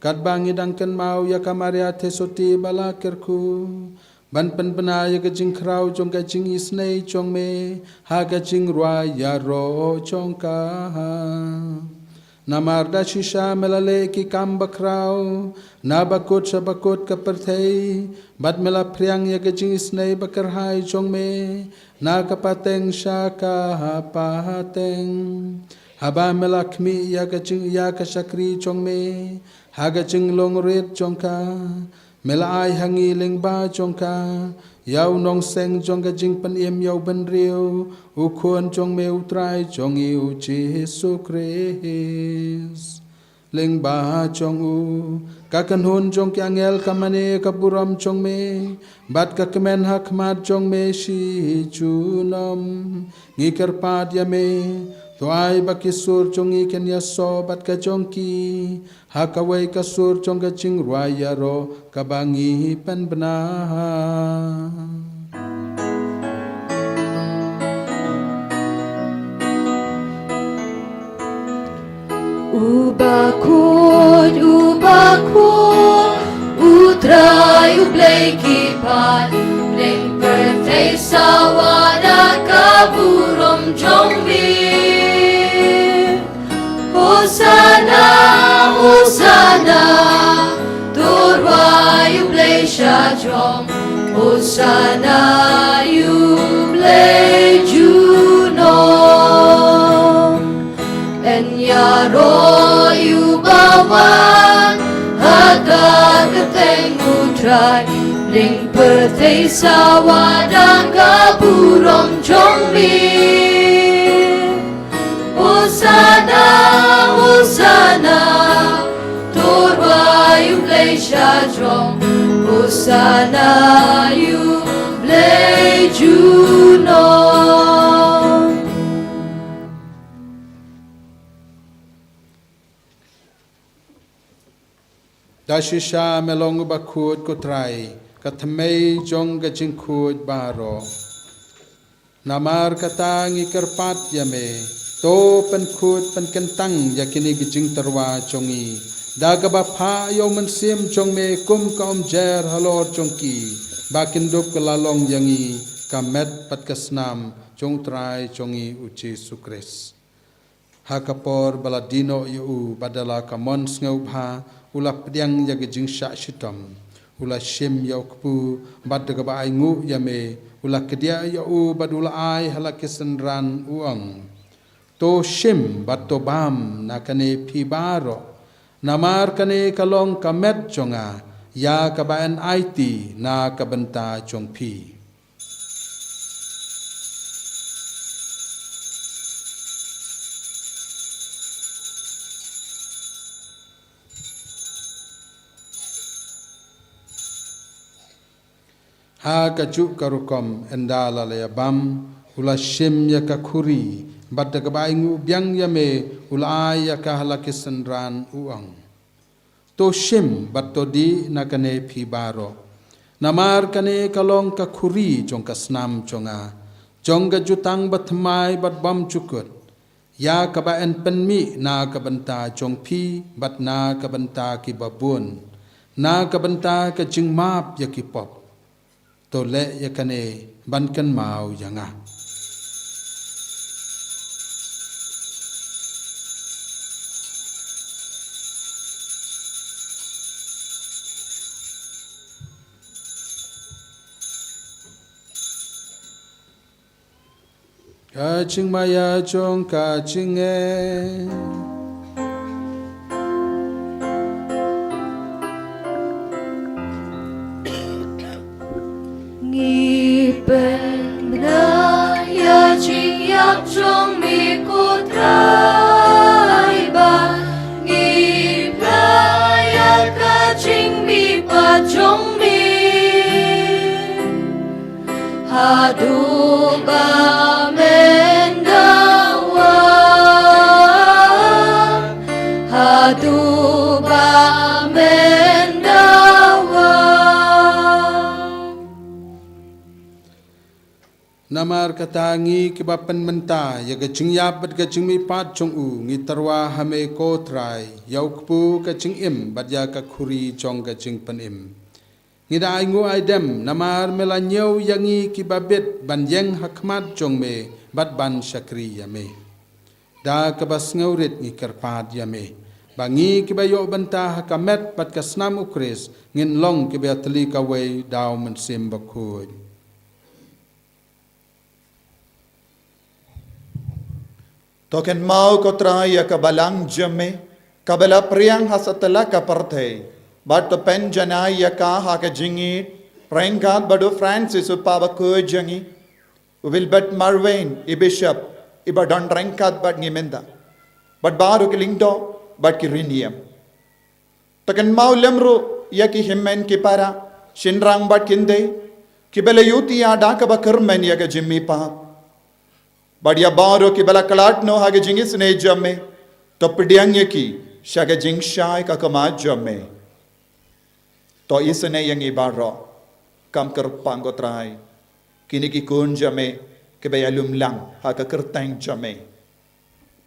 katba ngi dang kynmaw ïa ka Maria Theisotti ba la kyrkhu, ban pynbna ïa ka jingkhraw jong ka jingisynei jong me ha ka jingrwai ïaroh jong ka. Namar da shisha me la leh ki kam bakhraw na bakut sha bakut ka pyrthei, bad me la phriang ïa ka jingisynei bakyrhai jong me na ka pateng sha ka pateng. Haba me la khmih ïa ka jing, ïa ka shakri jong me ha ka jinglong rit jong ka, me la ai ha ngi lyngba jong ka ïa u nongseng jong ka jingpynim ïa u bynriew, u Khun jong me u Trai jong ngi u Jisu Khrist. Lyngba jong u ka kynhun jong ki angel ka mane ka burom jong me, bad ka kmen ha khmat jong me shi junom. Ngi kyrpad ïa me, to ai ba ki sur jong ngi kin ïasoh bad ka jong ki ha kawei ka sur jong ka jingrwai ïaroh kaba ngi pynbna. U bakhuid, u bakhuid, u Trai u Blei ki paid, lyngpyrthei sawa da ka burom jong me. Hosana, Hosana, to rwai ïa u Blei shajrong. Hosana ïa u Blei junom. Yn ïaroh ïa uba wan ha ka kyrteng u Trai. Lyngpyrthei sawa da ka burom jong me. Hosana, Hosana, to rwai ïa u Blei shajrong. Hosana ïa u Blei junom. Da shisha me long u bakhuid ko Trai, ka thymmei jong ka jingkhuid baroh. Namar kata ngi kyrpad ïa me, to pynkhuid pynkyntang ïa kine ki jingtyrwa jong ngi da kaba phah ïa u Mynsiem jong me kum ka umjer halor jong ki, ba kin dup ka la long ïa ngi ka met bad ka snam jong u Trai jong ngi u Jisu Khrist. Ha ka por ba la die noh ïa u bad da la ka mon sngewbha, u la pdiang ïa ka jingshah shitom, u la shim ïa u kpu, bad da kaba ainguh ïa me, u la kdiah ïa u bad u la ai ha la ki synran, u ong: To shim bad to bam na kane phi baroh, namar kane ka long ka met jong nga, ïa kaba yn aiti na ka bynta jong phi. Ha kajuh ka rukom, ynda la la ïa bam, u la shim ïa ka khuri, bad da kaba ainguh biang ïa me, u la ai ïa ka ha la ki synran, u ong: To shim bad to dih na kane phi baroh, namar kane ka long ka khuri jong ka snam jong nga, jong ka jutang bathymmai bad bymjukut, ïa kaba yn pynmih na ka bynta jong phi bad na ka bynta kiba bun, na ka bynta ka jingmap ïa ki pop. To leh ïa kane ban kynmaw ïa nga. Ka jingmaïa jong ka jingeh. Ngi pynbna ïa jingïap jong me ko Trai, ba ngi pynbna ïa ka jingmihpat jong me. Haduh ba men dawa, haduh ba men dawa. Namar kata ngi kiba pynmynta ïa ka jingïap bad ka jingmihpat jong u, ngi tyrwa ha me ko Trai, ïa u kpu ka jingim bad ïa ka khuri jong ka jingpynim. Ngi da ainguh aidem, namar me la ñiew ïa ngi kiba bit ban ïeng ha khmat jong me bad ban shakri ïa me. Da kaba sngewrit ngi kyrpad ïa me, ba ngi kiba ïoh bynta ha ka met bad ka snam U Khrist ngin long kiba ïatylli kawei da U Mynsiem Bakhuid. To kynmaw ko Trai ïa ka balang jong me, kaba la phriang ha satlak ka pyrthei, bad to pynjanai ïa ka ha ka jingïeit ryngkat bad u Francis u Papa bakhuid jong ngi, u Wilbert Marwein i Bishop, iba don ryngkat bad ngi mynta, bad baroh ki lyngdoh bad ki riewniam. To kynmaw lem ruh ïa ki hynmen ki para, shynrang bad kynthei, kiba la ïuti ïa da kaba kyrmen ïa ka jingmihpat. Bad ïa baroh kiba la khlad noh ha ka jingisynei jong me, to pdiang ïa ki sha ka jingshai ka khmat jong me. To isynei ïa ngi baroh, kum kyrpang ko Trai, kine ki khun jong me kiba ïalum lang ha ka kyrteng jong me.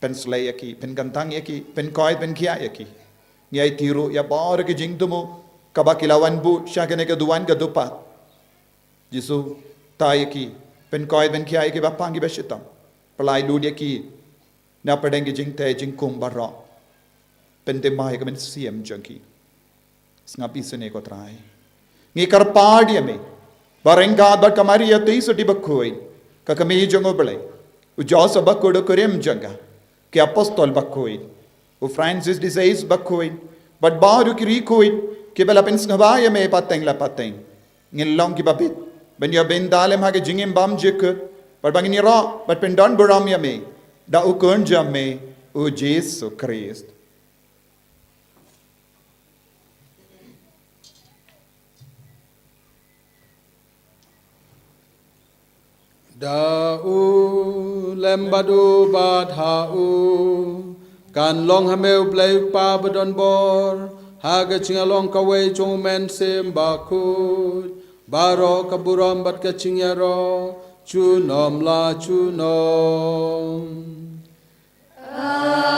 Pynshlei ïa ki, pynkyntang ïa ki, pynkoit pynkhiah ïa ki. Ngi aiti ruh ïa baroh ki jingthmu kaba ki la wan buh sha kane ka duwan ka dewpat. Jisu, tai ïa ki, pynkoit pynkhiah ïa ki ba pang ki ba shitom. Pynlait lut ïa ki na pdeng ki jingtei jingkhum baroh. Pynthymmai ïa ka mynsiem jong ki. Sngap isynei ko Trai. Ngi kyrpad ïa me ba ryngkat bad ka Maria Theisotti bakhuid, ka kmie jong U Blei, u Joseph bakhuid u kurim jong ka, ki apostol bakhuid, u Francis de Sales bakhuid, bad baroh ki riewkhuid kiba la pynsngewbha ïa me pateng la pateng, ngin long kiba bit ban ïoh bynta lem ha ka jingim bymjukut, bad ba ngin ïaroh bad pyndonburom ïa me da u Khun jong me, u Jisu Khrist. Da u lem bad u bad ha u, kan long ha me U Blei U Kpa badonbor, ha ka jingïalong kawei jong U Mynsiem Bakhuid, baroh ka burom bad ka jingïaroh junom la junom. Amen.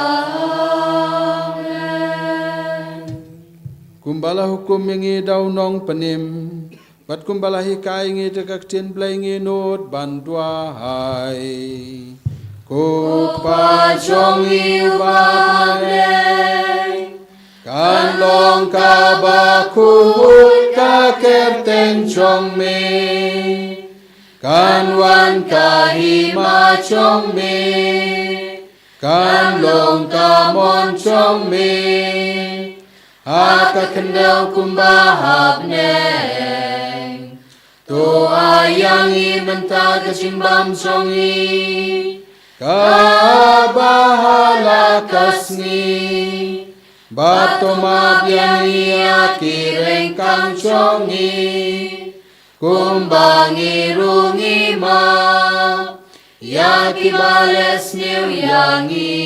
Kumba la hukum ïa ngi da u Nongpynim, bad kumba la hikai ïa ngi da ka ktien Blei, ngi nud ban duwai. Ko Kpa jong ngi uba ha bneng, kan long kaba khuid ka kyrteng jong me. Kan wan ka hima jong me, kan long ka mon jong me, ha ka khyndew kumba ha bneng. To ai ïa ngi mynta ka jingbam jong ngi, kaba ha la ka sngi, bad to map ïa ngi ïa ki ryngkang jong ngi, kumba ngi ruh ngi map ïa kiba leh sniew ïa ngi.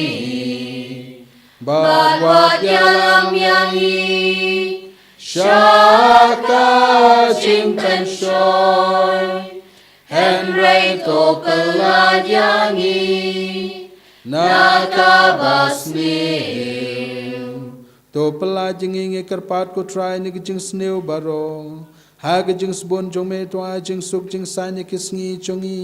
Bad wat ïalam ïa ngi sha ka jingpynshoi, hynrei to pyllait ïa ngi na kaba sniew. To pyllait ïa ngi, ngi kyrpad ko Trai, na ka jingsniew baroh. Ha ka jingsbun jong me to ai jingsuk jingsaiñ ïa ki sngi jong ngi,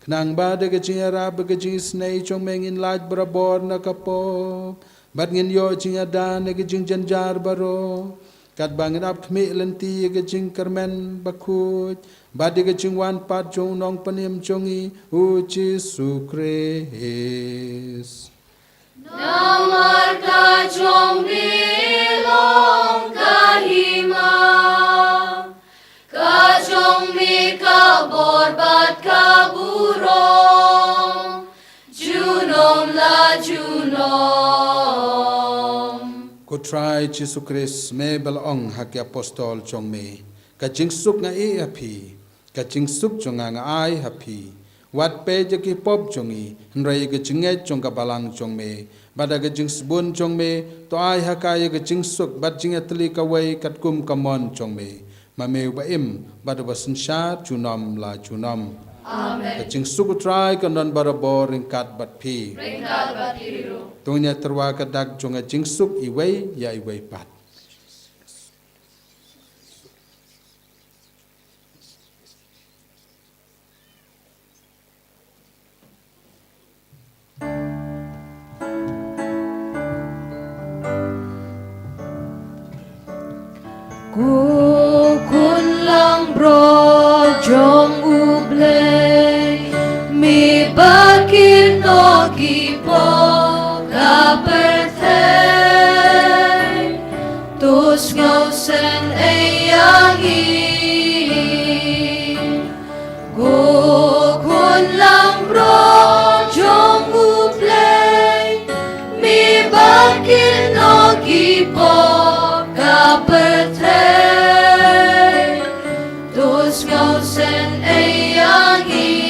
khnang ba da ka jingïarap bad ka jingisynei jong me ngin lait barabor na ka pop, bad ngin ïoh jingïada na ka jingjynjar baroh, katba ngin ap khmih lynti ïa ka jingkyrmen bakhuid bad ïa ka jingwan pat jong u Nongpynim jong ngi, u Jisu Khrist. Namar ka jong me long ka hima, ka jong me ka bor bad ka burom, junom la junom. Ko Trai Jisu Khrist, me ba la ong ha ki apostol jong me, ka jingsuk nga ai ha phi, ka jingsuk jong nga nga ai ha phi. Wat peit ïa ki pop jong ngi, hynrei ïa ka jingngeit jong ka balang jong me. Bad da ka jingsbun jong me to ai ha ka ïa ka jingsuk bad jingïatylli kawei katkum ka mon jong me. Ma me uba im bad uba synshar junom la junom. Amen. Ka jingsuk u Trai kan don barabor ryngkat bad phi. Ryngkat bad phi ruh. To ngin ïatyrwa ka dak jong ka jingsuk iwei ïa iwei pat. Ki pop ka pyrthei, to sngewsynei ïa ngi. Ko khun langbrot jong U Blei, me ba kynnoh ki pop ka pyrthei, to sngewsynei ïa ngi.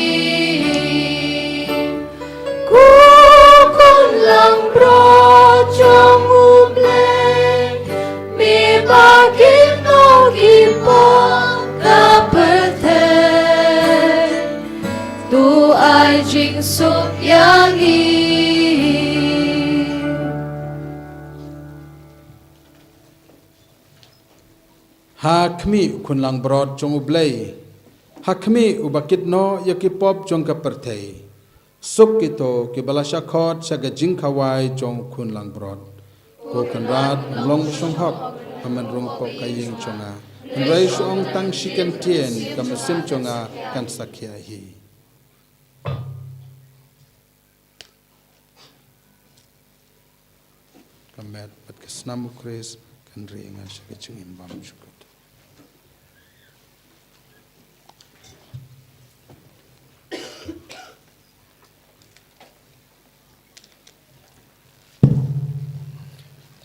Ko khun langbrot jong U Blei, me ba kynnoh ki pop ka pyrthei, to ai jingsuk ïa ngi. Ha khmih u khun langbrot jong U Blei, ha khmih uba kynnoh ïa ki pop jong ka pyrthei. Suk kito kiba la shah khot sha ka jingkhawai jong u khun langbrot. Ko Kynrad, ym long ba shong hok ha man rung hapoh ka ïing jong nga, hynrei shu ong tang shi kyntien, ka mynsiem jong nga kan sa khia hi. Ka met bad ka snam U Khrist kan ri nga sha ka jingim bymjukut.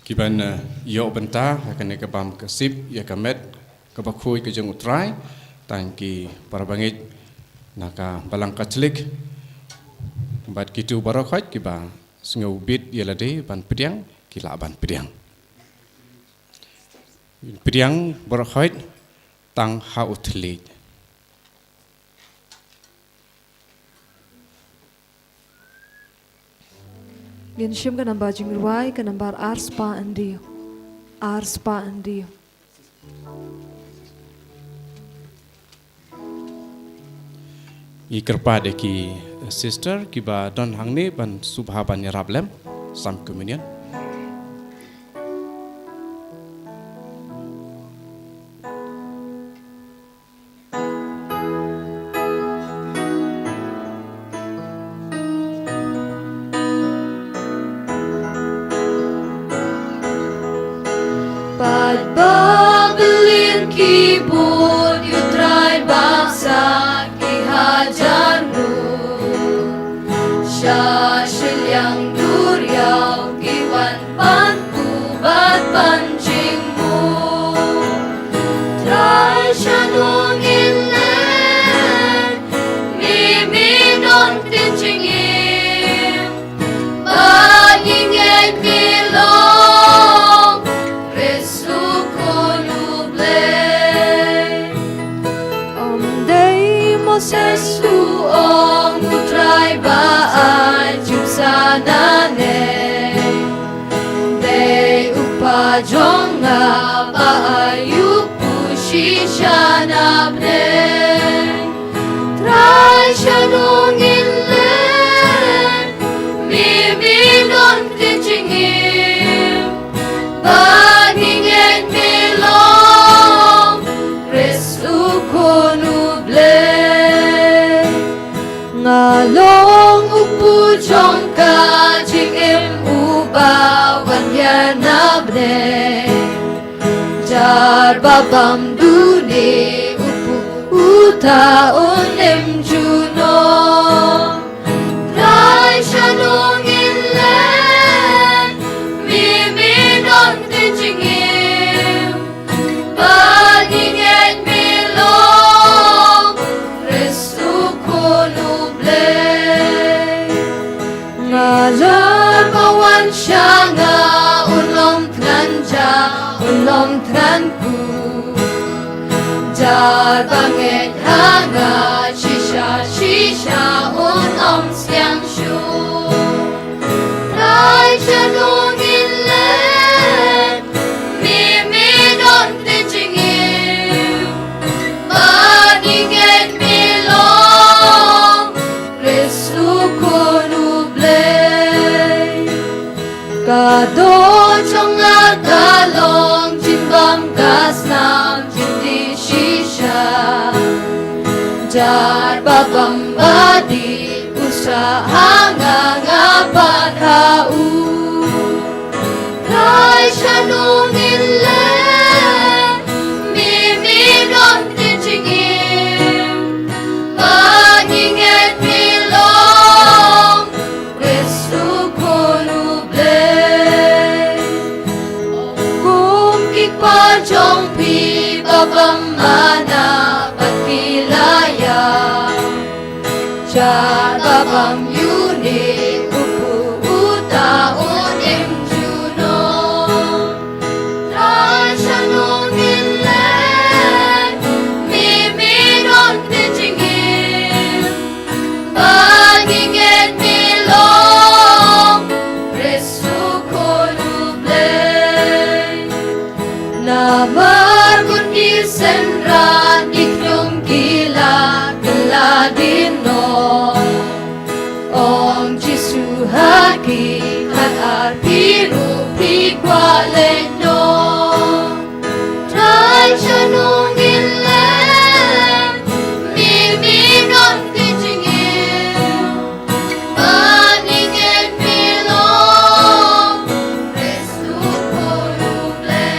Kiban, eh, ïoh bynta ha kane ka bam ka sip ïa ka met kaba khuid ka jong U Trai, tang ki para bangeit na ka Balang Katholik bad kito baroh khoit kiba sngewbit ïa lade ban pdiang, ki lah ban pdiang. Pdiang baroh khoit tang ha U Thylliej. Ngin shim ka nambar jingrwai, ka nambar ar spah hynriew. Ar spah hynriew. Ngi kyrpad ïa ki sister kiba don hangne ban sngewbha ban ïarap lem, sam communion. Pat ba bylli ki bud ïa U Trai ba sah ki hajar ngut. Sha shiliang duriaw ki wan ban khuid bad ban jingmut. Trai, shano ngin leit? Me, me don ktien jingim. Ba ngi ngeit me long Khrist u Khun u Blei. Ym dei Moses u ong, U Trai ba ai jingpynsah nangne. Dei u Kpa jong nga ba ai u kpu shisha na bneng. Trai, shano ngin leit? Me, me don ktien jingim. Ba ngi ngeit me long Khrist u Khun u Blei. Nga long u kpu jong ka jingim, uba wan hiar na bneng. Jar ba bam duni u kpu, uta un im junom. Trai, shano ngin leit? Me, me don ktien jingim. Ba ngi ngeit me long Khrist u Khun u Blei. Nga la ba wan sha nga, un ym thngan ja, un ym thngan kpu. Jar ba ngeit ha nga, shisha shisha un ym sliang shuh. Trai, shano ngin leit? Me, me don ktien jingim. Ba ngi ngeit me long Khrist u Khun u Blei. Ka doh jong nga ka long jingbam ka snam jingdih shisha. Jar ba bam ba dih u sah ha nga, nga Jong phi ba bym manah bad phi la ïap, jia ba bym ïohi u kpu uta un im junom. Trai sha nongin leh, me me don te jingim, ba ngi ngeit me long, Khrist u Khun u Blei. Namar bun ki synran ki kñium ki la kylla dien noh. Ong Jisu ha ki, kat ar phi ruh phi kwah leit noh. Trai sha nongin leh, me me don te jingim, ba ngi ngeit me long, Khrist u Khun u Blei.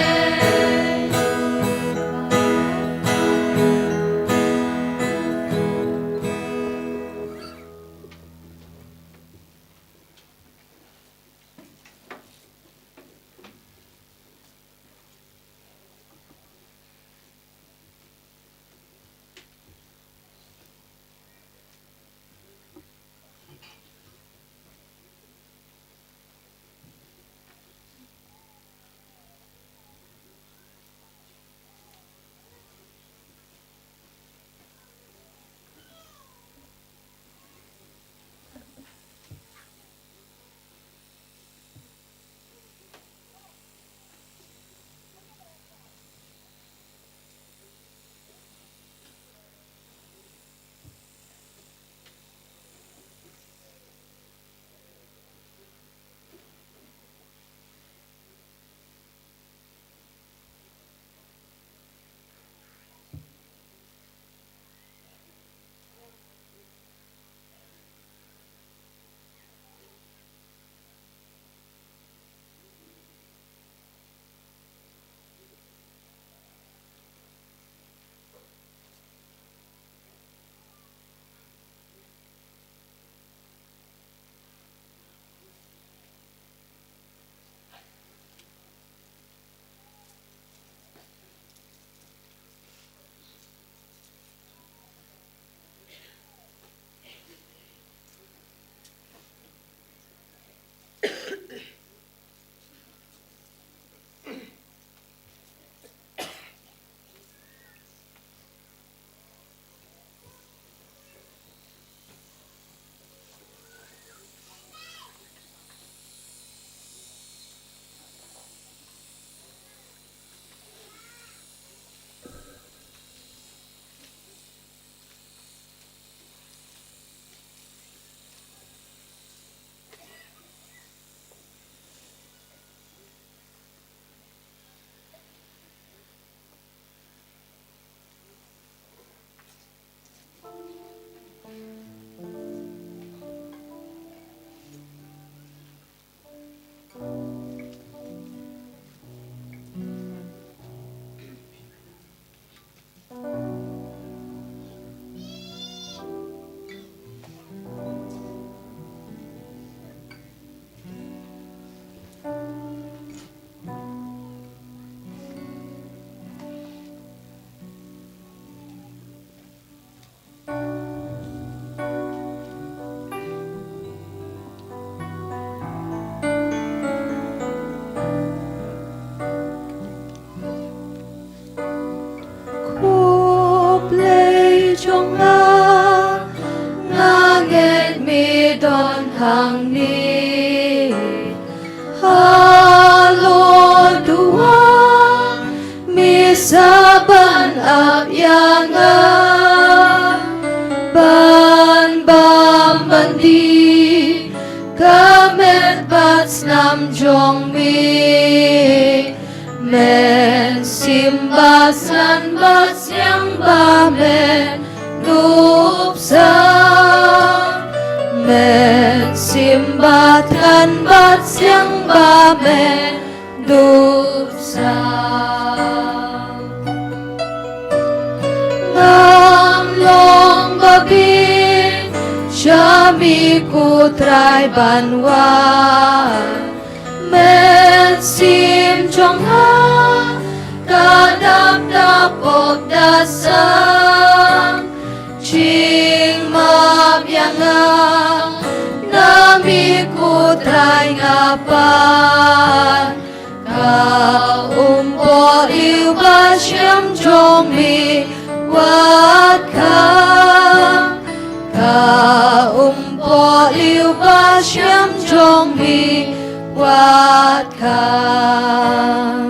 Ko Blei jong nga, nga ngeit me don hangne. Halor duh me sa ban ap ïa nga, ban bam ban dih ka met bad snam jong me. Men shim ba thngan bad sniang ba men dup sa. Men shim ba thngan bad sniang ba men dup sa. Ngam long ba bit, sha me ko Trai ban wan. Men shim jong nga, Ka dap da pop da sang, jingmap ïa nga, na me ko Trai nga pan. Ka umpohliew ba shiom jong me wat kham. Ka umpohliew ba shiom jong me wat kham.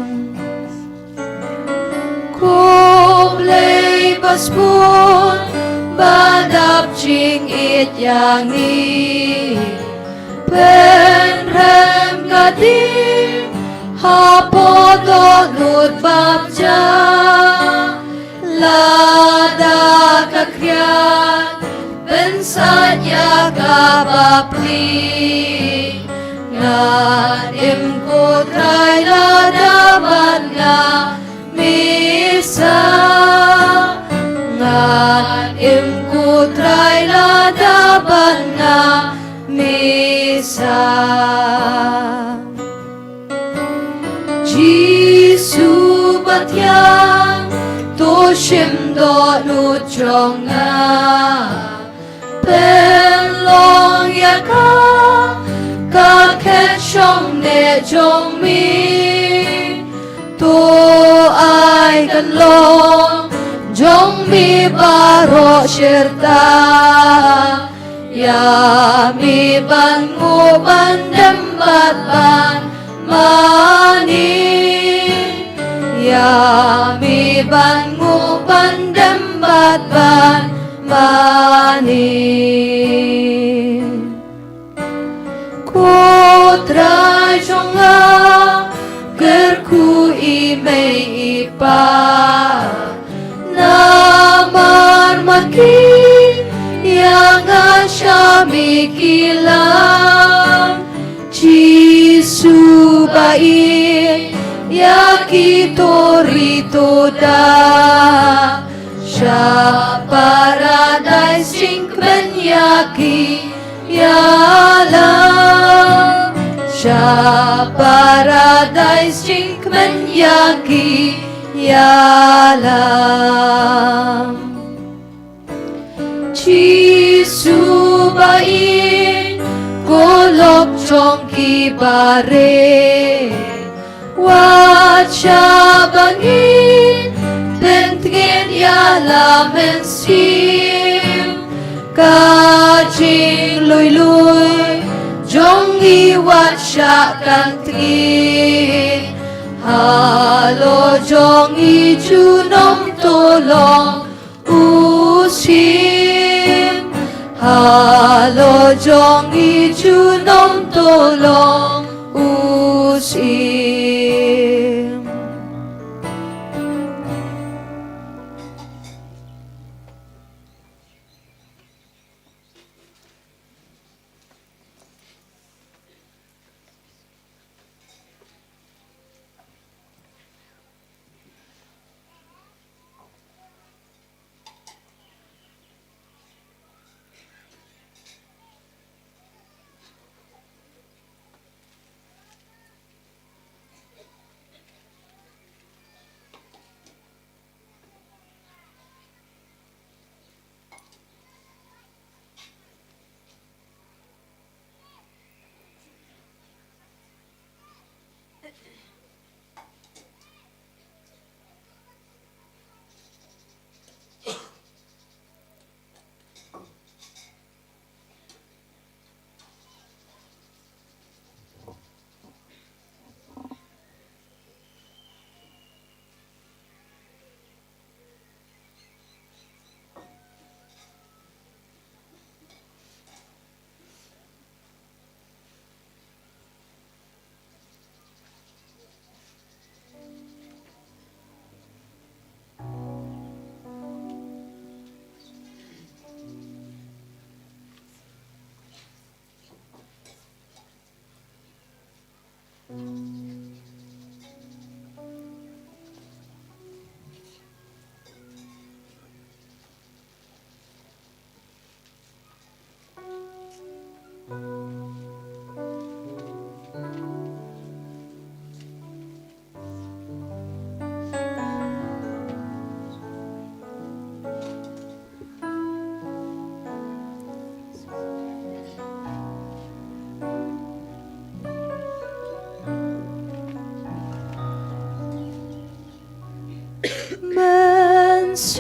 Khublei ba sbun ba dap jingïeit ïa ngi. Pynrem ka ding hapoh dohnud bapjah. Lada ka khriat pynsait ïa ka bapli. Ngan im ko Trai lada bad nga me sah. Ngan im ko Trai lada bad nga me sah. Jisu bathiang, to shim dohnud jong nga. Pynlong ïa ka, ka khet shong neh jong me. To ai kan long jong me baroh shirta. Ïa me ban nguh ban dem bad ban mane. Ïa me ban nguh ban dem bad ban mane. Ko Trai jong nga, kyrkhu i mei i pa. Namar ma ki ïa nga sha me ki lam. Jisu ba ïeit ïa ki to ri to dak. Sha paradais jingkmen ïa ki ïalam. Sha paradais jingkmen ïa ki ïalam. Jisu ba ïeit, ko lok jong ki barit. Wat shah ba ngin pyntngen ïa la mynsiem. Ka jinglui lui jong ngi wat shah kan tngen. Halor jong ngi junom to long u Syiem. Halor jong ngi junom to long u Syiem. Mynsiem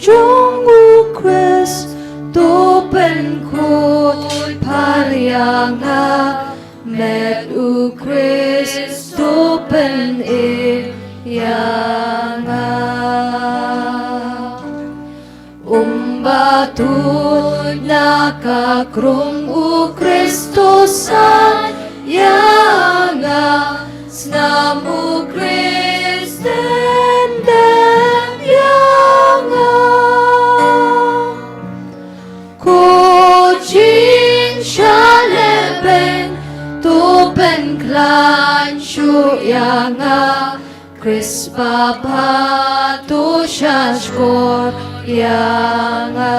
jong u Khrist to pynkhuid pyrshah ïa nga, met u Khrist to pynim ïa nga. Um bathuh na ka krung u Khrist to san ïa nga, snam u Khrist tyngeh ïa nga. Ko jingshlei beiñ to pynkhlaiñ shuh ïa nga, Khrist Baba to sngap shkor ïa nga.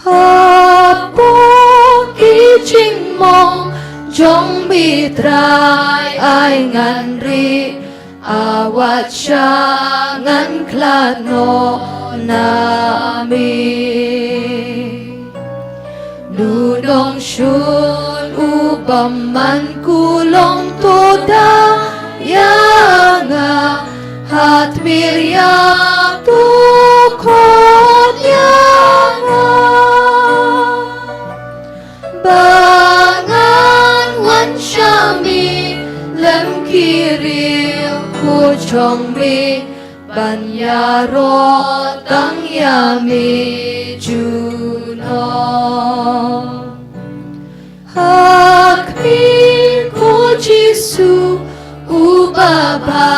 Hapoh ki jingmong jong me Trai, ai ngan ri, ai wat shah ngan khlad noh na me. Nu nongshun u bymman kulong to da ïa nga, hat mir ïa to khot ïa nga. Ba ngan wan sha me lem ki riewkhuid jong me, ban ïaroh tang ïa me junom. Ha khmih ko Jisu, u Baba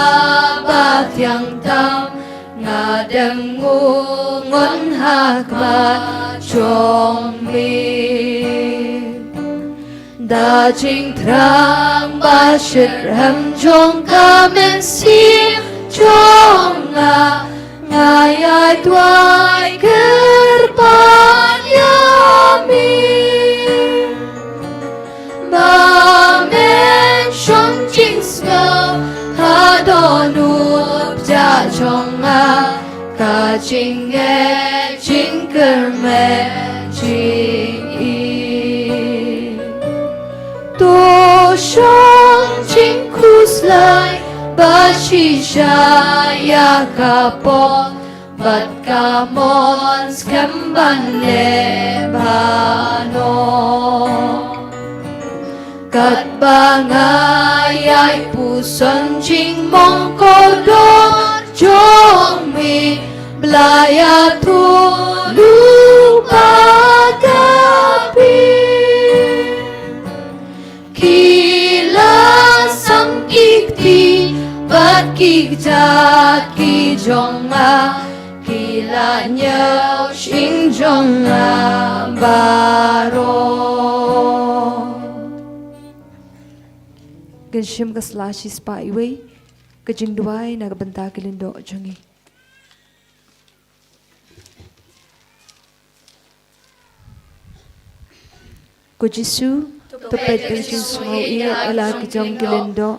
ba thiang tam, nga dem ngon ha khmat jong me. Da jingthrang ba shitrhem jong ka mynsiem jong nga, nga ïai duwai kyrpad ïa me. Ba men shong jingsngew ha dohnud jong nga, ka jingeh jingkyrmen jingïeit. To shong jingkhuslai ba shisha ïa ka pop, bad ka mon skhem ban leh bha noh. Katba nga ïai puson jingmong kordor jong me, Blei ïathuh lypa da phi. Ki la sam ki kti bad ki kjat ki jong nga, ki la ñiew shynrang jong nga baroh. Ngin shim ka sla shispah iwei, ka jingduwai na ka bynta ki lyngdoh jong ngi. Ko Jisu, to peit ka jingsngew ïa la ki jong ki lyngdoh,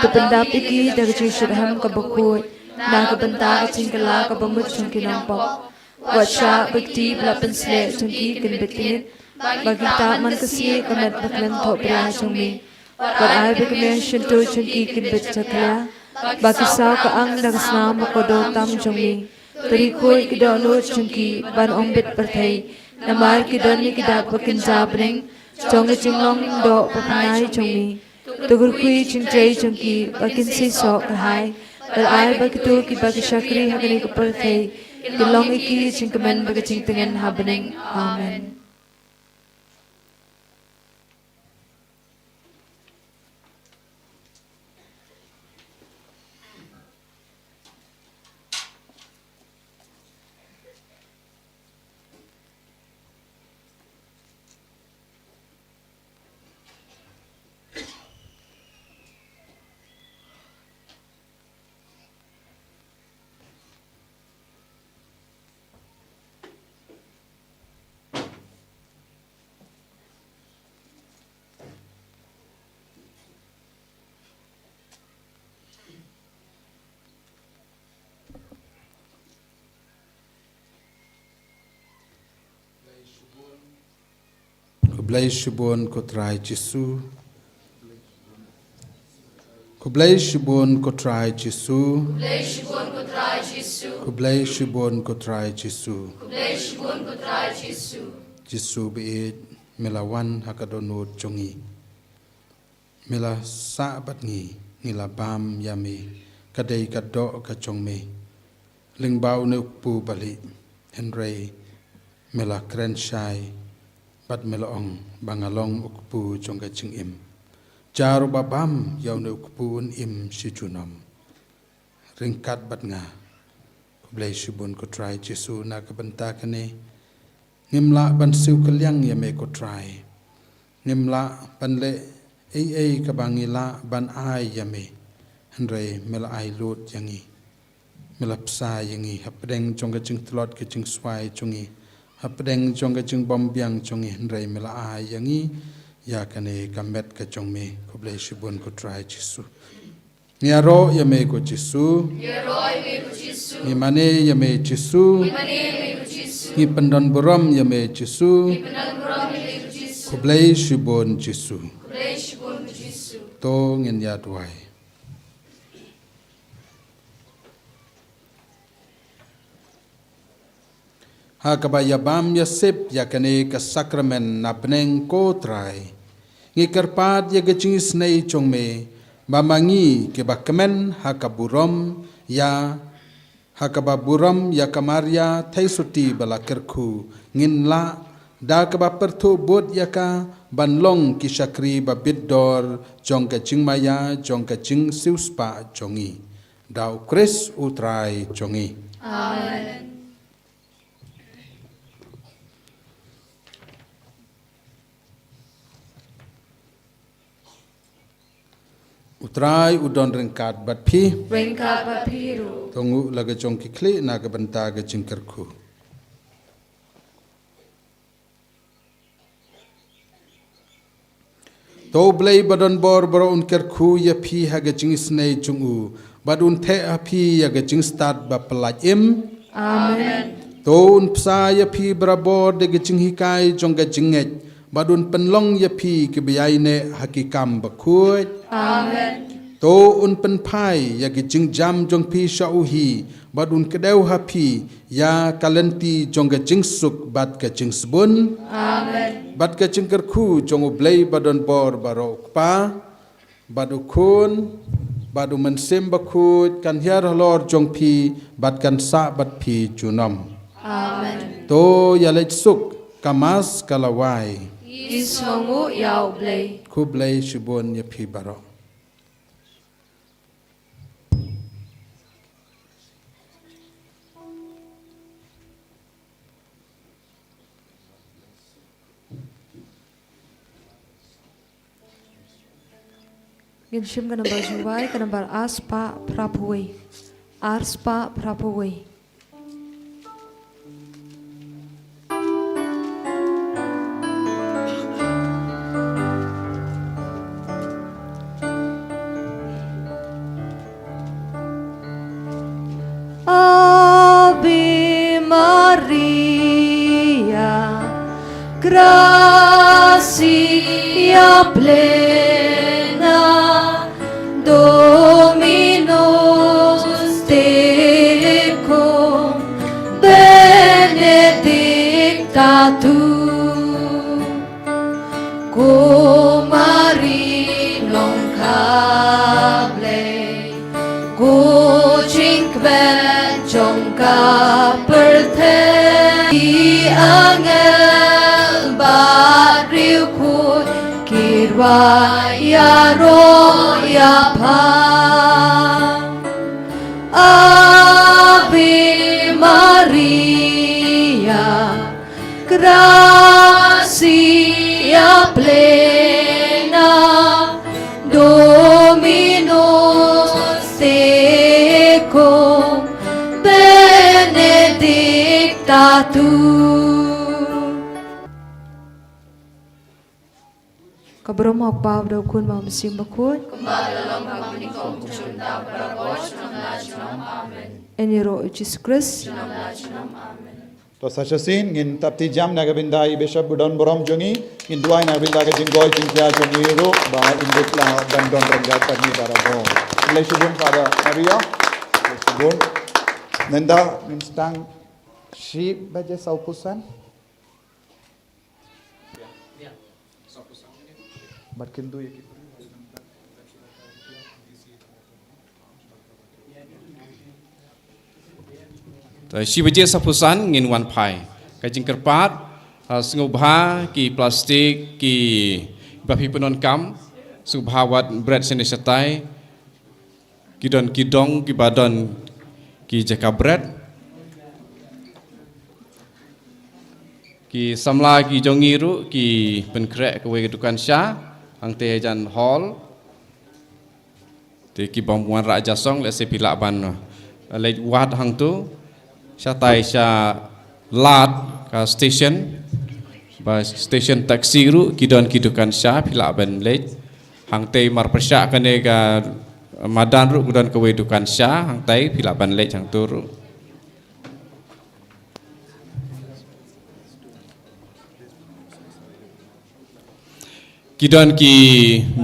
to pyndap ïa ki da ka jingshitrhem kaba khuid na ka bynta ka jingkylla kaba mut jong ki nongpop. Wat shah ba ki kti ba la pynsleh jong ki kin bit kynit, ba ki ktah man ka sngi, ka met ba khlem thohbria jong me. Wat ai ba ki meng shyntur jong ki kin bit jakhlia, ba ki saw ka ang da ka snam ba kordor tam jong me. To ri khuid ki dohnud jong ki ban ym bit pyrthei, namar ki don ïa ki dak ba kynja bneng jong ka jinglong doh ba pynai jong me. To kyrkhu ïa ka jingtrei jong ki ba kin seisoh kyrhai. Bad ai ba kito kiba ki shakri ha kane ka pyrthei kin long ïa ki jingkmen bad ka jingtngen ha bneng. Amen. Khublei shibun ko Trai Jisu. Khublei shibun ko Trai Jisu. Khublei shibun ko Trai Jisu. Khublei shibun ko Trai Jisu. Khublei shibun ko Trai Jisu. Jisu baieit, me la wan ha ka dohnud jong ngi. Me la sah bad ngi, ngi la bam ïa me, ka dei ka doh ka jong me. Lyngba une u kpu balieh, hynrei me la kren shai, bad me la ong ba nga long u kpu jong ka jingim. Jar uba bam ïa une u kpu un im shi junom. Ryngkat bad nga. Khublei shibun ko Trai Jisu na ka bynta kane. Ngim lah ban siew kylliang ïa me ko Trai. Ngim lah ban leh ei ei kaba ngi lah ban ai ïa me. Hynrei me la ai lut ïa ngi. Me la bsa ïa ngi hapdeng jong ka jingtlot ka jingswai jong ngi. Hapdeng jong ka jingbymbiang jong ngi, hynrei me la ai ïa ngi ïa kane ka met ka jong me. Khublei shibun ko Trai Jisu. Ngi ïaroh ïa me ko Jisu. Ngi ïaroh ïa me ko Jisu. Ngi mane ïa me Jisu. Ngi mane ïa me ko Jisu. Ngi pyndonburom ïa me Jisu. Ngi pyndonburom ïa me ko Jisu. Khublei shibun Jisu. Khublei shibun ko Jisu. To ngin ïa duwai. Ha kaba ïabam ïasep ïa kane ka sakramen na bneng ko Trai. Ngi kyrpad ïa ka jingisynei jong me, ba ma ngi kiba kmen ha ka burom ïa, ha kaba burom ïa ka Maria Theisotti ba la kyrkhu, ngin lah da kaba pyrthuh bud ïa ka ban long ki shakri ba bit dor jong ka jingmaïa jong ka jingsiewspah jong ngi. Da u Khrist u Trai jong ngi. Amen. U Trai u don ryngkat bad phi. Ryngkat bad phi ruh. To nguh la ka jong ki khlieh na ka bynta ka jingkyrkhu. To U Blei ba don bor baroh un kyrkhu ïa phi ha ka jingisynei jong u, bad un theh ha phi ïa ka jingstad ba pyllait im. Amen. To un bsa ïa phi barabor da ka jinghikai jong ka jingngeit, bad un pynlong ïa phi kiba ïaineh ha ki kam bakhuid. Amen. To un pynphai ïa ka jingjam jong phi sha u hi, bad un kdew ha phi ïa ka lynti jong ka jingsuk bad ka jingsbun. Amen. Bad ka jingkyrkhu jong U Blei ba don bor baroh u Kpa, bad u Khun, bad u Mynsiem Bakhuid kan hiar halor jong phi, bad kan sah bad phi junom. Amen. To ïaleit suk, ka Mass ka la wai. Ngi sngewnguh ïa U Blei. Khublei shibun ïa phi baroh. Ngin shim ka nambar jingwai, ka nambar ar spah phra phew wei. Ar spah phra phew wei. Ave Maria, gratia plena, Dominus tecum, benedicta tu. Ko Mari nongkha Blei, ko jingkmen jong ka pyrthei. Ki angel bad riewkhuid ki rwai ïaroh ïapha. Ave Maria, gratia plena, Dominus tecum, benedicta tu. Ka burom ha U Kpa bad ha U Khun bad ha U Mynsiem Bakhuid. Kumba la long ha kaba nyngkong, mynta bad barabor, junom la junom. Amen. Yn ïaroh ïa U Jisu Khrist. Junom la junom. Amen. To sa shisien ngin tap ti jam na ka bynta i Bishop ba don burom jong ngi, ngin duwai na ka bynta ka jingkoit jingkhiah jong ngi ruh ba in bit la ban don ryngkat bad ngi barabor. Khublei shibun Father Mario. Khublei shibun. Nanda ngin sdang shi baje sawphew san. Bad kyntu ïa ki. Shi baje sawphew san ngin wan phai. Ka jingkyrpad, ah, sngewbha ki plastik ki ba phi pyndonkam, sngewbha wad bret shane shatai. Ki don ki dong ki ba don ki jaka bret. Ki samla ki jong ngi ruh ki pynkhreh kawei ka dukan sha hangtei hajan hall. Te ki bym wan rah jasong lehse phi lah ban, uh, leit wad hangtu. Shatai sha lad ka station, ba station taxi ruh ki don ki dukan sha phi lah ban leit. Hangtei marpyrshah kane ka madan ruh ki don kawei dukan sha hangtei phi lah ban leit hangtu ruh. Ki don ki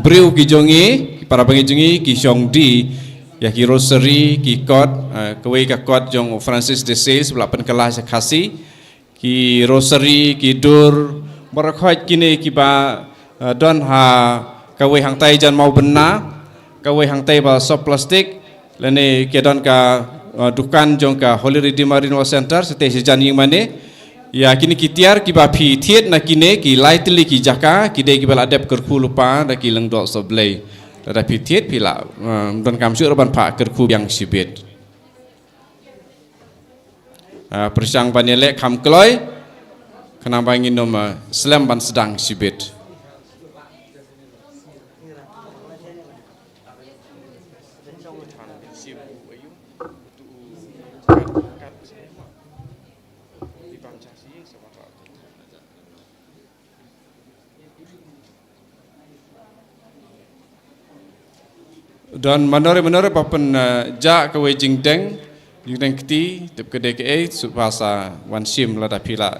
briew ki jong ngi, ki para bangeit jong ngi, ki shong die ïa ki rosary, ki kot, eh, kawei ka kot jong Francis de Sales ba la pynkylla sha Khasi. Ki rosary, ki dur, baroh khoit kine ki ba, eh, don ha kawei hangtei jan Mawbynna, kawei hangtei ba sop plastik, lane ki don ka, uh, dukan jong ka Holy Redeemer Renewal Center, shatei shajan ïing mane. Ïa kine ki tiar ki ba phi thied na kine ki lai tylli ki jaka, ki dei ki ba la dep kyrkhu lypa da ki lyngdoh sop Blei. Lada phi thied phi lah, uh, donkam shuh ruh ban phah kyrkhu biang shibit. Ah, pyrshang ban ïaleh kham kloi, khnang ba ngin ym, ah, slem ban sdang shibit. Don mano re mano re ba pyn, eh, jah kawei jingdeng, jingdeng kti, tip ka dei kaei, shu ba sa wan shim lada phi lah